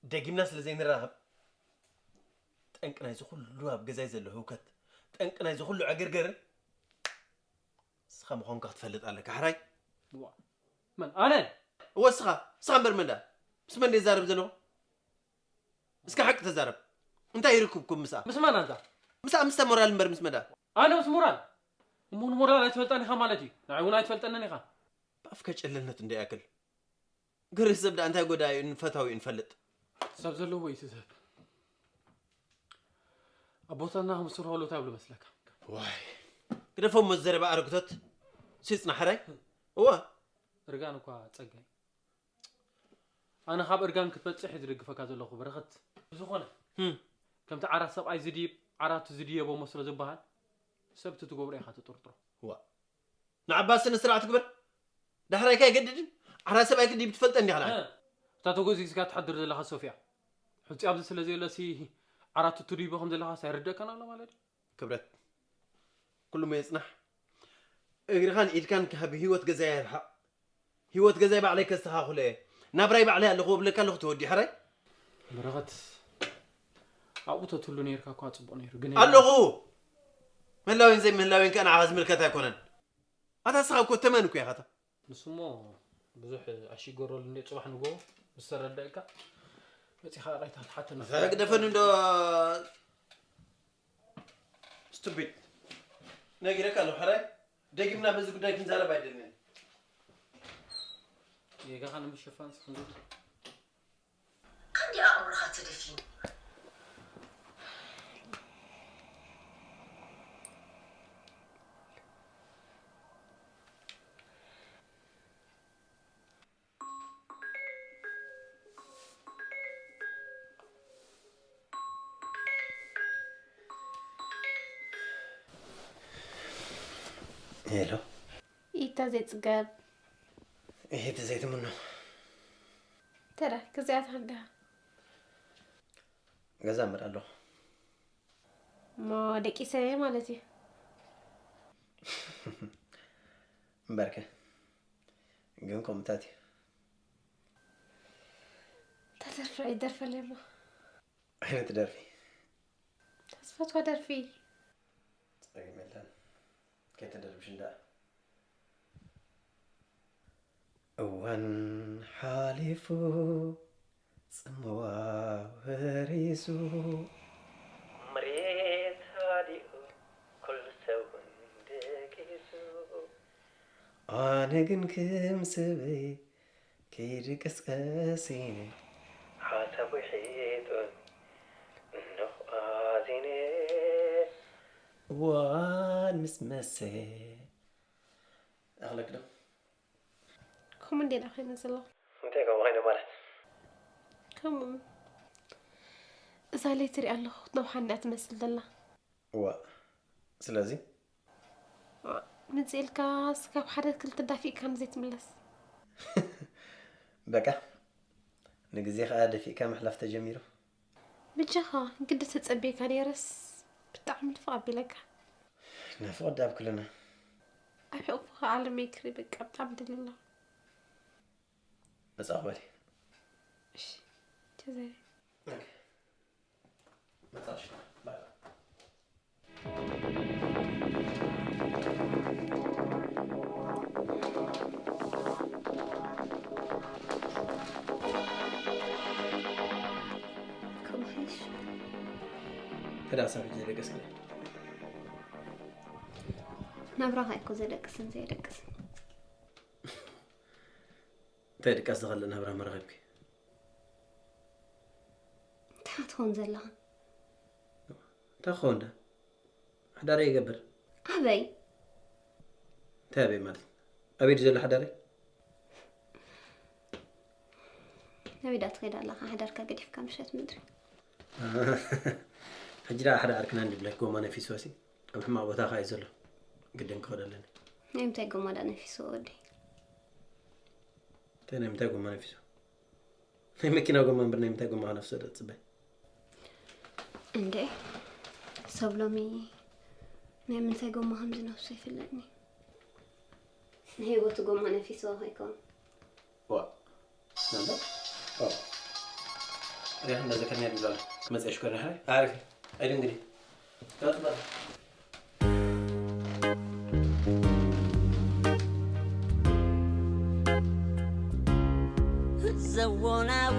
ደጊምና ስለ ዘይንራኸብ፣ ጠንቂ ናይዚ ኩሉ ኣብ ገዛይ ዘሎ ህውከት፣ ጠንቂ ናይዚ ኩሉ ዕግርግር ንስኻ ምዃንካ ክትፈልጥ ኣለካ። ሕራይ? ዋ፣ መን? ኣነ? እወ፣ እስኻ፣ እስኻ እምበር መን ደኣ? ምስ መን ድየ ዝዛረብ ዘለኹ? እስከ ሓቂ ተዛረብ። እንታይ ይርክብኩም ምስኣ? ምስ መን ኣንታ? ምስኣ፣ ምስታ ሞራል እምበር ምስ መን ደኣ? ኣነ ምስ ሞራል? እሞ ንሞራል ኣይትፈልጣን ኢኻ ማለት እዩ። ንዓይ እውን ኣይትፈልጠንን ኢኻ። ብኣፍካ ጨለልነት እንዶ ይኣክል። ገርህ ሰብ ደኣ እንታይ ጎዳኢኡን ፈታዊኡን ይፈልጥ? ሰብ ዘለዎ እዩ እቲ ሰብ። ኣቦታትና ከም ዝሰርሆ እንታይ ይብሉ መስለካ? ዋይ፣ ግደፎም እሞ ዘረባ ኣረግቶት። ሲጽና ሕራይ? እወ። እርጋን እኳ ጸጋይ። ኣነ ካብ እርጋን ክትበጽሕ እዩ ዝድግፈካ ዘለኹ በረኸት። ብዝኾነ፣ ህም። ከምቲ ዓራት ሰብኣይ ዝድይብ፣ ዓራቱ ዝድየቦ መስሎ ዝበሃል፣ ሰብ እቲ ትገብሮ ኢኻ ትጥርጥሮ። ዋ። ንዓባ ስነ ስርዓት ግበር። ዳሕራይካ ኣይገድድን። ዓራት ሰብኣይ ክድይብ ትፈልጠ እንዲኻ ንዓይ። እ፣ እታ ተጎዚዝካ ትሓድር ዘለኻ ሶፍያ። ሕጂ ኣብዚ ስለ ዘየለሲ፣ ዓራቱ ትድይቦ ከም ዘለኻስ ኣይርደእካን ኣሎ ማለት እዩ። ክብረት። ኩሉ እሞ የጽናሕ። እግርኻን ኢድካን ካብ ህይወት ገዛይ ኣይርሓቕ። ህይወት ገዛይ ባዕለይ ከስተኻኽሎ እየ። ናብራይ ባዕለይ ኣለኹ እብለካ ኣለኹ ተወዲኡ ሕራይ። በረኸት፣ ኣብኡ ተትህሉ ነይርካ እኳ ጽቡቕ ነይሩ፣ ግን ኣለኹ። ምህላዌን ዘይምህላዌን ከኣ ንዓኻ ዝምልከት ኣይኮነን። ኣታ ንስኻ እኮ ተመን እኮ ኢኻ ኣታ። ንሱ እሞ ብዙሕ ኣሽገረሉ እንደ ጽባሕ ንጎ ምስ ተረዳእካ መጺኻ ራይታ ትሓተና። ግደፈኒ እንዶ ስቱፒድ። ነጊረካ ኣለኹ ሕራይ። ደጊምና በዚ ጉዳይ ክንዛረብ ኣይደልን። ጌጋኻ ንምሽፋን ስኽንዱ ክንዲ ኣእምሮኻ ተደፊኑ። ሄሎ። ኢታ ዘይጽገብ። ኢቲ ዘይትምኖ። ተራ ክዚኣት ሃንዳ። ገዛ ምር ኣለኹ። እሞ ደቂሰ ማለት እዩ። እምበርከ ግን ከምኡታት እዩ። ተደርፈ ይደርፈለይ እሞ። ዓይነት ደርፊ። ተስፈቷ ደርፊ። ጸገም የለን። ከይተደርብሽ እንዳ። እዋን ሓሊፉ ጽምዋ ወሪሱ። መሬት ሃዲኡ ኩሉ ሰብ እውን ደቂሱ። ኣነ ግን ክም ሰበይ ከይድቅስ ቀሲነ። ሓሳብ ውሒጡን እንሆ ኣዚነ። እዋን ምስ መሰ። ኣኽለክ ዶ? ከምኡ እንዴና ኮይነ ዘሎ። እንታይ ከምኡ ኮይነ ማለት? ከምኡ እዛ ለይቲ ሪኣ ኣለኹ ክትነውሓኒ እያ ትመስል ዘላ። እዋ ስለዚ ምጽእ ኢልካ ስጋብ ሓደ ክልተ ዳፊእካ ንዘይትምለስ። በቃ ንግዜ ከኣ ደፊእካ ምሕላፍ ተጀሚሩ። ብጃኻ ግዲ ተጸቢየካ ነይረስ ብጣዕሚ ንፍቕ ኣቢለካ። ናፍቖት ዳብ ክልና። ኣብ ሕቑፍኻ ዓለመይ ክሪ በቃ ብጣዕሚ ደልላ። መጻቕ በሊ። እሺ ተዘሪ። መጻሽ። ከማይሽ ተዳሳቢ ዘደቀስክለ ናብራኻ እኮ ዘደቅስን ዘየደቅስን እንታይ ድቃስ ዝኸልእ ናብራ መረኸብኪ? እንታይ ትኾን ዘለኻ? እንታይ ክኸውን ዳ? ሓዳረይ ይገብር። ኣበይ? እንታይ ኣበይ ማለት? ኣበይ ድዩ ዘሎ ሓዳረይ? ኣበይ ዳ ትኸይድ ኣለኻ? ሓዳርካ ገዲፍካ ምሸት ምድሪ። ሕጂ ደኣ ሓደ ዓርክና እንድብለክ ጎማ ነፊስዋ ሲ ኣብ ሕማቕ ቦታ ከኣ እዩ ዘሎ። ግድን ክኸዶ ኣለኒ። ናይ ምንታይ ጎማ ዳ ነፊስዎ ወደይ? እንታይ ናይ ምንታይ ጎማ ነፊሱ? ናይ መኪና ጎማ እምበር ናይ ምንታይ ጎማ ክነፍሶ ዶ ትጽበይ? እንዴ ሰብ ሎሚ ናይ ምንታይ ጎማ ከም ዝነፍሶ ይፍለጥኒ። ናይ ህይወቱ ጎማ ነፊስዎ ከይከውን። ዋ ናንዳ ዋ ሪያ እንዳ ዘከርኛ ይብላል መጽ ሽኮር ነሐ ኣሪፍ ኣይደ እንግዲህ ዘወናው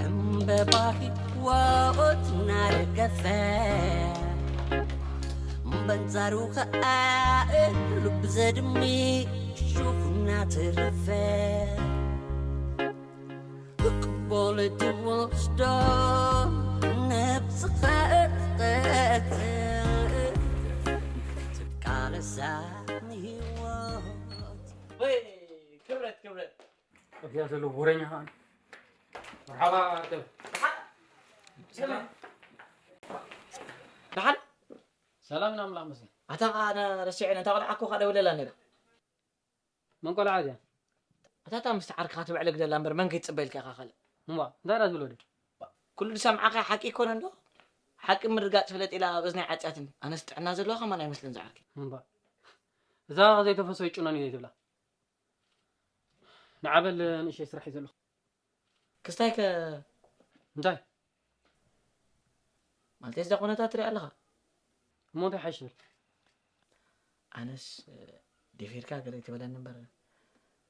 ዕምበባ ህይወት እናረገፈ በንጻሩ ኸኣ ልብ ዘድሚ ሹፍ እናተረፈ ቅቦል ትወስዶ ነብስኻ እትቀትል ትቃለሳ ንህይወት ወይ ክብረት ክብረት እዚኣ ዘሎ ወረኛ ኸዓ መርሓባ ኣርተብ ደሓን ሰላም ኢና ኣምላኽ መስገን ኣታ ኸዓ ረሲዐ ነታ ቆልዓ እኮ ኸዓ ደውለላ ነይረ መን ቆልዓ እዚኣ ኣታ እታ ምስቲ ዓርክኻ ትብዕለግ ዘላ እምበር መን ከይትፅበ ኢልካ ኢኻ ካልእ እምባ እንታይ ዳ ዝብል ወዲ ኩሉ ዝሰምዓኻ ሓቂ ይኮነ እንዶ ሓቂ ምርጋፅ ፍለጥ ኢላ ኣብ እዝናይ ዓፅያትኒ ኣነስ ጥዕና ዘለዋ ከማን ኣይመስልን ዝዓርኪ እምባ እዛ ዘይተፈሰዩ ጭኖን እዩ ዘይትብላ ንዓበል ንእሸይ ስራሕ እዩ ዘለኹ ክስታይ ከ እንታይ ማለተይ እዛ ኩነታት ትሪኣ ኣለኻ እሞ እንታይ ሓይሽ ትብል ኣነስ ደፊርካ ገለ ይትበለኒ እምበር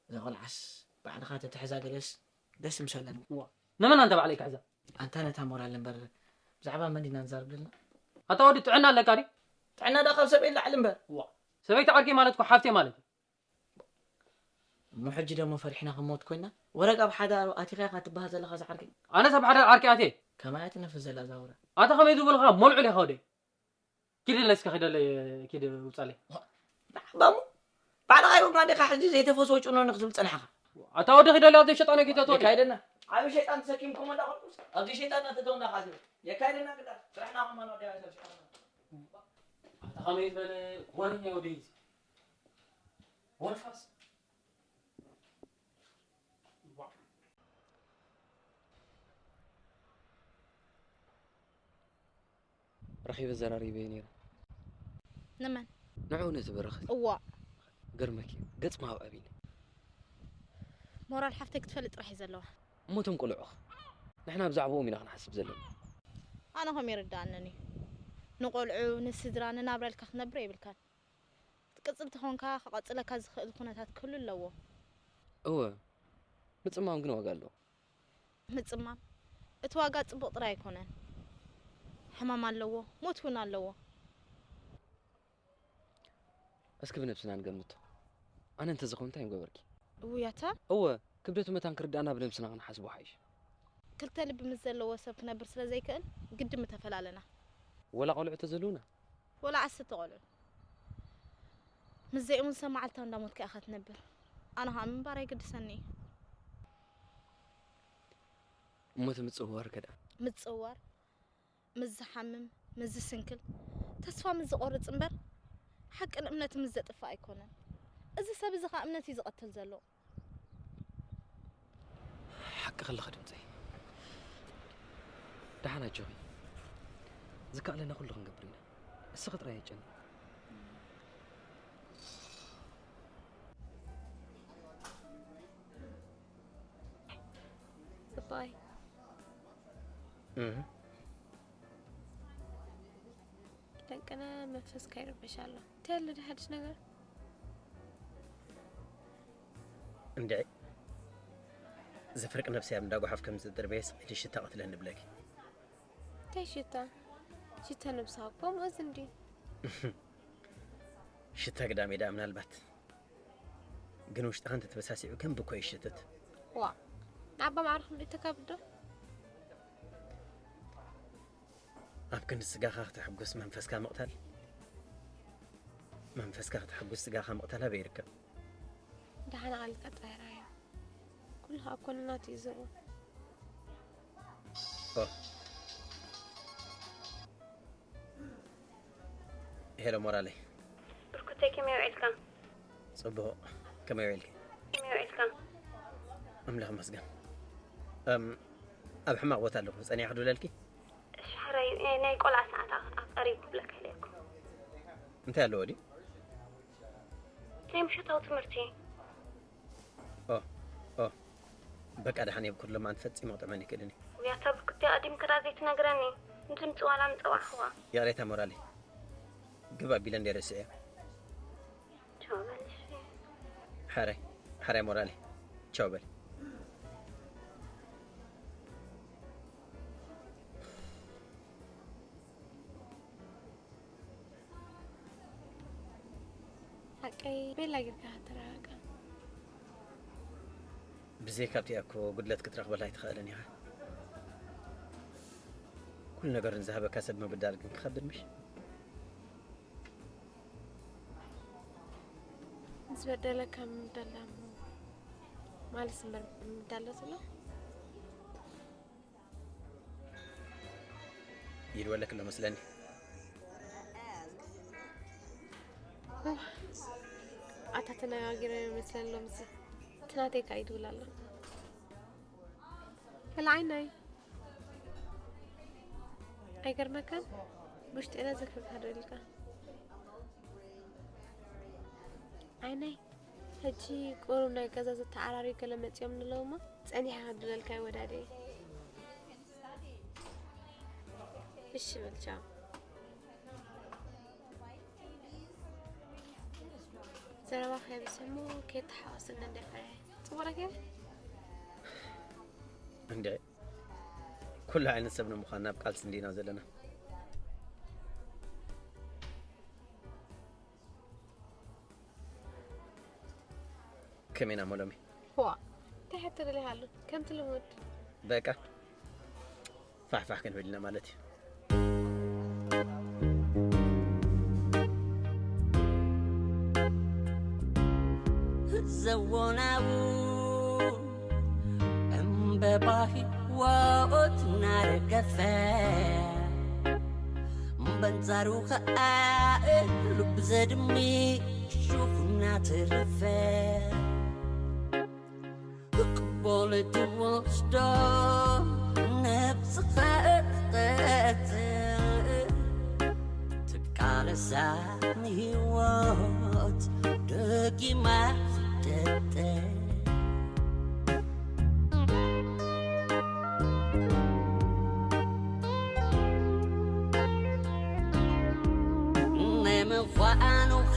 እዛ ቆልዓስ ባዕልኻ ተትሕዛ ገለስ ደስ ምሰለኒ ዋ ንመን ኣንተ ባዕለይ ክሕዛ ኣንታ ነታ ሞራል እምበር ብዛዕባ መን ዲና ንዛርብ ዘለና ኣታ ወዲ ጥዕና ኣለካ ድዩ ጥዕና ዳ ካብ ሰበይ ላዕሊ እምበር ዋ ሰበይቲ ዓርከይ ማለት እኮ ሓፍተይ ማለት እዩ እሞ ሕጂ ደሞ ፈሪሕና ክንሞት ኮይና? ወረቅ ኣብ ሓዳር ኣቲኻ ኢኻ ትበሃል ዘለኻ ዝዓርከይ። ኣነስ ኣብ ሓዳር ዓርከይ ኣትየ? ከማይ እያ ትነፍስ ዘላ እዛ ወረ። ኣታ ከመይ ዝበልኻ መልዑል ኢኻ ወደይ። ኪድ ለስከ ኪደለይ ኪድ ውጻለይ። ባሙ ባዕልኻ ይወግና ዲኻ ሕጂ ዘይተፈስወ ጭኖ ንኽትብል ጸኒሕኻ። ኣታ ወዲ ኪደለይ ኣብ ዘይሸጣነ ኪድ ተትወዲ። የካይደና። ዓቢ ሸይጣን ተሰኪምኩም እንዳኾንኩስ ኣብዚ ሸይጣን እናተተውና ኻዚ የካይደና ግዳ ስራሕና ኸማን ወዲ ኣበሻ ሸይጣን። ኣታ ኸመይ ዝበለ ወረኛ ወደይ እዚ። ወልፋስ። ረኺበ ዘራሪበዮ ነይረ። ንመን? ንዕኡ ነቲ በረኸት። እዋእ። ገርመኪ ገጽ ምሃብ ኣቢኒ። ሞራል ሓፍተይ ክትፈልጥ ጥራሕ እዩ ዘለዋ። እሞ እቶም ቆልዑ ኸ? ንሕና ብዛዕባኦም ኢና ክንሓስብ ዘለና። ኣነ ከም ይርድኣንን እዩ። ንቆልዑ፣ ንስድራ፣ ንናብራ ኢልካ ክትነብር የብልካን። ትቅጽል ተኾንካ ክቐጽለካ ዝኽእል ኩነታት ክህሉ ኣለዎ። እወ፣ ምጽማም ግን ዋጋ ኣለዎ። ምጽማም እቲ ዋጋ ጽቡቕ ጥራይ ኣይኮነን። ሕማም ኣለዎ፣ ሞት እውን ኣለዎ። እስኪ ብነብስና ንገምቶ። ኣነ እንተዝኸውን እንታይ ምገበርኪ? እውይ ኣታ። እወ፣ ክብደቱ መታን ክርድኣና ብነብስና ክንሓስቦ ሓይሽ። ክልተ ልቢ ምስ ዘለዎ ሰብ ክነብር ስለ ዘይክእል ግዲ ምተፈላለና። ወላ ቆልዑ ተዝህልውና? ወላ ዓሰርተ ቆልዑ። ምስዚኦም እውን ሰብ መዓልታዊ እንዳሞትካ ኢኻ ትነብር። ኣነ ኸዓ ምንባር ኣይግድሰኒ እዩ። እሞ እቲ ምጽውዋር ከ ደኣ? ምጽውዋር ምስ ዝሓምም፣ ምስ ዝስንክል፣ ተስፋ ምስ ዝቖርጽ እምበር ሓቅን እምነትን ምስ ዘጥፍእ ኣይኮነን። እዚ ሰብ እዚ ኸኣ እምነት እዩ ዝቐትል ዘሎ። ሓቂ ከለኺ ድምፀይ ደሓን ኣጆኺ ዝከኣለና ኩሉ ክንገብር ኢና እስኺ ጥራይ ኣይጨነቂ። ፅቡቀይ ደቅነ መንፈስካ ይርበሽ ኣሎ እንታይ ኣሎ ድሓድሽ ነገር እንድዒ ዘፍርቅ ነብሰይ ኣብ እንዳጓሓፍ ከም ዝጥርበየስ ኢሊ ሽታ ቀትለኒ ብለኪ። እንታይ ሽታ? ሽታ ነብስኻ እኮ ሙእዝ እንድዩ። ሽታ ግዳሜ ደኣ ምናልባት ግን ውሽጥኻ እንተተበሳሲዑ ከም ብኮ ይሽትት። ዋ ንዓባ ማዕርኹም ድዩ ተካብዶ? ኣብ ክንዲ ስጋኻ ክትሕጉስ መንፈስካ ምቕታል መንፈስካ ክትሕጉስ ስጋኻ ምቕታል ኣበይ ይርከብ? ደሓን ኣቓልካ ጥራይ ርኣዮ። ኩሉ ኣብ ኮንናቱ እዩ ዝርኡ። ሄሎ ሞራለይ። ብርኩተይ ከመይ ውዒልካ? ጽቡቕ። ከመይ ውዒልኪ? ከመይ ውዒልካ? ኣምላኽ ይመስገን። እም ኣብ ሕማቕ ቦታ ኣለኹ። ጸኒሐ ክድውለልኪ? እሺ ሕራይ ናይ ቆልዓ ሰዓት ኣቐሪቡ ክብለካ ኢለ እኮ። እንታይ ኣለዎ ድዩ? ናይ ምሸታዊ ትምህርቲ። ኦ ኦ በቃ ደሓን እየ ብኩሎም ኣንፈት ፂሞ ክጥዕመኒ ይክእልን እዩ። ውይ ኣታ ብርኩቲ ኣቐዲምካ ደኣ ዘይትነግረኒ። ንድምፂ ዋላ ምፀዋዕኽዋ። ይቕሬታ ሞራለይ። ግብ ኣቢለ እንድየ ረሲዐዮ። ቻው በል እሺ። ሓራይ ሓራይ ሞራለይ። ቻው በል። ሓቀይ ቤላ ጌርካ ተራቀ ብዘይካ ኣብቲኣ እኮ ጉድለት ክትረኽበላ ኣይትኽእልን ኢኻ። ኩሉ ነገር ንዝሃበካ ሰብ ምብዳል ግን ክኸብድ ምሽ? ምስ በደለካ ምብዳል እሞ ማልስ እምበር ምብዳል ዶ ትብሎ? ይድወለክ ኣሎ መስለኒ። ኣታ ተነጋጊረ ይመስለኒ ሎምሲ እቲ ናተይ ከኣ ይድውል ኣሎ። ገለ ዓይነይ ኣይገርመካን? ብውሽጢ ኢና ዘክርካ ዶ ኢልካ ዓይነይ? ሕጂ ቁሩብ ናይ ገዛ ዘተዓራርዩ ገለ መጺኦም ንለው እሞ ጸኒሐ ክድለልካ ይወዳደየ። እሺ በል ቻው። ዘረባ ከየብዝሕ እሞ ከየተሓዋስና እንድያ ፈሪሐ። ጽቡቕ ረኪበ? እንደ ኩሉ ዓይነት ሰብ ንምዃን ናብ ቃልሲ እንዲና ዘለና። ከመይ ኢና እሞ ሎሚ? ዋ እንታይ ሕቶ ደሊኻሉ ከምቲ ልሙድ። በቃ ፋሕፋሕ ክንብል ኢና ማለት እዩ። ዘወናው ዕምበባ ህይወት እናረገፈ በንጻሩ ኸኣ ልብ ዘድሚ ሹፍ እናተረፈ ቅቦል ትወስዶ ነብስኻ ትቐጽል ትቃለሳ ንህይወት ደጊማ ትጥጥል ንምዃኑኸ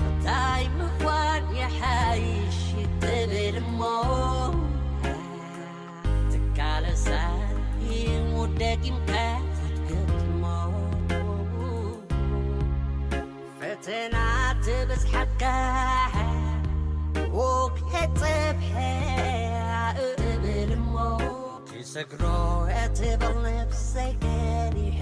እንታይ ምዃን ይሓይሽ ትብል እሞ ትቃለሳ ይሙት ደጊምካ ክትገጥሞ ፈተና ትብዝሓካ ወክ ከጸብሐ እብል እሞ ትሰግሮ እትብል ነብሰይ ከዲሐ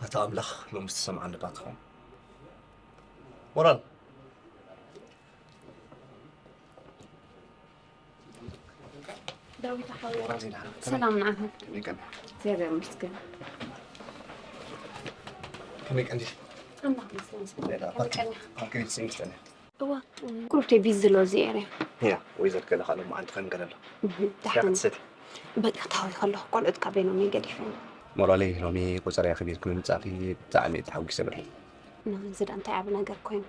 ኣታ ኣምላኽ ሎምስ ትሰምዓኒ እባ ትኸውን። ሞራል ዳዊት ሓወይ ሞራል ዜና ሰላም ንዓኻ። ከመይ ቀን እግዚኣብሔር ይመስገን። ከመይ ቀን ኣምላኽ ይመስገን። ሌላ ከመይ ቀን? ፓርኪ ስንስተን እዋ ቁሩብ ቢዚ ዘሎ እዚ ኤርያ ያ ወይ ዘትከለ ካልኦ መዓልቲ ከም ገለ ኣሎ ዳሕን ክትሰቲ በቃ ታዊ ከለኹ ቆልዑት ካበይ ኖም ገዲፈ ሞራለይ ሎሚ ቆፀርያ ክቢርኪ ምምፃእኪ ብጣዕሚ ተሓጒሰ በለ እዚ ዳ እንታይ ዓብ ነገር ኮይኑ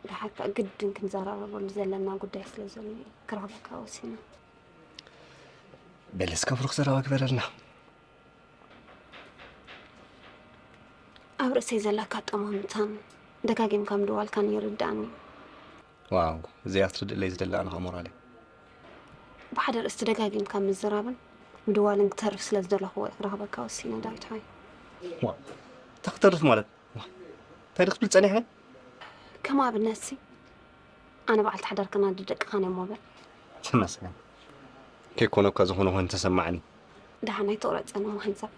ደሓር ከዓ ግድን ክንዘራረበሉ ዘለና ጉዳይ ስለ ዘሎ እዩ ክረኽበካ ወሲነ በለስ ከፍርኽ ዘረባ ግበረልና ኣብ ርእሰይ ዘለካ ኣጠማምታን ደጋጊምካ ምድዋልካን ይርዳእኒ ዋው እዚኣ ክትርድእለይ ዝደሊ ኣነ ሞራለይ ብሓደ ርእስቲ ደጋጊምካ ምዝራብን ምድዋልን ክተርፍ ስለ ዝደለኹዎ ክረኽበካ ወሲነ ዳዊት ሆይ እንታይ ክተርፍ ማለት እንታይ ክትብል ፀኒሐ ከም ኣብነት ሲ ኣነ በዓልቲ ሓዳር ከናድድ ደቅኻን እዮም በል ተመስገን ከይኮነ እኳ ዝኾነ ኾን ተሰማዕኒ ደሓን ኣይተቑረፀን እሞ ሓንሳብ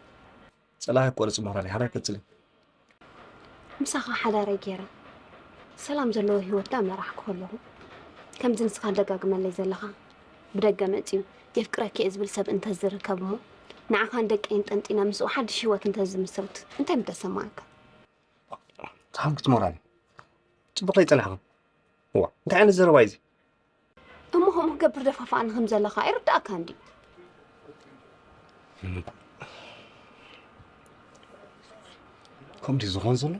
ፀላኢ ኣይቆርፅ ሞራለይ ሓዳር ቀፅሊ ምሳኻ ሓዳረይ ገይረ ሰላም ዘለዎ ህይወት ዳ መራሕኩ ከለኹ ከምዚ ንስኻ ደጋግመለይ ዘለኻ ብደገ መፅዩ የፍቅረኪ እየ ዝብል ሰብ እንተዝርከብ እሞ ንዓኻን ደቀይን ጠንጢነ ምስኡ ሓድሽ ህይወት እንተዝምስርት እንታይ ምተሰማዓካ ተሓምክት ሞራል ፅቡቕ ኣይፀናሕኹም እዋ እንታይ ዓይነት ዘረባ እዩ እሞ ከምኡ ክገብር ደፋፋኣኒ ከም ዘለኻ ኣይርዳእካ እንዲ ከምኡ ዝኾን ዘሎ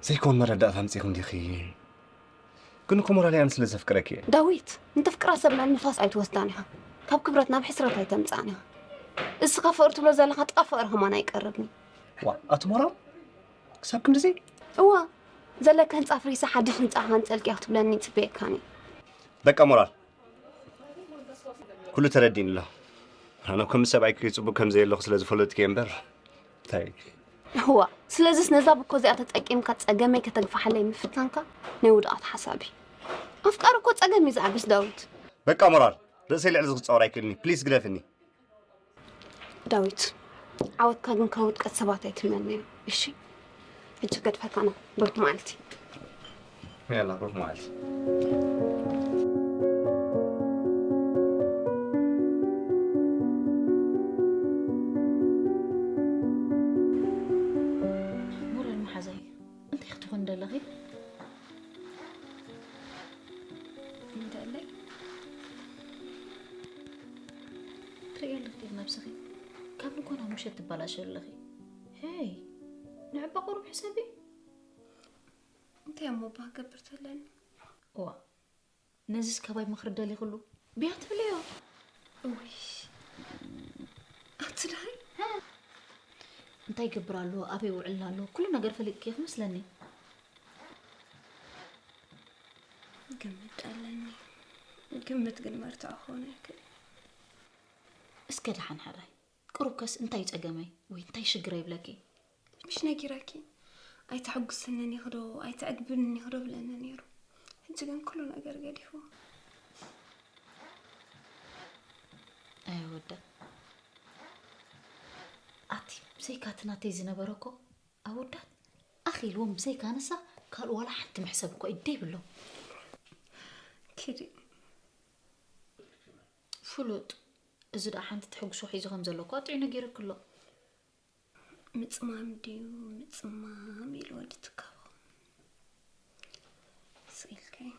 ዘይኮን መረዳእታ ምፅኹም ዲኺ ግን እኮ ሞራል ኣነ ስለ ዘፍቅረኪ እየ ዳዊት እንተፍቅራ ሰብ ናብ ንፋስ ኣይትወስዳን ኢኻ ካብ ክብረት ናብ ሕስረት ኣይተምፃን ኢኻ እስኻ ፍቕሪ ትብሎ ዘለኻ ጥቓ ፍቕሪ ከማን ኣይቀርብን ዋ ኣቲ ሞራል ክሳብ ክንድዚ እዋ ዘለካ ህንፃ ፍሪሳ ሓድሽ ህንፃ ክሃንፀልኪ እያ ክትብለኒ ይፅበየካን እዩ በቃ ሞራል ኩሉ ተረዲእኒ ኣሎ ኣነ ከም ሰብኣይኪ ፅቡቅ ከም ዘየለኹ ስለ ዝፈለጥኪ እየ እምበር እንታይ እዋ ስለዚስ ነዛ ብኮ እዚኣ ተጠቂምካ ፀገመይ ከተግፋሓለይ ምፍታንካ ናይ ውድኣት ሓሳብ እዩ ኣፍቃሪ እኮ ፀገም እዩ ዝዓብስ ዳዊት በቃ ሞራል ርእሰይ ልዕሊ ዝክፃወር ኣይክእልኒ ፕሊስ ግደፍኒ ዳዊት ዓወትካ ግን ካብ ውድቀት ሰባት ኣይትመነዮ እሺ ሕጂ ገድፈካ ነው ብሩክ መዓልቲ ያላ ብሩክ መዓልቲ ሞራል መሓዛይ እንታይ ክትኾን ደለኺ እንተለይ ትርእዮ ኣለኺ ዲኺ ነብስኺ ካብ ንጎና ምሸት ትበላሸ ኣለኺ ሄይ ንዕባ ቁሩብ ሕሰቢ እንታይ እሞ ባህ ገብር ተለኒ እዋ ነዚስ ካባይ ምኽሪ ደሊኽሉ ብያ ትብልዮ እውይ ኣቲ ድሃይ እንታይ ይገብር ኣሎ ኣበይ ውዕል ኣሎ ኩሉ ነገር ፈሊጥኪ ክመስለኒ ግምት ኣለኒ ግምት ግን መርትዖ ክኾነ ይክእል እስከ ደሓን ሕራይ ቅሩብከስ እንታይ ጸገመይ ወይ እንታይ ሽግረ ይብለኪ ምሽ ነጊረኪ ኣይተሐጉስንን ኢኺ ዶ ኣይተዕግብንን ኢኺ ዶ ብለኒ ነይሩ። ሕጂ ግን ኩሉ ነገር ገዲፉ። ኣይወዳ ኣቲ ብዘይካ እቲ ናተይ ዝነበረ እኮ ኣወዳት ኣኺልዎም ብዘይካ ንሳ ካልእ ዋላ ሓንቲ መሕሰብ እኮ ኢደ ይብሎም። ኪዲ ፍሉጥ እዚ ደኣ ሓንቲ ትሕጉሶ ሒዙ ከም ዘሎ እኮ ኣጥዒ ነጊሩኪ ኣሎ። ምጽማም ድዩ ምጽማም ኢሉ ወዲ ትካቦ ስኢልከይ።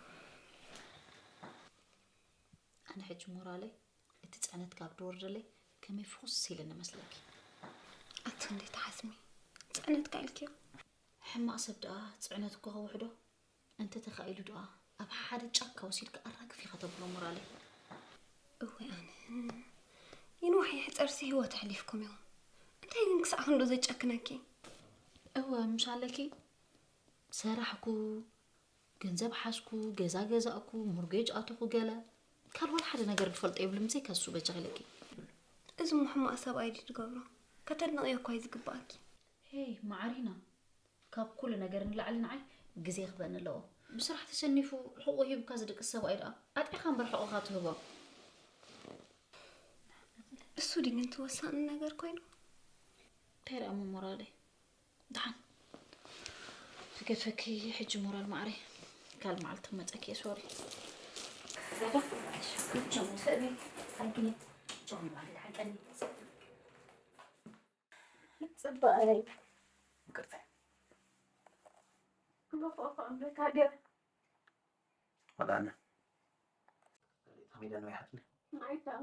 ኣነ ሕጂ ሞራለይ እቲ ጽዕነት ካብ ድወርደለይ ከመይ ፍኹስ ኢለ ንመስለኪ። ኣቲ እንዴት ሓስሚ ጽዕነት ካልኪዮ። ሕማቕ ሰብ ደኣ ጽዕነት እኮ ከውሕዶ እንተ ተኻኢሉ ደኣ ኣብ ሓደ ጫካ ወሲድካ ኣራግፍ ኢኻ ተብሎ ሞራለይ። እወ ኣነ ይንዋሕ ይሕፀርሲ ህይወት ኣሕሊፍኩም ኢኹም። እንታይ ግን ክሳዕ ክንዶ ዘጨክነኪ። እወ ምሽ ኣለኪ ሰራሕኩ ገንዘብ ሓዝኩ ገዛ ገዛእኩ ሞርጌጅ ኣተኹ ገለ ካልእ ዋላ ሓደ ነገር ዝፈልጦ የብሉ ምዘይ ከሱ በጃ ኢለኪ። እዚ ምሕማቕ ሰብኣይ ድዩ ዝገብሮ? ከተድንቕዮ እኳ እዩ ዝግባኣኪ። ሄይ ማዓሪና ካብ ኩሉ ነገር ንላዕሊ ንዓይ ግዜ ክበኒ ኣለዎ። ብስራሕ ተሸኒፉ ሕቑ ሂብካ ዝድቅስ ሰብኣይ ደኣ ኣጢዕኻ እምበር ሕቑኻ ትህቦ። እሱ ድዩ ግን እቲ ወሳኒ ነገር ኮይኑ? እንታይ ደኣ ምሞራለይ ደሓን ክገድፈኪ ሕጂ ሞራል ማዕረይ ካልእ መዓልቲ ክመፀኪ እየ ሶሪ። ጽባቐይ ይቅርታ። እሞ ክኣ ከኣ እምበካ ገይረ። ወላና ተሚለ ነው ያህል ንዓይ ከኣ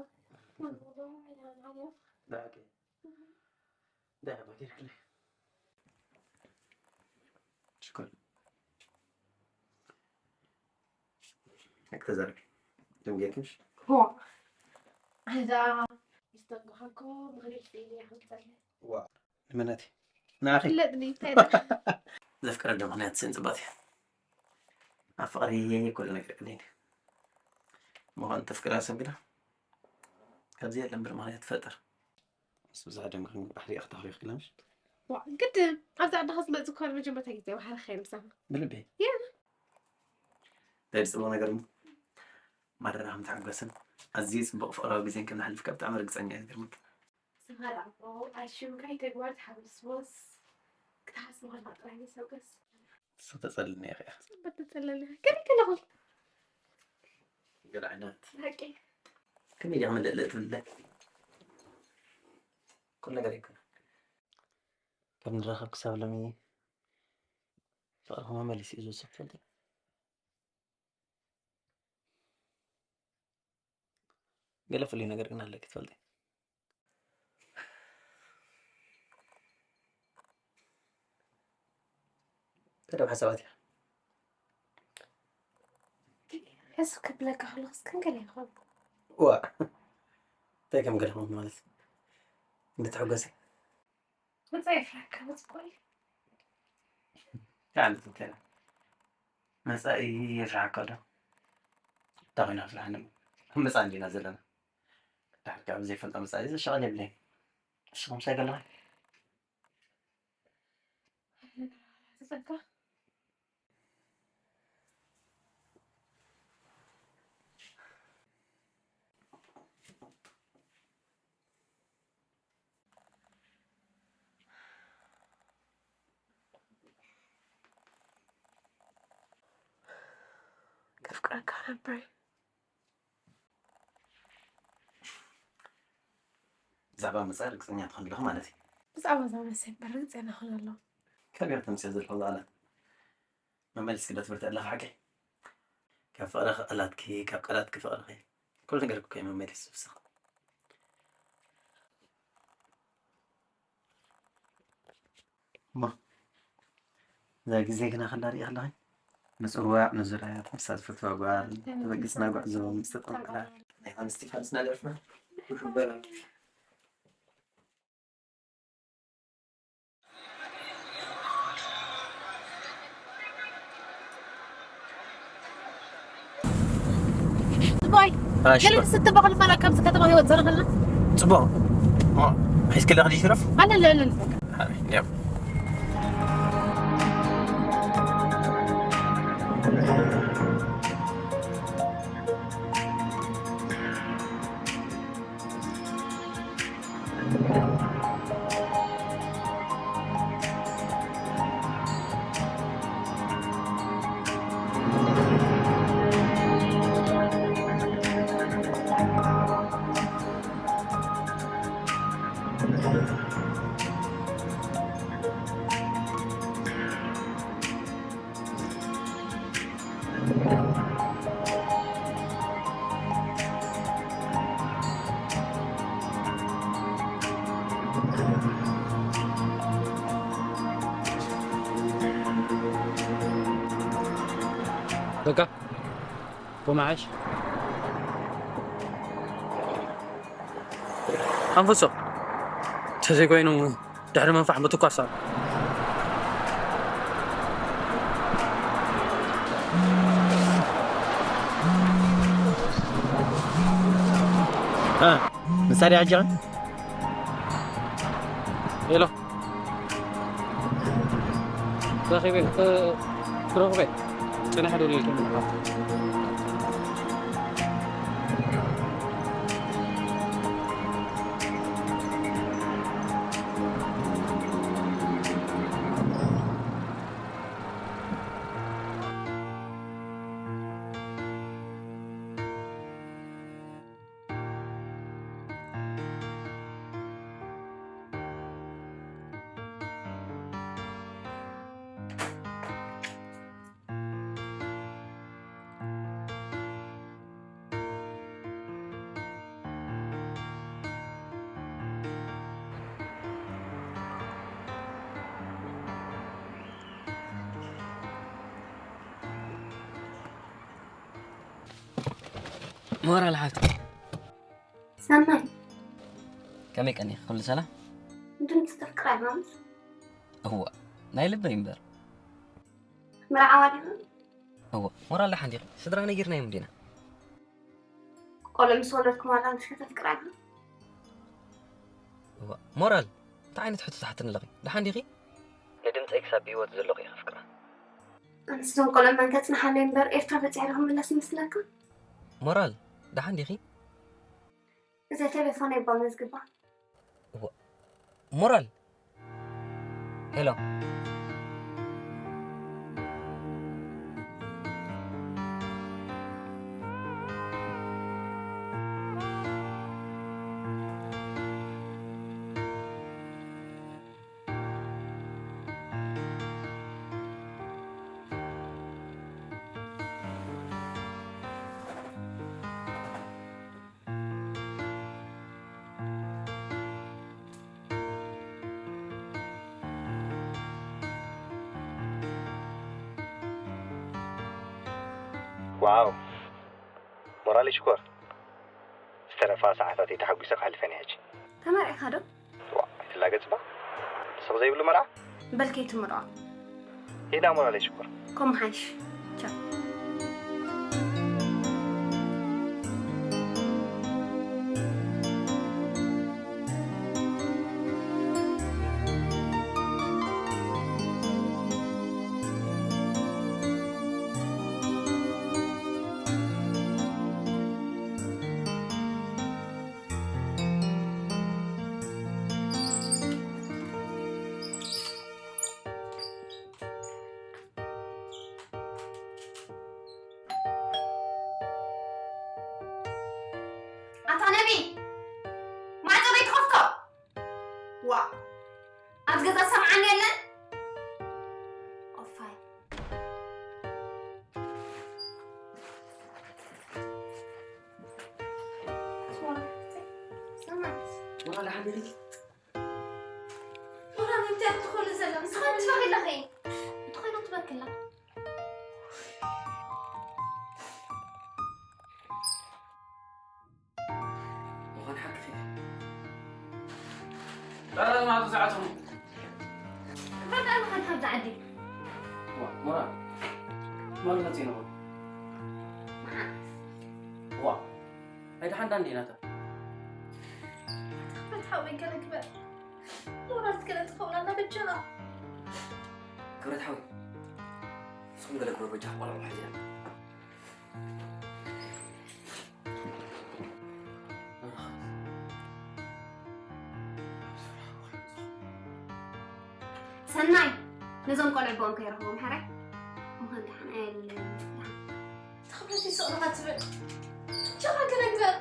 ዳቂ ዳቂ ባጌርክለ ሽኮር። هكذا دم جاكش. هو. هذا يستنقهكم غريب فيني عم تسألني. ንመናት ንዓኺ ፍለጥኒ እንታይ ደኣ ዘፍቀረ ዶ ምክንያት ስን ፅባት እዩ ኣብ ፍቅሪ ኩሉ ነገር ቅድለኒ ምኳን ተፍቅራ ሰብ ግዳ ካብዚ የለ እምበር ምክንያት ትፈጥር ምስ ብዙሕ ደምክን ባሕሪ ክትሕሪኽ ክለምሽ ዋ ግድን ኣብዚ ዓድኻ ዝመፅእ እኳ ንመጀመርታ ግዜ ባሕሪ ኸየ ምሳኻ ብልቢ ያ እንታይ ዝፅልዎ ነገር እሞ ማረራ ከም ተሓጎስን ኣዝዩ ፅቡቕ ፍቕራዊ ግዜን ከም ንሓልፍ ካብ ብጣዕሚ ርግፀኛ እየ ዝገርመካ ስኻ ደኣ እኮ ኣሽምካይ ተግባር ተሓጉስዎስ ክትሓስቡ ከለኻ ጥራይ ይሰብገስ ንስኺ ተፀልኒ ኢኺ ኢኺ ፅበት ተፀለኒ ከመይ ከለኹ ገለ ዓይነት ሓቂ ከመይ ኢኻ ምልእልእ ትብለ ኩሉ ነገር ይከ ከም ንራኸብ ክሳብ ሎሚ ፍቕርኹም መመሊስ እዩ ዝውስኽ ትፈልጢ ገለ ፍሉይ ነገር ግን ኣለኪ ትፈልጢ ገለ ሓሳባት እያ ሕዚ ክብለካ ከለኹስ ከም ገለ ይኸውን ዋ እንታይ ከም ገለ ኾንኩ ማለት እንድትሕጎሲ መጻኢ ፍረካ መጽቆይ እንታይ ዓይነት እንታይ መጻኢ የፍርሓካ ዶ እንታይ ኮይና ፍርሓኒ ኣብ መጻኢ እንዲና ዘለና ድሕር ካብ ዘይፈልጦ መጻኢ ዘሻቐል የብለይ ንስኹም ሳይ ዘለኹም ተጸጋ ከፍቅረካ ነበር። ብዛዕባ መጻኢ ርግጸኛ ትኾን ኣለኹ ማለት እዩ። ብዛዕባ እዛ መሰል እምበር ርግጸና ክኾን ኣለዎ። ካበይ ኢኺ ተምጽዮ ዘለኹ ቃላት? መመሊስኪ ዶ ትብርትዒ ኣለኺ ሓቀይ? ካብ ፍቕሪ ቃላትኪ፣ ካብ ቃላትኪ ፍቕርኺ ኩሉ ነገር እኮ እዩ መመሊሱ ዝውስኽ። እሞ እዛ ግዜ ግና ከላ ሪኢ ከለኺ ምጽዋዕ ንዙርያታት ንሳ ዝፈትዋ ጓል ተበጊስና ጉዕዞ ምስ ተጠንቀራ ናይ ኣንስቲ ፋልስና ደርፍና ይሕበራ ባይ ገለ ክስተ ባኽል መላ ካብዚ ከተማ ህይወት ዘረኸልና ጽቡቕ ሒዝክለ ክዲ ይትረፍ ኣለለ ሓሪ ያው በቃ፣ ብመዓሽ። ኣንፍሶ፣ ተዘይኮይኑ ድሕሪ ምንፋሕ ምትኳስ ኣሎ። እ፣ ንሳ ድያ ኣጀኻ? ሄሎ። ረኺበ፣ እ፣ ክረኽበ። ጽናሕ ደውለልኩም። ሞራል ሓፍቲ። ሰናይ። ከመይ ቀኒኺ? ኩሉ ሰላም? ድምፂ ተፍቅራ ማለት? እዋ፣ ናይ ልበይ እምበር። መርዓዋ ዲኻ? እዋ፣ ሞራል ደሓን ዲኺ? ስድራ ነጊርናዮም ዲና? ቆልዑ ምስ ወለድኩም ዋላ ምሽ ከተፍቅራ ዲኻ? እዋ፣ ሞራል፣ እንታይ ዓይነት ሕቶ ትሓትኒ ኣለኺ? ደሓን ዲኺ? ንድምፀይ ክሳብ ብህይወት ዘለኹ እየ ከፍቅራ። ኣንስ እዞም ቆልዑ መን ከጽንሓለይ እምበር ኤርትራ በጺሐ ዶ ክምለስ ይመስለካ? ሞራል፣ ደሓን ዲኺ? እዛ ቴሌፎነይ እባ መዝግባ። እዋ፣ ሞራል። ሄሎ። ዋው! ሞራለይ ሽኮር። ዝተረፋ ሰዓታተይ ተሓጒሰ ከሕልፈን እየ ሕጂ። ተመርዒኻ ዶ? ዋእ፣ ኣይትላገጽ እባ። ስቕ ዘይብሉ መርዓ? በል ከይትምርዖ። ሂዳ ሞራለይ ሽኮር። ከምኡ ሓይሽ። ቻው። ኣታ ነቢ፣ ማዕጾ በይትኸፍቶ? ዋ፣ ኣብዚ ገዛ ሰምዓኒ የለን? ኦፋይ። ሰማዕስ። ወላ ደሓን ዲኺ? ወላ ንምንታይ ትኾኑ ዘላ? ንስኻ ትበኺ ኣለኺ። እንተኾይኑ ትበኪ ኣላ። ምዃን ሓቅኺ። ዳራ ማዕጾ ዝዓጽሙ። በቃ ምዃን ካብዛ ዓዲ። ዋ፣ ሞራ። ትማሊ መጺኡ ነበር። መዓስ? ዋ። ኣይደሓን ዳን ዲናታ። ትኽፈት ሓወይ ገለ ግበር። ሞራል ገለ ትኸውን ኣላ በጃኻ። ክብረት ሓወይ። ንስኹም ገለ ግበሩ በጃኻ ቆልዑ ሓዚና። ሰናይ፣ ነዞም ቆልዑ ቦኦም ከይረኽቦም ሕራይ። ምዃን ደሓን ኣየለን። ትኽፈት ይስቕ ኢኻ ትብል። በጃኻ ገለ ግበር።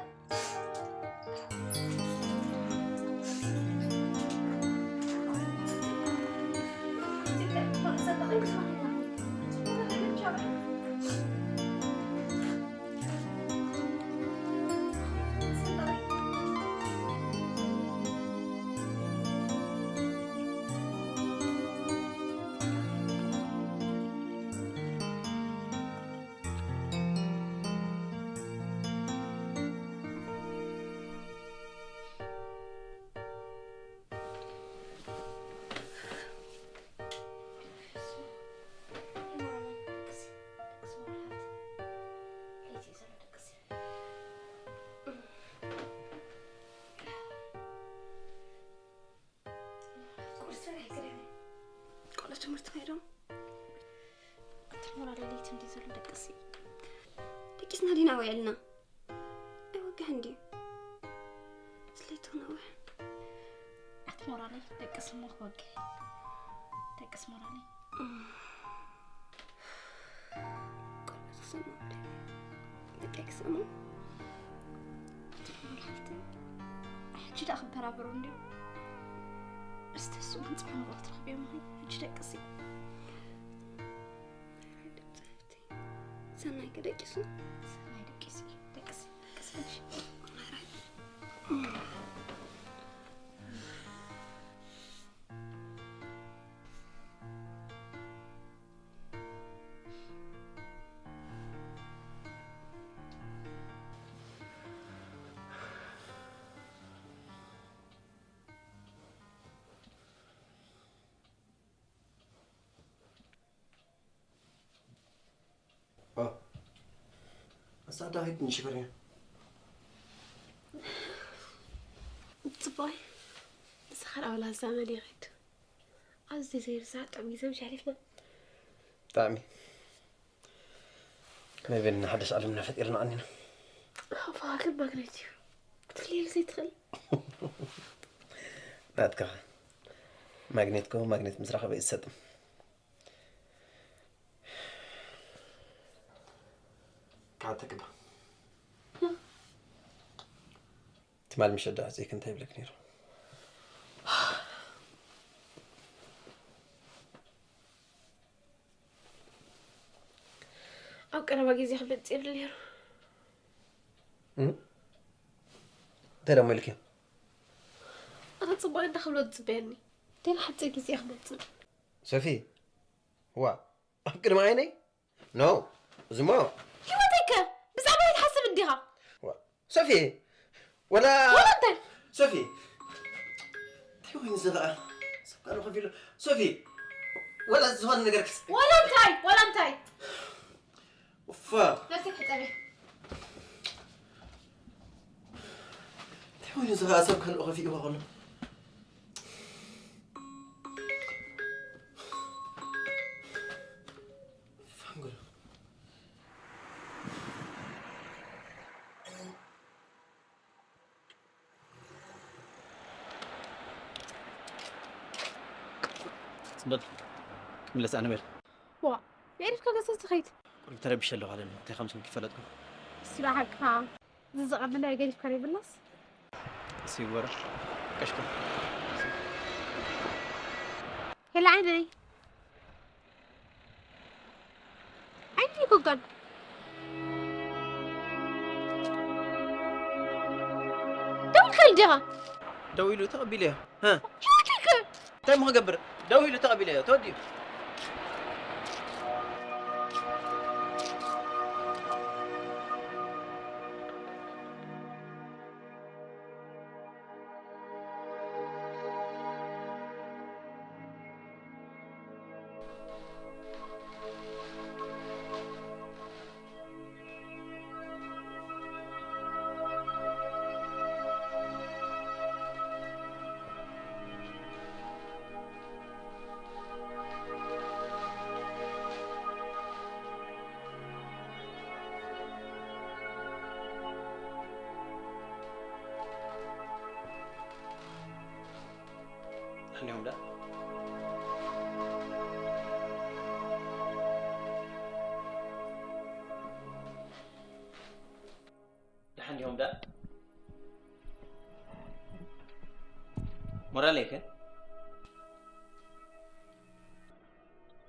ለይቲ እንዲ ዘሎ ደቅሲ ደቂስና ዲና ወያልና ኣይወግሕን ድዩ? ስለይቱ ነውሕ ኣቲ ሞራለይ ደቅስ እሞ ክወግሕ ደቅስ ሞራለይ ቆልዑ ክሰምዑ ደቂ ክሰምዑ ሓፍቲ ሕጂ ደኣ ክበራበሩ እንዲዩ እስተሱ ግን ጽባሕ ንግሆ ክትረኽብዮም ኹን ሕጂ ደቅሲ ሰናይ ከደቂሱ ሰናይ ደቂሱ ደቅሲ ደቅሲ ኣሳዳ ሂድ ንሽፈር እያ ጽባይ ንስኻ ዳውላ ዛመድ ይኸድ ኣብዚ ዘይርሳዕ ጥዑም ግዜ ምሽ ኣሕሊፍና ብጣዕሚ መበልና ሓደሽ ዓለምና ፈጢርና ኣኒና ኣፋ ግን ማግኔት እዩ ክትፍልየሉ ዘይትኽእል ናትካ ማግኔት ኮ ማግኔት ምስ ረኸበ ይሰጥም ካብ ትግባ ትማል ምሸት ዶ ኣፅእክ እንታይ ይብለክ ነይሩ ኣብ ቀረባ ግዜ ክመፅእ ይብል ነይሩ እንታይ ደሞ ኢልክዮ ኣታ ፅቡቅ እንዳ ክብሎ ዝፅበየኒ ደን ሓፂር ግዜ ክመፅእ ሶፊ ዋ ኣብ ቅድሚ ዓይነይ ኖ እዚሞ ህይወተይከ ብዛዕባ ትሓስብ እንዲኻ ሶፊ ወላ ወላ እንታይ ሶፊ እንታይ ኮይኑ እዚ ከዓ ሰብ ካልኦ ከፊሉ ሶፊ ወላ ዝኾነ ነገር ክስ ወላ እንታይ ወላ እንታይ እፋ ነብሲ ክሕፀብ እየ እንታይ ኮይኑ እዚ ከዓ ሰብ ካልኦ ከፊእዎ ከሎ ፋንጎሎ ጽምበል ክምለስ ኣነ በል ዋ የዕሪፍካ ገሰ ትኸይድ ቁሩብ ተረቢሸ ኣለኹ ኣለኒ እንታይ ከም ስምኪ ፈለጥኩ ስራ ሓቅኻ እዚ ዝቐንለ ገዲፍካ ዘይብላስ እሲ ወረ ቀሽኩ ሄላ ዓይነይ ዓይኒ ኮጋን ደውልካ ኢልዲኻ ደው ኢሉ ተቐቢለዮ ሂወተይከ እንታይ ሞ ክገብር ደው ኢሉ ተቐቢለዮ ተወዲኡ ደሓን ዲኹም ደኣ ሞራለይ ከ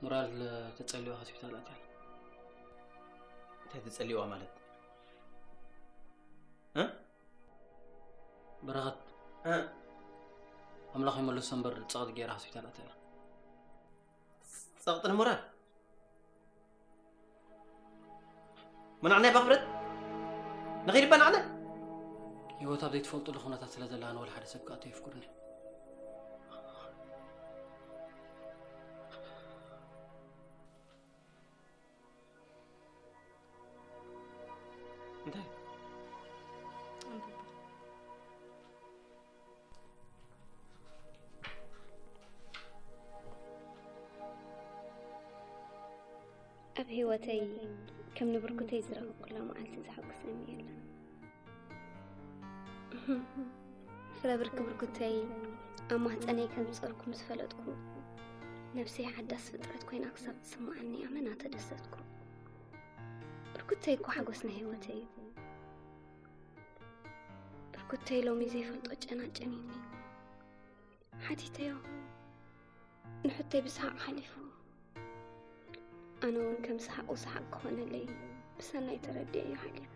ሞራል ተጸልዋ ሆስፒታል ኣትያ እንታይ ተጸልዋ ማለት እ በረኸት ኣምላኽ ይመልሶ እምበር ጸቕጢ ገይራ ሆስፒታል ኣትያ ጸቕጢ ንሞራል منعنا بغبرت نغير بنعنا ህይወት ኣብ ዘይትፈልጡሉ ኩነታት ስለ ዘላ ንወላ ሓደ ሰብ ክኣቶ የፍቅዱኒ እንታይ ኣብ ህይወተይ ከም ንብርኩተይ ዝረኸብኩላ መዓልቲ ዘሐጉሰኒ የለን። ስለ ብርኪ ብርኩተይ ኣብ ማህፀነይ ከም ዝፀርኩ ምስ ፈለጥኩ፣ ነብሰይ ሓዳስ ፍጥረት ኮይና ክሳብ ትስምዓኒ ኣመና ተደሰትኩ። ብርኩተይ እኮ ሓጎስ ናይ ህይወተይ እዩ። ብርኩተይ ሎሚ ዘይፈልጦ ጨና ጨኒኒ። ሓቲተዮ፣ ንሕቶይ ብሰሓቕ ሓሊፉ። ኣነ እውን ከም ሰሓቑ ሰሓቕ ክኾነለይ ብሰናይ ተረዲኤዮ ሓሊፈ።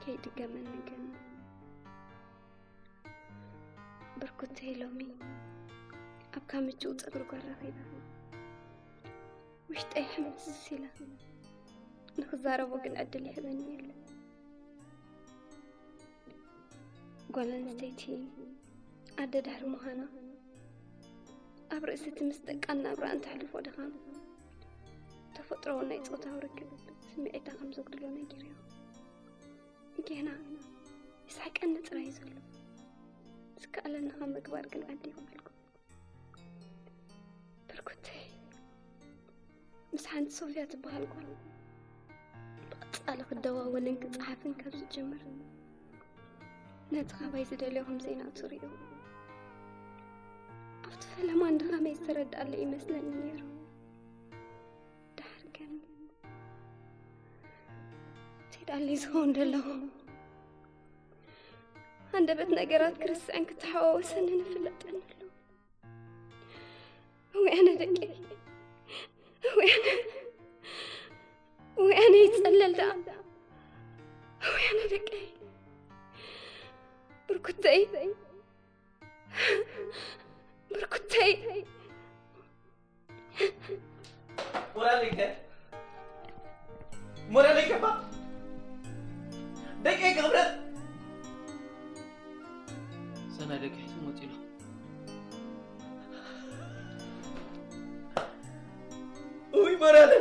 ከይድገመኒ ግን ብርኩተይ ሎሚ ኣብ ካብ ምችው ጸጉሪ ጓል ረኺበ። ውሽጠይ ሕምስ ኢለ። ንኽዛረቦ ግን ዕድል ይህበኒ የለን። ጓል ኣንስተይቲ ኣደ ድሕሪ ምዃና፣ ኣብ ርእሲ እቲ ምስ ደቃን ናብራኣን ተሕልፎ ድኻም፣ ተፈጥሮኣዊ ናይ ጾታዊ ርክብ ስምዒታ ከም ዘጉድሎ ነጊረዮ። ጌና ይስሕቀኒ ጥራይ እዩ ዘሎ። ዝከኣለኒ ካብ ምግባር ግን ዓዲም ኣልኩ። ብርኩተይ፣ ምስ ሓንቲ ሶፍያ ትበሃል ጓል ብቐጻሊ ክደዋወልን ክጸሓፍን ካብ ዝጅምር፣ ነቲ ካባይ ዝደልዮ ከም ዘይናቱ ርእዩ፣ ኣብቲ ፈለማ እንድኻመይ ዝተረድኣለ ይመስለኒ ነይሩ። ድሓር ግን፣ ተይዳለይ ዝኸውን ደለኹ፣ ሃንደበት ነገራት ክርስዐን ክተሓዋወሰንን ይፍለጠኒ ኣሎ። ወይ ኣነ ደቀይ፣ ወይ ኣነ፣ ወይ ኣነ ይጸለል ደኣ። ወይ ኣነ ደቀይ፣ ብርኩተይ፣ ብርኩተይ። ሞራለይ ከ ሞራለይ ከፋ ደቀይ ክብረት ሰናይ ደቂ ሒዞም ወፂሎም። ውይ ሞራል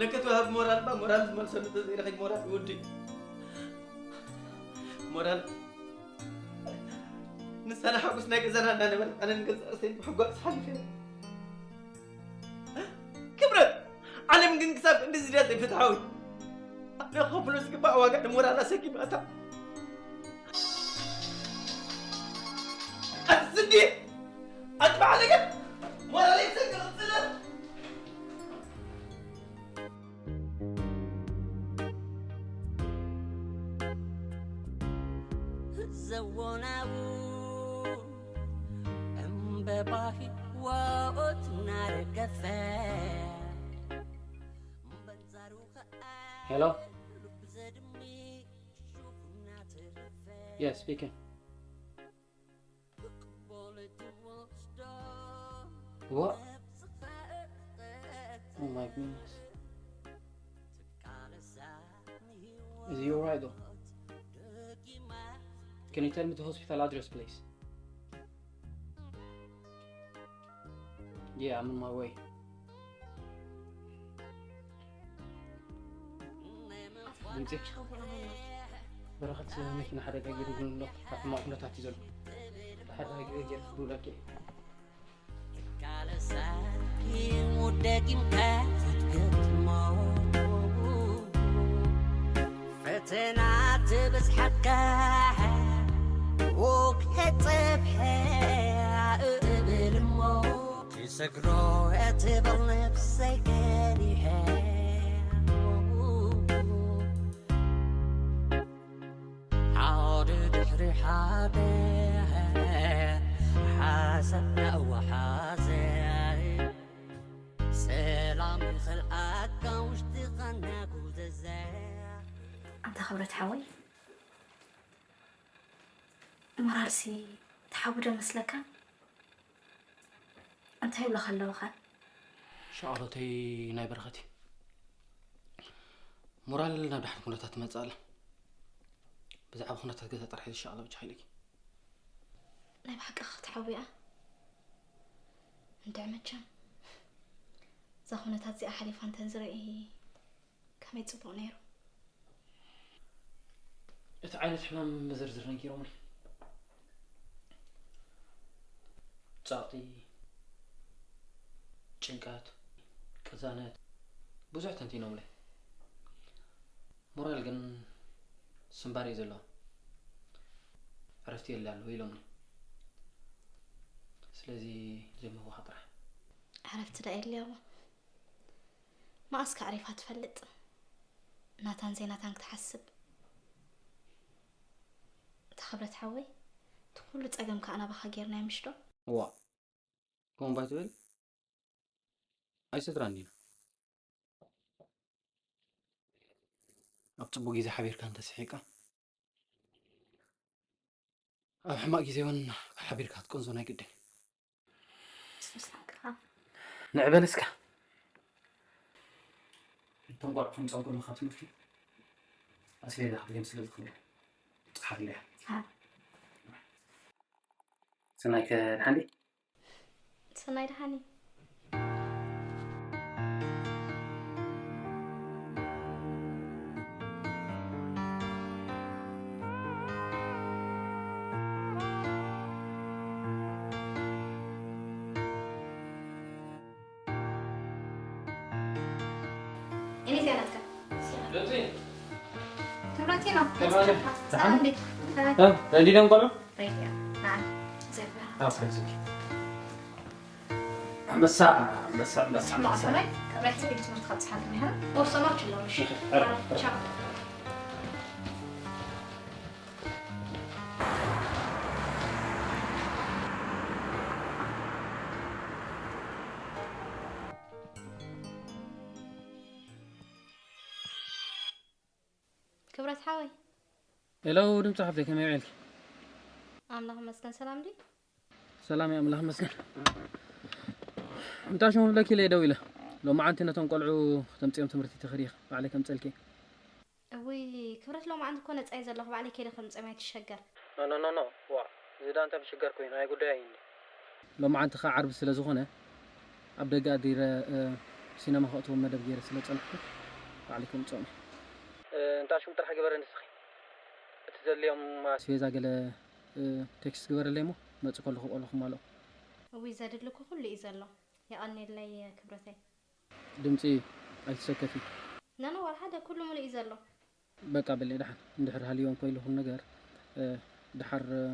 ለከት ወሃብ ሞራል ባ ሞራል ዝመልሰሉ ተዘይረኸኝ ሞራል ውዲ ሞራል ንሳና ሓጉስ ናይ ገዛና እናነበረ ኣነ ንገዛ ርእሰይ ብሕጓስ ሓሊፈ ክብረት ዓለም ግን ክሳብ ክንድዚ ድያ ዘይፍትሓዊ ኣነ ከፍሎ ዝግባእ ዋጋ ንሞራል ኣሰኪማታ ኣቲ ስዲ ኣቲ ባዕለገ ሞራለይ ሰክር ጽለል ዘወናው ዕምበባ ህይወት እናረገፈ በንጻሩ ከኣ Hello? ልብ ዘድሚ ሹፍ እናተረፈ Yes, speaking. ቅቦል ትወስዶ What? ነብስኻ Oh my goodness. ትቃለሳ Is he alright though? ደጊማ Can you tell me the hospital address, please? Yeah, I'm on my way. ድምፂ በረኸት መኪና ሓደጋ ገይሩ ግን ኣሎ ኣብ ሕማቕ ኩነታት እዩ ዘሎ። ሓደጋ ገይሩ ክብለኪ ቃለሳ ደጊምካ ክትገጥሞ ፈተና ትበዝሓካ ወክ ጸብሐ እብል እሞ ትሰግሮ እትብል ነብሰይ ገሊሐ ሓደ ድሕሪ ሓደ ሓሳብ ናወሓዘ ሰላም ይኸልኣካ ውሽጥኻ እናጎዘዘ ኣንታ ክብረት ሓወይ፣ ሞራልሲ ተሓዊ ዶ መስለካ? እንታይ ይብለኻ ኣለዉ ኸ? ሻቕሎተይ ናይ በረኸት እዩ። ሞራል ናብ ድሓን ኩነታት ትመጽእ ኣላ። ብዛዕባ ኩነታት ገዛ ጥራሕ እዩ ዝሻቕሎ ብቻ ኢለኪ። ናይ ብሓቂ ክትሓውያ? እንድዒ መቸም እዛ ኩነታት እዚኣ ሓሊፋ እንተን ዝርኢ ከመይ ጽቡቕ ነይሩ። እቲ ዓይነት ሕማም ብዝርዝር ነጊሮምኒ። ጸቕጢ፣ ጭንቀት፣ ቅሳነት ብዙሕ ተንቲኖምለይ። ሞራል ግን ስንባር እዩ ዘለዎ። ዕረፍቲ የለ ኣሎ ኢሎምኒ። ስለዚ ዘይምብኻ ጥራሕ። ዕረፍቲ ዳ የድልያ እሞ? መኣስ ከዕሪፋ ትፈልጥ? ናታን ዘይናታን ክትሓስብ። እታ ክብረት ሓወይ፣ እቲ ኩሉ ጸገም ከኣ ናባኻ ጌርና ይምሽ ዶ? እዋ፣ ከምኡ ባይትብል ኣይሰትራን ዲና። ኣብ ጽቡቕ ግዜ ሓቢርካ እንተስሒቃ፣ ኣብ ሕማቕ ግዜ እውን ሓቢርካ ክትቅንዞ ናይ ግድን። ንዕበል እስካ። እቶም ቆልዑ ከም ጸጉርኻ ትምህርቲ ኣስቤዛ ክትገም ስለ ዝኽእል ጽሓፍለያ። ሰናይ ከድሓንዲ ሰናይ ደሓኒ። እኔ ዚያናትካ ትምራቲ ነው። ሰላም እንዴ? እንዲደም ቆሎ ሬዲዮ ና ዘብራ ኣንበሳ ኣንበሳ ኣንበሳ ኣንበሳ ማዕሰረይ ከብረት ቤት ትምህርቲ ካብ ፀሓት ምሕራ ወሰኖች ኣለዉ። እሺ ቻው። ክብረት ሓወይ። ሄሎ ድምፂ ሓፍተይ፣ ከመይ ውዒልኪ? ኣምላኽ ይመስገን። ሰላም ድዩ? ሰላም እየ፣ ኣምላኽ ይመስገን። እንታ ሽሙ ብለኪ ኢለ ደው ኢለ። ሎማዓንቲ ነቶም ቆልዑ ክተምፅኦም ትምህርቲ ትኽሪ ኢኺ፣ ባዕለይ ከምፀልኪ። እውይ ክብረት፣ ሎማዓንቲ እኮ ነፃ እየ ዘለኹ፣ ባዕለይ ከይደ ከምፅኦም እየ፣ ትሸገር። ኖ ኖ ኖ ኖ፣ ዋ፣ እዚ ዳ እንታይ ምሽጋር ኮይኑ፣ ኣይ ጉዳይ ኣይኒ። ሎማዓንቲ ኸዓ ዓርቢ ስለ ዝኾነ ኣብ ደገ ኣዲረ፣ እ፣ ሲነማ ከእትዎም መደብ ገይረ ስለ ዝጸናሕኩ ባዕለይ ከምጽኦም እየ። እ፣ እንታ ሽሙ ጥራሕ ግበረ ንስኺ። እቲ ዘድልዮም ኣስቤዛ ገለ፣ እ፣ ቴክስት ግበረለይ እሞ መጽእ ከለኹ ከለኹ ማልኦ። እውይ ዘድሊ እኮ ኩሉ እዩ ዘሎ። የቐንየለይ ክብረተይ። ድምጺ ኣይትሰከፊ። ነነ ዋላ ሓደ ኩሉ ሙሉእ እዩ ዘሎ። በቃ በሊ ደሓን እንድሕር ሃልዮም ኮይሉ ኩሉ ነገር፣ እ፣ ደሓር፣ እ፣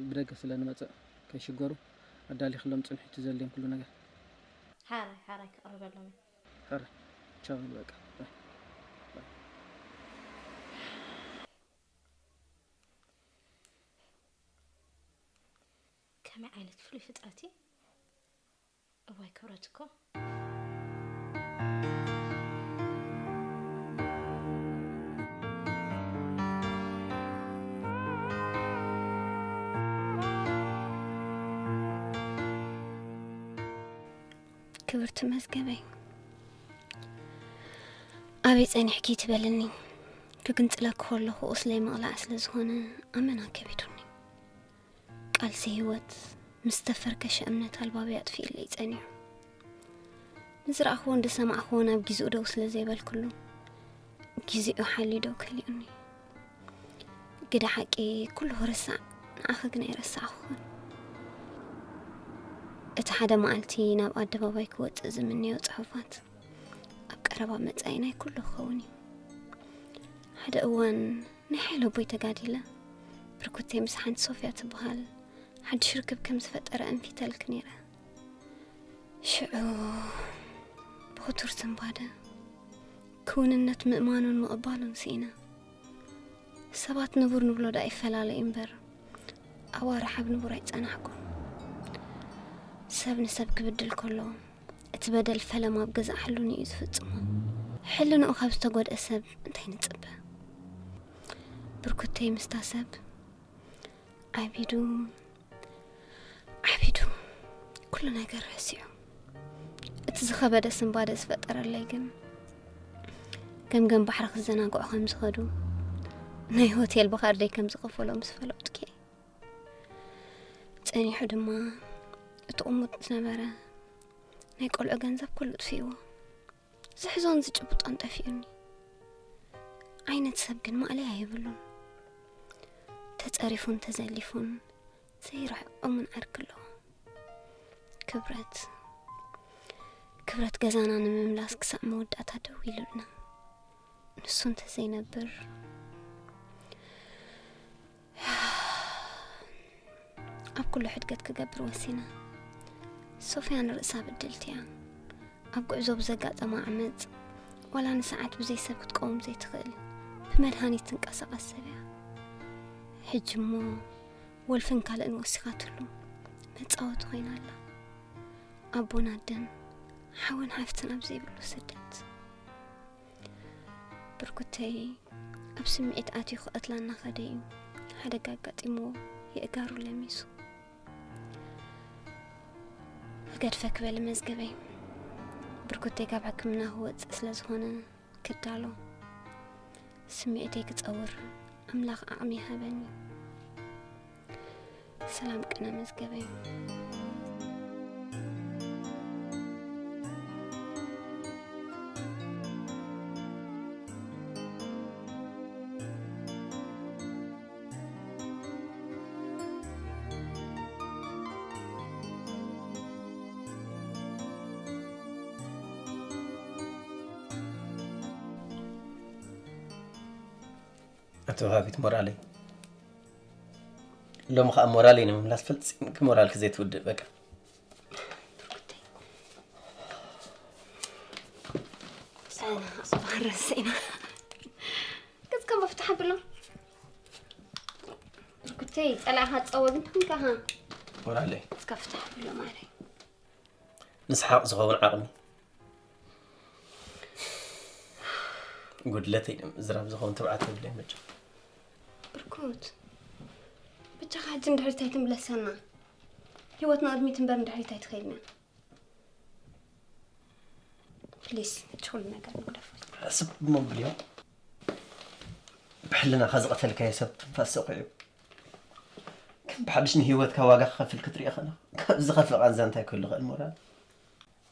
ብደገ ስለ ንመጽእ ከይሽገሩ ኣዳሊኽሎም ጽንሒ፣ እቲ ዘድልዮም ኩሉ ነገር። ሓራይ ሓራይ ክቕርበሎም እዩ። ሕረ ቻው በቃ። ባይ። ባይ። ከመይ ዓይነት ፍሉይ ፍጥረት እዩ? እዋይ ክብረት እኮ። ክብርቲ መዝገበይ፣ ኣበይ ጸኒሕኪ ትበልኒ? ክግንጽለኪ ከለኹ ቁስለይ ምቕላዕ ስለ ዝኾነ ኣመና ከቢዱኒ። ቃልሲ ህይወት ምስ ተፈርከሸ እምነት ኣልባበይ ኣጥፊእለይ ጸኒሑ። ንዝረኣኽዎን ዝሰማዕኽዎን ኣብ ጊዜኡ ደው ስለ ዘይበልኩሉ፣ ጊዜኡ ሓልዩ ደው ከሊኡኒ። ግደ ሓቂ ኩሉ ክርሳዕ፣ ንዓኺ ግን ኣይረሳዕኹን። እቲ ሓደ መዓልቲ ናብ ኣደባባይ ክወጽእ ዝምንዮ ጽሑፋት ኣብ ቀረባ መጻኢ ናይ ኩሉ ክኸውን እዩ። ሓደ እዋን ናይ ሓይሊ ኣቦይ ተጋዲለ፣ ብርኩተይ ምስ ሓንቲ ሶፍያ ትበሃል ሓድሽ ርክብ ከም ዝፈጠረ ኣንፊተልኪ ነይረ። ሽዑ ብኽቱር ስንባደ ክውንነት ምእማኑን ምቕባሉን ስኢነ። ሰባት ንቡር ንብሎ ደኣ ይፈላለ እዩ እምበር፣ ኣዋርሕ ኣብ ንቡር ኣይጸናሕኩን። ሰብ ንሰብ ክብድል ከሎ፣ እቲ በደል ፈለማ ኣብ ገዛእ ሕልንኡ እዩ ዝፍጽሞ። ሕልንኡ ካብ ዝተጎድአ ሰብ እንታይ ንጽበ? ብርኩተይ ምስታ ሰብ ዓቢዱ፣ ዓቢዱ፣ ኩሉ ነገር ረሲዑ። እቲ ዝኸበደ ስንባደ ዝፈጠረለይ ግን፣ ገምገም ባሕሪ ክዘናግዑ ከም ዝኸዱ፣ ናይ ሆቴል ብኻርደይ ከም ዝኸፈሎ ምስ ፈለጥኩ እየ። ጸኒሑ ድማ፣ እቲ ቅሙጥ ዝነበረ ናይ ቆልዑ ገንዘብ ኩሉ ጥፊእዎ። ዝሕዞን ዝጭብጦን ጠፊኡኒ። ዓይነት ሰብ ግን ማእለያ የብሉን። ተጸሪፉን ተዘሊፉን ዘይርሕቆምን ዓርኪ ኣለዎ። ክብረት፣ ንብረት ገዛና ንምምላስ ክሳዕ መወዳእታ ደው ኢሉልና። ንሱ እንተዘይነብር፣ ኣብ ኩሉ ሕድገት ክገብር ወሲና። ሶፍያ ንርእሳ ብድልቲ እያ። ኣብ ጉዕዞ ብዘጋጠማ ዓመጽ፣ ዋላ ንሰዓት ብዘይ ሰብ ክትቀውም ዘይትኽእል፣ ብመድሃኒት ትንቀሳቐስ ሰብ እያ። ሕጂ እሞ፣ ወልፍን ካልእን ወሲኻትሉ፣ መጻወቲ ኮይና ኣላ። ኣቦን ኣደን፣ ሓውን ሓፍትን ኣብ ዘይብሉ ስደት። ብርኩተይ ኣብ ስምዒት ኣትዩ ክቐትላ እናኸደ እዩ ሓደጋ ኣጋጢምዎ የእጋሩ ለሚሱ። ክገድፈ ክበል መዝገበይ። ብርኩተይ ካብ ሕክምና ክወፅእ ስለ ዝኾነ ክዳሎ፣ ስምዒተይ ክፀውር ኣምላኽ ዓቕሚ ይሃበኒ። ሰላም ቅነ መዝገበይ። ኣቶ ሃቢት ሞራለይ፣ ሎሚ ኸኣ ሞራለይ ንምምላስ ፈጺምኪ ሞራልኪ ዘይትውድእ በቃ። ኣና ጽባሕ ረሲዕና። ገጽካ መፍትሕ ኣብሎ። ብርኩተይ፣ ጸላእኻ ጸወ ግን ትንካኻ። ሞራለይ። ገጽካ ፍትሕ ኣብሎ ማለይ። ንስሓቕ ዝኸውን ዓቕሚ፣ ጉድለተይ ንምዝራብ ዝኸውን ትብዓት የብለይን በጃ። ብርኩት፣ በጃኻ ሕጂ ንድሕሪት ኣይትምለሰና። ህይወትና ቅድሚት እምበር ንድሕሪት ኣይትኸይድና። ፕሊስ፣ ሕጂ ኩሉ ነገር ንግደፎ። ስብ እሞ ብልዮ። ብሕልናኻ ዝቐተልካዮ ሰብ ትንፋስ ሰቑዑ። ከም ብሓድሽ ንህይወትካ ዋጋ ክኸፍል ክትሪኦ ከለኻ፣ ካብ ዝኸፍእ ቃንዛ እንታይ ክህሉ ይኽእል ሞራል?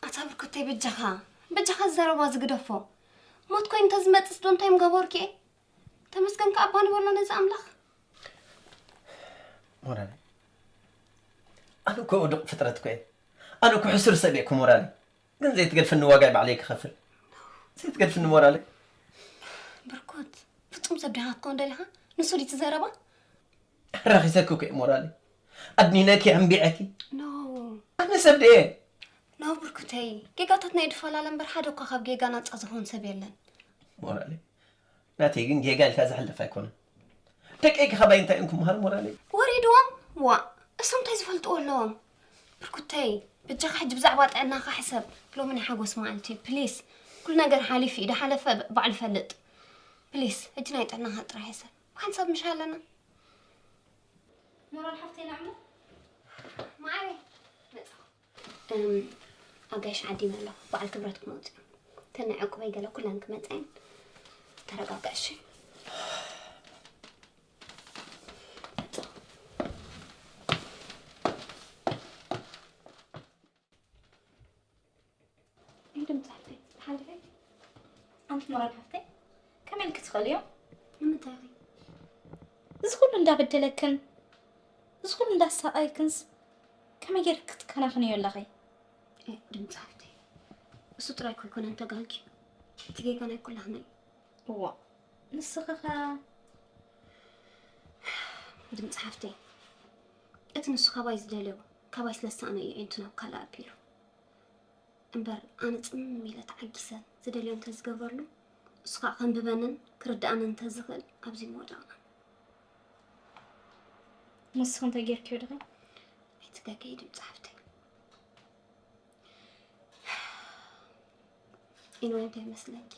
ኣታ ብርኩተይ በጃኻ፣ በጃኻ ዝዛረባ ዝግደፎ። ሞት ኮይኑ እንተዝመጽስ ዶ እንታይ ምገበርኩ እየ? ተመስገን ከኣ እባ ንበሎ ነዚ ኣምላኽ። ሞራል፣ ኣነ እኮ ውዱቕ ፍጥረት እኮ እየ። ኣነ እኮ ሕሱር ሰብ እየ እኮ ሞራል። ግን ዘይትገድፍኒ ዋጋ ባዕለይ ክኸፍል። ዘይትገድፍኒ ሞራለይ። ብርኩት፣ ፍጹም ሰብ ዲኻ ክትከውን ደሊኻ? ንሱ ድዩ እቲ ዘረባ? ረኺሰኪ እኮ እየ ሞራለይ። ኣድኒነኪ፣ ኣንቢዐኪ። ኖ። ኣነ ሰብ ድየ? ኖ ብርኩተይ፣ ጌጋታት ናይ ድፈላለ እምበር ሓደ እኳ ካብ ጌጋ ናጻ ዝኾን ሰብ የለን። ሞራለይ፣ ናተይ ግን ጌጋ ኢልካ ዝሕለፍ ኣይኮነን። ደቀይ ከ ካባይ እንታይ እዮም ክመሃሩ ሞራለይ? ወሪድዎም? ዋእ፣ እሶም እንታይ ዝፈልጥዎ ኣለዎም? ብርኩተይ፣ በጃኻ ሕጂ ብዛዕባ ጥዕናኻ ሕሰብ። ሎሚ ናይ ሓጎስ መዓልቲ እዩ። ፕሊስ፣ ኩሉ ነገር ሓሊፉ እዩ። ዝሓለፈ ባዕሉ ይፈልጥ። ፕሊስ፣ ሕጂ ናይ ጥዕናኻ ጥራይ ሕሰብ። ብሓንሳብ ምሽ ኣለና። ሞራል ሓፍተይ ንዓሞ። ማዓረይ፣ መጻኹ። እም፣ ኣጋይሽ ዓዲመ ኣለኹ። በዓል ክብረት ክመጹ እዮም። እተን ናይ ዕቁበይ ገለ ኩለን ክመጻ እየን። ተረጋግዒ እሺ። ድምፂ ሓፍተይ፣ ሓፍተይ። ኣንቲ ሞራል ሓፍተይ፣ ከመይ ኢልኪ ትኽእልዮ? ንምንታይ ኢኺ? እዚ ኩሉ እንዳበደለክን፣ እዚ ኩሉ እንዳሳቐየክንስ፣ ከመይ ጌርኪ ክትከናኸንዮ ኣለኺ? ኤ፣ ድምፂ ሓፍተይ፣ እሱ ጥራይ እኮ ኣይኮነን ተጋግዩ። እቲ ጌጋ ናይ ኩላህና እዩ። እዋ፣ ንስኺ ኸ? ድምፂ ሓፍተይ፣ እቲ ንሱ ካባይ ዝደልዮ፣ ካባይ ስለ ዝሰኣነ እዩ ኣዒንቱ ናብ ካልእ ኣቢሉ። እምበር ኣነ ጽምም ኢለ ተዓጊሰ ዝደልዮ እንተዝገብረሉ፣ እሱ ኸኣ ከንብበንን ክርድኣንን እንተዝኽእል ኣብዚ ምወደቕና። ንስኺ እንታይ ጌርክዮ ድኺ? ኣይትጋገዪ ድምጺ ሓፍተይ። ኢንወይ እንታይ ይመስለኪ?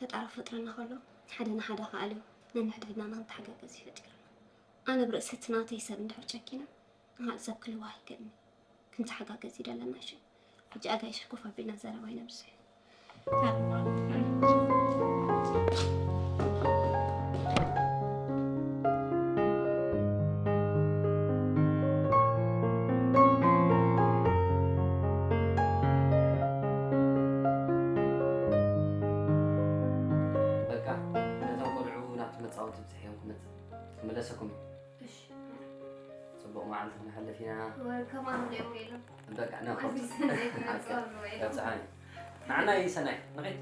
ፈጣሪ ክፈጥረና ከሎ ሓደ ንሓደ ከኣልዮ ነንሕድሕድና ንኽንተሓጋገዝ እዩ ፈጢሩና። ኣነ ብርእሲ እቲ ናተይ ሰብ እንድሕር ጨኪነ ንኻልእ ሰብ ክልዋህ ኣይክእልን እየ። ክንተሓጋገዝ እዩ ደለና እሺ። ሕጂ ኣጋይሽ ኮፍ ኣቢልና ዘረባ ኣይነብዝሕ። በቃ ነቶም ቆልዑ ናብቲ መጻወቲ ብጽሕዮም ክመጽእ ክምለሰኩም እዩ። እሺ። ጽቡቕ መዓልቲ ክንሓልፍ ኢና። ወር ከማን ደው ኢሉ በቃ ና ኣብዚ ሰናይ ክመጽእ ኣለዎ ኢሉ በብጽሓኒ ንዓና እዩ ሰናይ ንኸይድ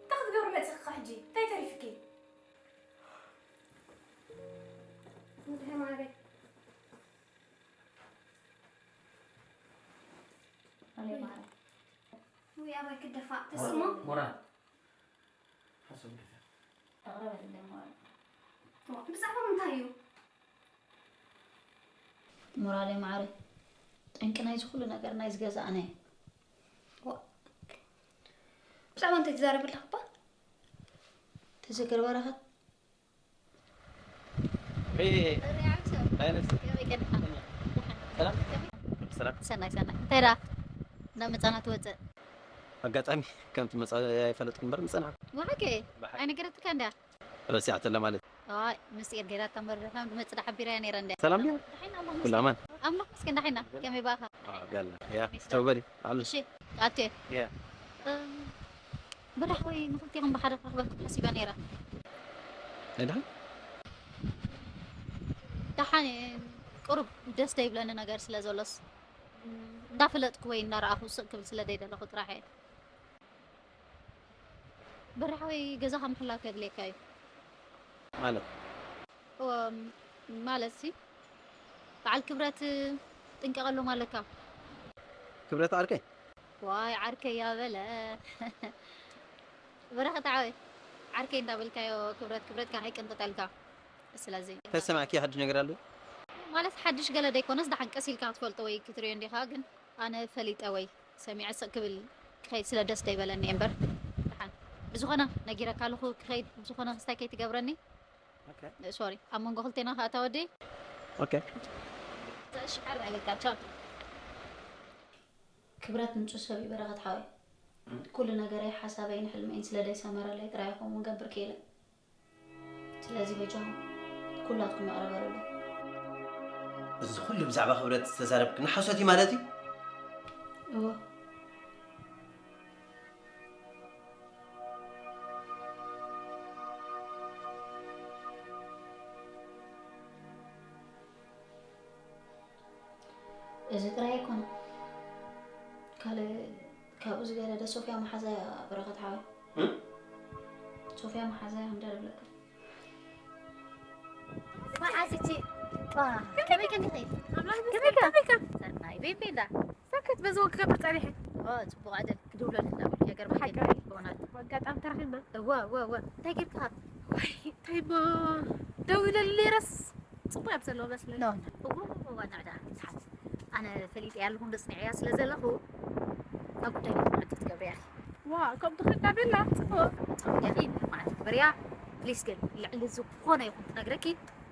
እንታይ ክትገብሪ መፂኽኻ ሕጂ? እንታይ ተሪፍኪ? ወደ ማሬ ኣለ ማረ ወይ ኣባይ ክደፋእ ተስሞ ሞራ ኣቕረበልለ ማረ ብዛዕባ ምንታይ እዩ? ሞራለይ ማዕረ ጠንቂ ናይዚ ኩሉ ነገር ናይዚ ገዛ ኣነ እየ። ብዛዕባ እንታይ ትዛረብ ኣለኻ እባ? ተዘክር በረኸት ሰላም ሰላም ሰናይ ሰናይ እንታይ ደኣ ናብ መጻና ትወፅእ ኣጋጣሚ ከም ትመፃ ኣይፈለጥኩ እምበር ምፀናሕኩ ብሓቂ ኣይነገረትካ እንድያ ረሲዓተላ ማለት ኣይ ምስጢር ገይራታ እምበር ከም ትመፅእ ሓቢራያ ነይረ እንድያ ሰላም ድያ ደሓን ኣምላኽ ኩሉ ኣማን ኣምላኽ ምስኪን ደሓና ከመይ ባኻ ያላ ያ ተውበሊ ኣሉ እሺ ኣቴ ያ ብራሕ ወይ ንክልቲኹም ብሓደ ክረኽበልኩም ሓሲባ ነይረ እንታይ ደሓን እየ ቁሩብ ደስ ዘይብለኒ ነገር ስለ ዘሎስ እንዳፈለጥኩ ወይ እንዳረኣኹ ስቕ ክብል ስለ ዘይደለኹ ጥራሕ እየ ብራሕ ወይ ገዛኻ ምሕላው ከድልየካ እዩ ማለት ማለት ሲ በዓል ክብረት ጥንቀቐሎም ኣለካ ክብረት ዓርከይ ዋይ ዓርከይ ያበለ በረኸት ዓወይ ዓርከይ እንዳበልካዮ ክብረት ክብረት ካን ኣይቅንጥጠልካ ስለዚ እንታይ ሰማዕኪ ሓድሽ ነገር ኣሎ ማለት ሓድሽ ገለ ደይኮነስ ደሓን ቀስ ኢልካ ክትፈልጦ ወይ ክትሪኦ እንዲኻ ግን ኣነ ፈሊጠ ወይ ሰሚዐ ስቕ ክብል ክኸይድ ስለ ደስ ደይበለኒ እየ እምበር ደሓን ብዝኾነ ነጊረካ ኣለኹ ክኸይድ ብዝኾነ ክስታይ ከይትገብረኒ ሶሪ ኣብ መንጎ ክልቴና ከኣ ተወዲ ኦኬ ሽሓር ኣይበልካ ቻው ክብረት ምንጩ ሰብ እዩ በረኸት ሓወይ ኩሉ ነገረይ ሓሳበይን ሕልመይን ስለ ደይሰመረለይ ጥራይ ይኸውን ገብር ክኢለ ስለዚ በጃኹም ኩላትኩም ይቕረ በሉለይ እዚ ኩሉ ብዛዕባ ክብረት ዝተዛረብክና ሓሶት እዩ ማለት እዩ እዎ እዚ ጥራይ ኣይኮነ ካልእ ካብኡ ዝገደደ ሶፍያ መሓዛ እያ በረኸት ሓወይ ሶፍያ መሓዛ እያ ክንደር ብለካ መዓዝ እቺ ከመይ ከሚኸ ከመይ ከመይ ሰናይ ቤቤ እንዳ ሰክት በዚ ወግ ክገብር ጸኒሐ ጽቡቕ ኣደል ክድውለልክ እንዳበልክ ገርመ ሓቂ። ብእውነት ኣጋጣሚ ተረኺብና እወ እወ እወ እንታይ ጌርካ እንታይ ሞ ደው ኢለሉ ነይረስ ጽቡቅ ኣብ ዘለዎ መስለ ኖ እዎ እዎ እዎ ንዕዳ ትሓት ኣነ ፈሊጠ ያለኹ እንዶ ጽኒዐያ ስለ ዘለኹ ኣብ ጉዳይ ክትመዕቲ ትገብርያ ዋ ከም ትኽእል ዳቤላ ጽቡቅ ጽቡቅ ኢኺ ማለት ግበርያ ፕሊስ ግን ልዕሊ ዝኾነ ይኹን ትነግረኪ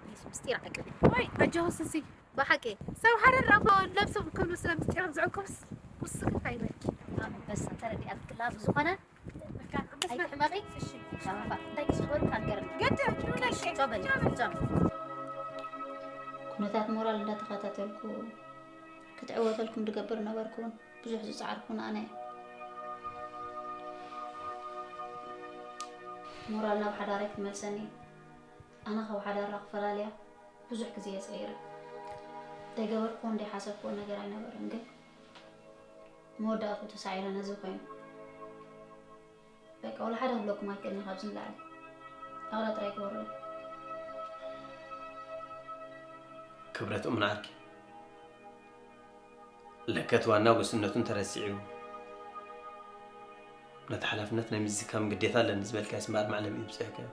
ፕሊስ ምስጢር ዓቅቢ ወይ ኣጆኽስ እዚ ብሓቂ ሰብ ሓደ ራእኮ ነብሶም ክብሉ ስለ ምስጢሮም ዝዕኩብስ ውስክት ኣይበልኪ ኣንበሳ ተረዲኣትክላ ብዝኾነ ኣይትሕመቂ ሻባ እንታይ ክስበሩ ካንገር ግድ ቻው በል ቻው ኩነታት ሞራል እንዳተኸታተልኩ ክትዕወተልኩም ድገብር ነበርኩ እውን ብዙሕ ዝፃዓርኩ ንኣነ እየ ሞራል ናብ ሓዳረይ ክትመልሰኒ፣ ኣነ ካብ ሓዳራ ክፈላልያ ብዙሕ ግዜ እየ ጸይረ። ዘይገበርክዎ እንደ ሓሰብክዎ ነገር ኣይነበረን፣ ግን መወዳእቱ ተሳዒረ ነዚ ኮይኑ። በቃ፣ ወላ ሓደ ክብለኩም ኣይክእልን እየ ካብዚ ንላዕሊ። ኣቕላ ጥራይ ግበሩለይ። ክብረት እሙን ዓርኪ። ለከት ዋና ጉስነቱን ተረሲዑ፣ ነቲ ሓላፍነት ናይ ምዝካም ግዴታ ኣለኒ ዝበልካዮስ እምበኣር ማዕለሚ እዩ ብፅሕካዮ።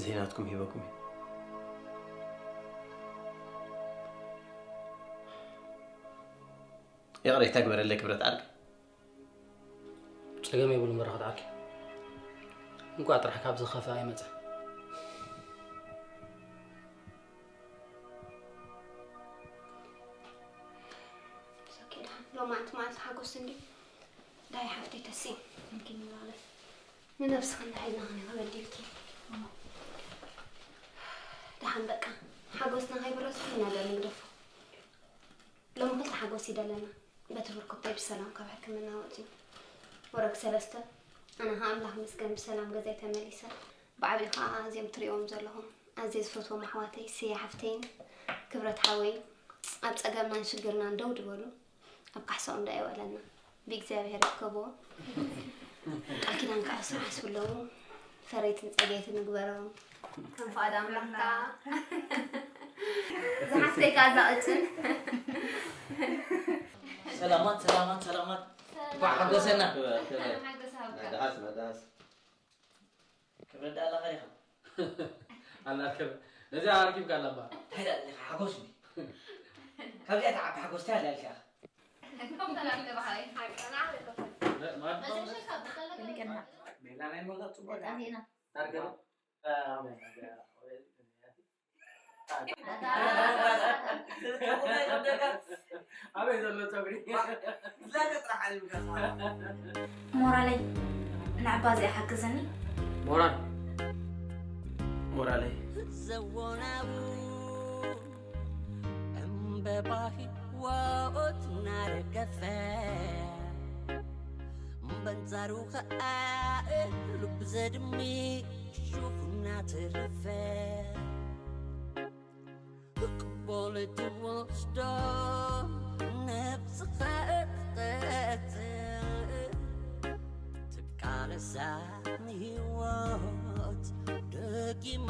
ዘይናትኩም ሂበኩም እዩ። ይቕሬታ ግበረለይ ክብረት ዓርኪ። ጸገም የብሉን በረኸት ዓርኪ። እንቋዕ ጥራሕ ካብዚ ዝኸፍአ ኣይመጸ። ኦኬ፣ ደሓን። ሎማዓንቲ መዓልቲ ሓጎስ እንድዩ። ዳይ ሓፍተይ ተስኢ፣ እንኪ ንባለ። ንነብስኽን ንሕልናኽን እዩ ክበድልኪ። ደሓን በቃ። ሓጎስና ከይብረስ ኩልና ዶ ንግደፎ። ሎሚ ክልተ ሓጎስ እዩ ደለና። በቲ ብርኩተይ ብሰላም ካብ ሕክምና ወፂኡ። ወረግ ሰለስተ፣ ኣነ ኸዓ ኣምላኽ ይመስገን ብሰላም ገዛይ ተመሊሰ። ብዓብዩ ኸዓ እዚኦም ትሪእዎም ዘለኹም ኣዝየ ዝፈትዎም ኣሕዋተይ፣ ስየ ሓፍተይን ክብረት ሓወይን ኣብ ጸገምናን ሽግርናን ደው ድበሉ። ኣብ ካሕሳኦም ዶ ኣይውዕለና። ብእግዚኣብሔር ይርከብዎ። ቃል ኪዳን ክኣስሩ ሓስቡ ኣለዉ። ፈረይትን ጸገይትን ንግበሮም። ከም ፍቓድ ኣምላኽካ። ዝሓፍተይ ከኣ እዛ ቅጭን። ሰላማት ሰላማት ሰላማት። እንኳዕ ሓጎሰና። ደሃስ ደሃስ ክብረት ደኣ ኣለኻ ዲኻ? ኣላ ክብረት ነዚኣ ኣርኪብካ ኣላ እባ። እንታይ ደኣ ኣለኻ ሓጎስ እንዲ? ካብዚኣ ትዓቢ ሓጎስ እንታይ ኣላ ኢልካ ኢኻ? ሜላ ናይ መርዓ ጽቡቕ ዳርገ ኣበይ ዘሎ ጸጉሪ? ሞራለይ ንዕባ እዚኣ ሓግዘኒ። ሞራል ሞራለይ ዘወናውን ዕምበባ ህይወት እናረገፈ በንጻሩ ኸኣ ልቢ ዘድሚ ሹፍ እናተረፈ ቅቦል ትወስዶ ነብስኻ እትቐጽ ትቃለሳ ንህይወት ደጊማ